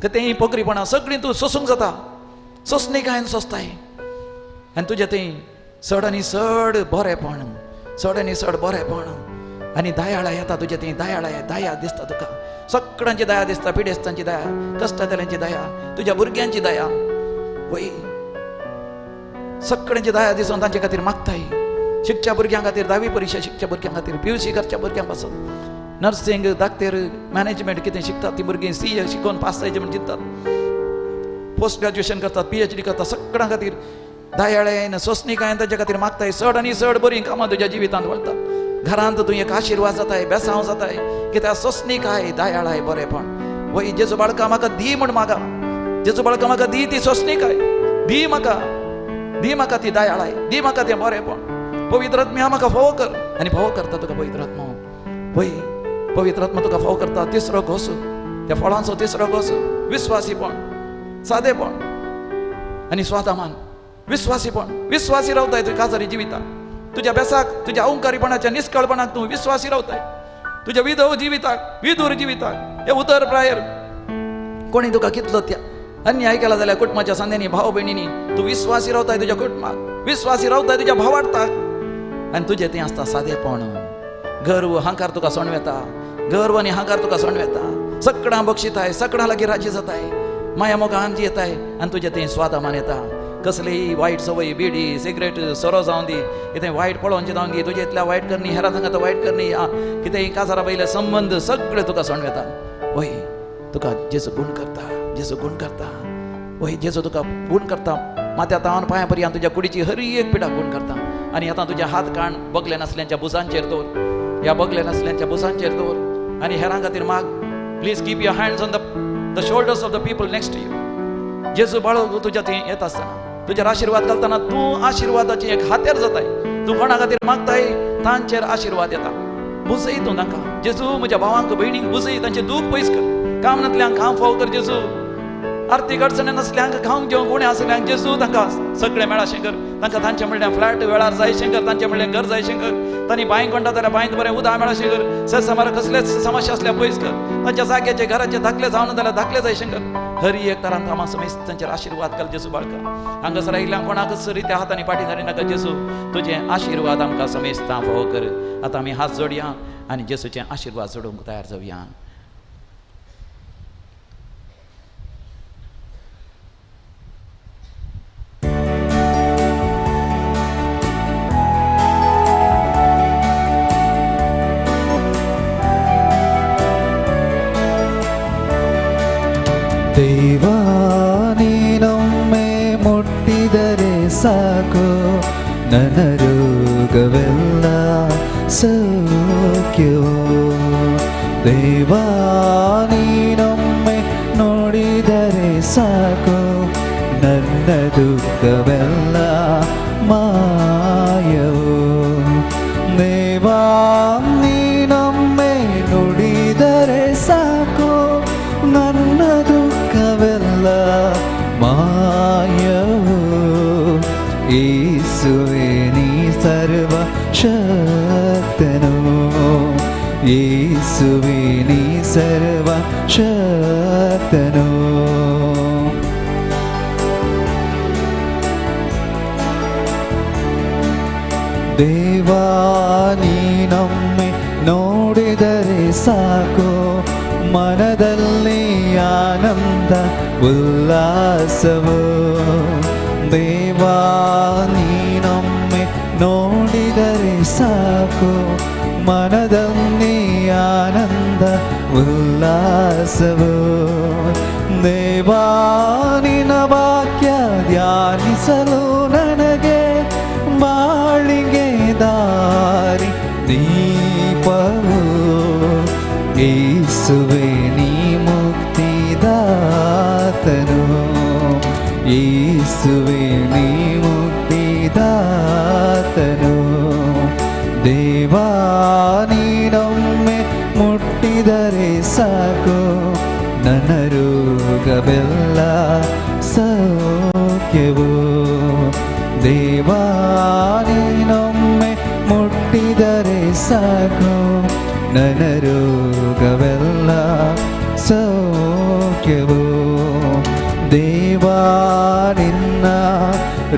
कितेंय पोकरीपणां सगळीं तूं सोंसूंक जाता, सोंसणीकायेन सोंसताय. आनी तुजें थंय चड आनी चड बरेपण, चड आनी चड बरेपण आनी दयाळा येता तुजें थंय. दयाळा दया दिसता तुका, सगळ्यांची दया दिसता, पिडेस्तांची दया, कश्टांतल्यांची दया, तुज्या भुरग्यांची दया, वय सगळ्यांची दया दिसून तांचे खातीर मागताय. शिकच्या भुरग्यां खातीर, धावी परिक्षा शिकच्या भुरग्यां खातीर, PUC करच्या भुरग्यां पासून नर्सिंग, डाक्टर, मॅनेजमेंट कितें शिकतात ती भुरगीं CA शिकोवन पास जायचे म्हण चिंततात, पोस्ट ग्रॅज्युएशन करतात, PhD करतात, सगळ्यां खातीर दयाळेन सोंसणीकायेन तांचे खातीर मागताय. चड आनी चड बरीं कामां तुज्या जिवितांत वळटा. घरांत तूं एक आशिर्वाद जाताय, बेसांव जाताय, कित्याक सोंसणीकाय दयाळाय बरेपण. वय जेजू बाळका म्हाका दी म्हण मागा, जेजू बाळका म्हाका दी ती सोंसणीकाय, दी म्हाका, दी म्हाका ती दयाळाय, दी म्हाका तें बरेपण. पवित्र आत्म्या म्हाका फोव कर, आनी फोव करता तुका पवित्र आत्मो. वय पवित्र आत्मा तुका फोव करता. तिसरो घोस, त्या फळांचो तिसरो घोस विस्वासीपण, सादेपण आनी स्वादामान. विस्वासीपण, विस्वासी रावताय तूं काजारी जिविताक, तुज्या बेसाक, तुज्या अहंकारीपणाच्या निष्कळपणाक तूं विस्वासी रावताय. तुज्या विधव जिविताक, विदूर जिविताक, हे उतर प्रायर कोणी तुका कितलो त्या अन्याय केला जाल्यार कुटुंबाच्या सांद्यांनी, भाव भयणींनी तूं विस्वासी रावताय तुज्या कुटुंबाक, विस्वासी रावताय तुज्या भावार्थाक. आनी तुजें तें आसता सादेपण. गर्व हांकार तुका सोंड वेता, गर्व आनी हांकार तुका सोंड वेता. सगळ्यां बक्षिताय, सगळ्यां लागीं राजी जाताय, माया मोगान जियेताय आनी तुजें तें स्वादामान येता. कसलीय वायट संवय, बिडी, सिगरेट, सोरो जावन दी, कितें वायट पळोवचें जावन दी, तुजे इतल्या वायट करणी, हेरां सांगात वायट करणी, कितेंय काजारा पयले संबंद सगळे तुका सोंड वेता. वय तुका जेजू गुण करता, जेजू गुण करता. वय जेजू तुका गुण करता, माथ्या तावन पांया पर्यंत तुज्या कुडीची हर एक पिडा गुण करता. आनी आतां तुज्या हात काण बगले नासल्यांच्या बुजांचेर दवर, ह्या बगले नासल्यांच्या बुजांचेर दवर आनी हेरां खातीर माग. Please keep your hands on the shoulders of the people next to you. जेजू बाळो तुज्या थंय येता आसतना तुजेर आशिर्वाद घालतना तूं आशिर्वादाची एक हातेर जाताय. तूं कोणा खातीर मागताय तांचेर आशिर्वाद येता. बुजय तूं तांकां जेजू, म्हज्या भावांक भयणींक बुजय, तांचें दूख पयस कर. काम नासल्यांक काम फाव कर जेजू, आर्थीक अडचणी नासल्यांक खावंक जेवंक उणें आसल्यांक जेजू तांकां सगळें मेळाशें कर. तांकां तांचें म्हणल्यार फ्लॅट वेळार जायशें कर, तांचें म्हणल्यार घर जायशें कर, तांणी बांय कोणटा जाल्यार बांयत बरें उदक मेळाशें कर, सरसमार कसलेच समस्या आसल्यार पयस कर, तांच्या जाग्याचे घराचे धाकले जावन जाल्यार धाकले जायशें कर. हर एक तरान आमा समेस्त तांचेर आशिर्वाद घाल जेजू बाळका. हांगासर आयिल्ल्यान कोणाकच रित्या हातांनी फाटीं धाडी नाका जेजू, तुजें आशिर्वाद आमकां समेस्तां फावो कर. आतां आमी हात जोडया आनी जेजूचे आशिर्वाद जोडूंक तयार जावया. ದೇವಾ ನೀನೊಮ್ಮೆ ಮುಟ್ಟಿದರೆ ಸಾಕು, ನನ್ನ ರೋಗವೆಲ್ಲ ಸೌಖ್ಯವು. ದೇವಾ ನೀನೊಮ್ಮೆ ನೋಡಿದರೆ ಸಾಕು, ನನ್ನ ದುಃಖವೆಲ್ಲ ಮಾಯವು. ದೇವಾ ನೀನೊಮ್ಮೆ ನುಡಿದರೆ ಸಾಕು, ನನ್ನ ದುಃಖವೆಲ್ಲ ಮಾಯವು. ಯೇಸುವೆ ನೀ ಸರ್ವ ಶಕ್ತನು, ಯೇಸುವೆ ನೀ ಸರ್ವ ಶಕ್ತನು. ದೇವಾ ನೀನೊಮ್ಮೆ ನೋಡಿದರೆ ಸಾಕು, ಮನದಲ್ಲಿ ಆನಂದ ಉಲ್ಲಾಸವು. ದೇವಾ ನೀನೊಮ್ಮೆ ನೋಡಿದರೆ ಸಾಕು, ಮನದಲ್ಲಿ ಆನಂದ ಉಲ್ಲಾಸವು. ದೇವಾ ನಿನ್ನ ವಾಕ್ಯ ಧ್ಯಾನಿಸಲು ನನಗೆ ಬಾಳಿಗೆ ದಾರಿ ದೀಪವು. ಯೇಸುವೆ ನೀ ಮುಕ್ತಿ ಯೇಸುವೆ ನೀ ಮುಕ್ತಿದಾತನು. ದೇವಾ ನೀನೊಮ್ಮೆ ಮುಟ್ಟಿದರೆ ಸಾಕು, ನನ್ನ ರೋಗವೆಲ್ಲ ಸೌಖ್ಯವು. ದೇವಾ ನೀನೊಮ್ಮೆ ಮುಟ್ಟಿದರೆ ಸಾಕು, ನನ್ನ ರೋಗವೆಲ್ಲ ಸೌಖ್ಯವು. ದೇವಾ ನಿನ್ನ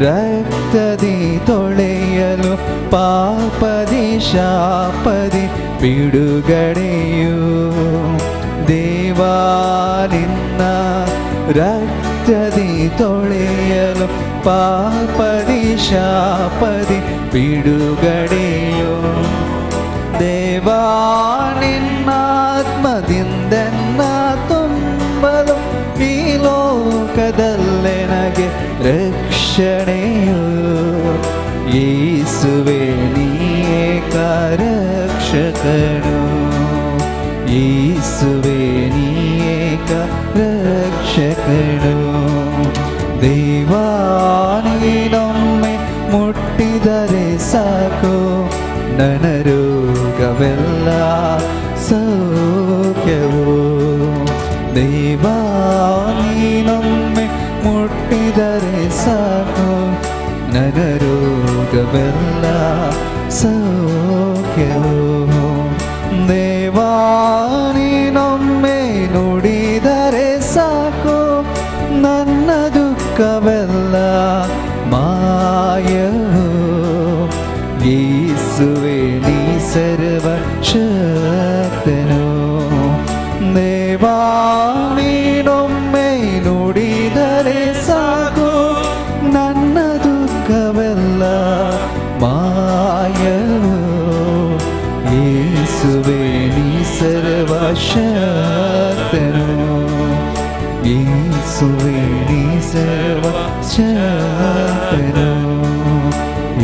ರಕ್ತದಿ ತೊಳೆಯಲು ಪಾಪದಿ ಶಾಪದಿ ಬಿಡುಗಡೆಯು. ದೇವಾ ನಿನ್ನ ರಕ್ತದಿ ತೊಳೆಯಲು ಪಾಪದಿ ಶಾಪದಿ ಬಿಡುಗಡೆಯು. ದೇವಾ ನಿನ್ನಾತ್ಮದಿಂದೆನ್ನ ತುಂಬಲು ಈ ಲೋಕದಲ್ಲೆನಗೆ ರಕ್ಷಣೆಯು. ಯೇಸುವೆ ನೀ ರಕ್ಷಕನು, ಯೇಸುವೆ ನೀ ರಕ್ಷಕನು. ದೇವಾ ನೀನೊಮ್ಮೆ ಮುಟ್ಟಿದರೆ ಸಾಕು, ನನ್ನ ರೋಗವೆಲ್ಲ ಸೌಖ್ಯವು. ದೇವಾ ನೀನೊಮ್ಮೆ ಮುಟ್ಟಿದರೆ ಸಾಕು, ನನ್ನ ರೋಗವೆಲ್ಲ ಸೌಖ್ಯವು. ದೇವಾ ನೀನೊಮ್ಮೆ ನುಡಿದರೆ ಸಾಕು, ನನ್ನ ದುಃಖವೆಲ್ಲ ಮಾಯವು. ಯೇಸುವೆ ನೀ ಸರ್ವಶಕ್ತನು. ದೇವಾ ನೀನೊಮ್ಮೆ ನುಡಿದರೆ ಸಾಕು, ನನ್ನ ದುಃಖವೆಲ್ಲ ಮಾಯವು. ಯೇಸುವೆ ನೀ ಸರ್ವಶಕ್ತನು, ಯೇಸುವೆ ನೀ ಸರ್ವಶಕ್ತನು,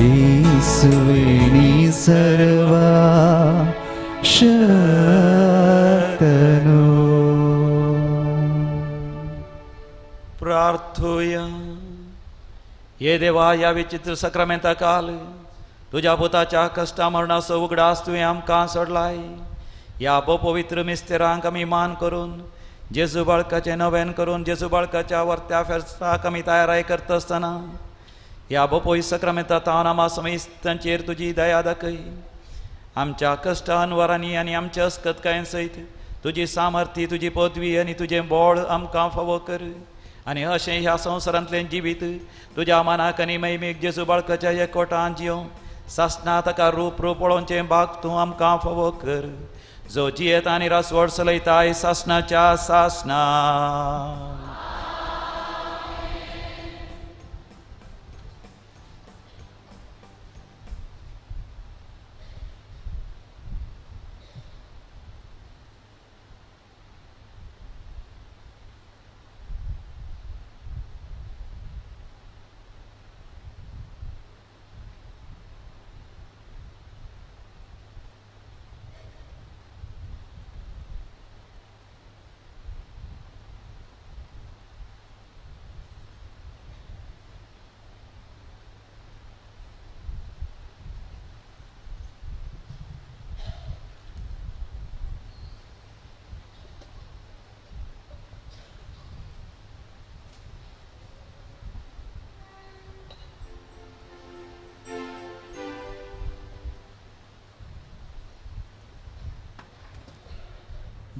ಯೇಸುವೆ ನೀ ಸರ್ವಶಕ್ತನು. प्रार्थूया. हे देवा, ह्या विचित्र सक्रामेंता काल तुज्या पुताच्या कश्टा मरणाचो उगडास तुवें आमकां सोडलाय. ह्या पवित्र मिस्तेरांक आमी मान करून जेजू बाळकाचें नवेन करून जेजू बाळकाच्या वर्त्या फेस्ताक आमी तयाराय करता आसतना ह्या बोपोय सक्रामेंता तावन आमा समेस्तांचेर तुजी दया दाखय. आमच्या कश्टान वरांनी आनी आमच्या अस्कतकायेन सयत तुजी सामर्थ्य, तुजी पदवी आनी तुजें बोळ आमकां फावो कर. आनी अशें ह्या संवसारांतलें जिवीत तुज्या मानाक आनी महिमेक जेजू बाळकाच्या एकवटान जियों सासना ताका रूप रूप पळोवचें भाग तूं आमकां फावो कर, जो जियेता आनी रासवड चलयताय सासनाच्या सासना.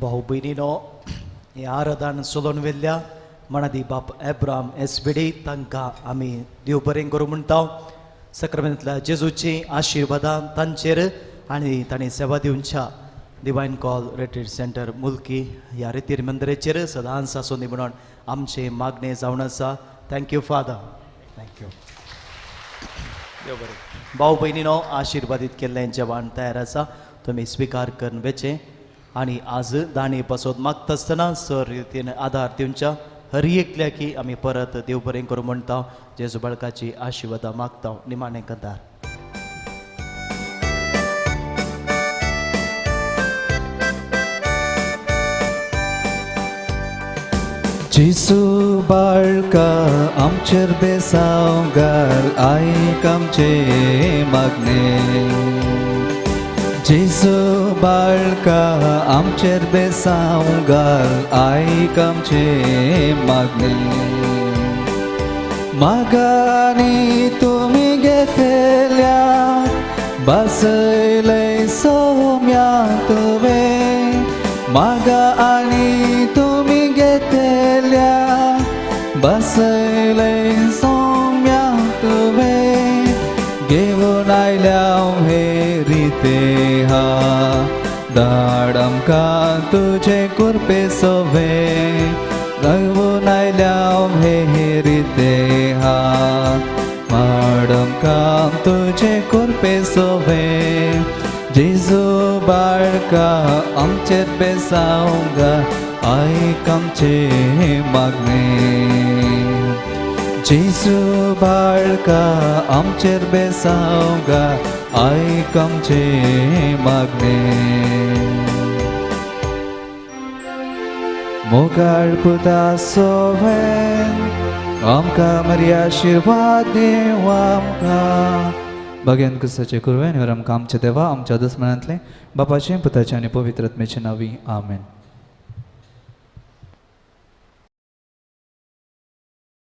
भाऊ भयणीनो, हे आराधन सोलोन वेल्ल्या मणादी बाप एब्राम एस बिडी तांकां आमी देव बरें करूं म्हणटा. सक्रामेंतल्या जेजूची आशिर्वादां तांचेर आनी तांणी सेवा दिवच्या divine call retreat centre Mulki ह्या रितीर मंदिराचेर सदांच आसूं दी म्हणून आमचें मागणें जावन आसा. Thank you father. Thank you. देव बरें. भाऊ भयणीनो, आशिर्वादीत केल्लें जेवण तयार आसा, तुमी स्विकार करून वेचें आनी आज दाणी पासत मागता आसतना सर रितीन आदार दिवच्या हर एकल्याकी आमी परत देव बरें करूं म्हणटा. जेजू बाळकाची आशिर्वादां मागता. निमाणें कंदार. जेजू बाळका आमचेर बेसांव घाल आयक आमचें मागणें. जेजू बाळका आमचेर बेसांव घाल आयक आमचें मागणें. मागानी तुमी घेतल्या बसयलय सोम्या तुवें, मागा आनी तुमी घेतल्या बसयलय सोम्या तुवें, घेवन आयल्या हे रिते हा धाड आमकां तुजे कुरपे सोवे, घेवन आयल्या हे रिते हा माड आमकां तुजे कुरपे सोवे. जेजू बाळका आमचेर बेसांव घाल आयक आमचें मागणें. जेजू बाळका आमचेर बेसांव घाल आयक आमचें मागणें. मोगाळ पुता सोवें आमकां मरी आशिर्वाद देव आमकां. भगेन क्रिस्ताचे कुरवें आनी आमकां आमच्या देवा आमच्या दुस्मनांतलें बापाचें पुताचें आनी पवित्र आत्म्याचें नांवी आमेन.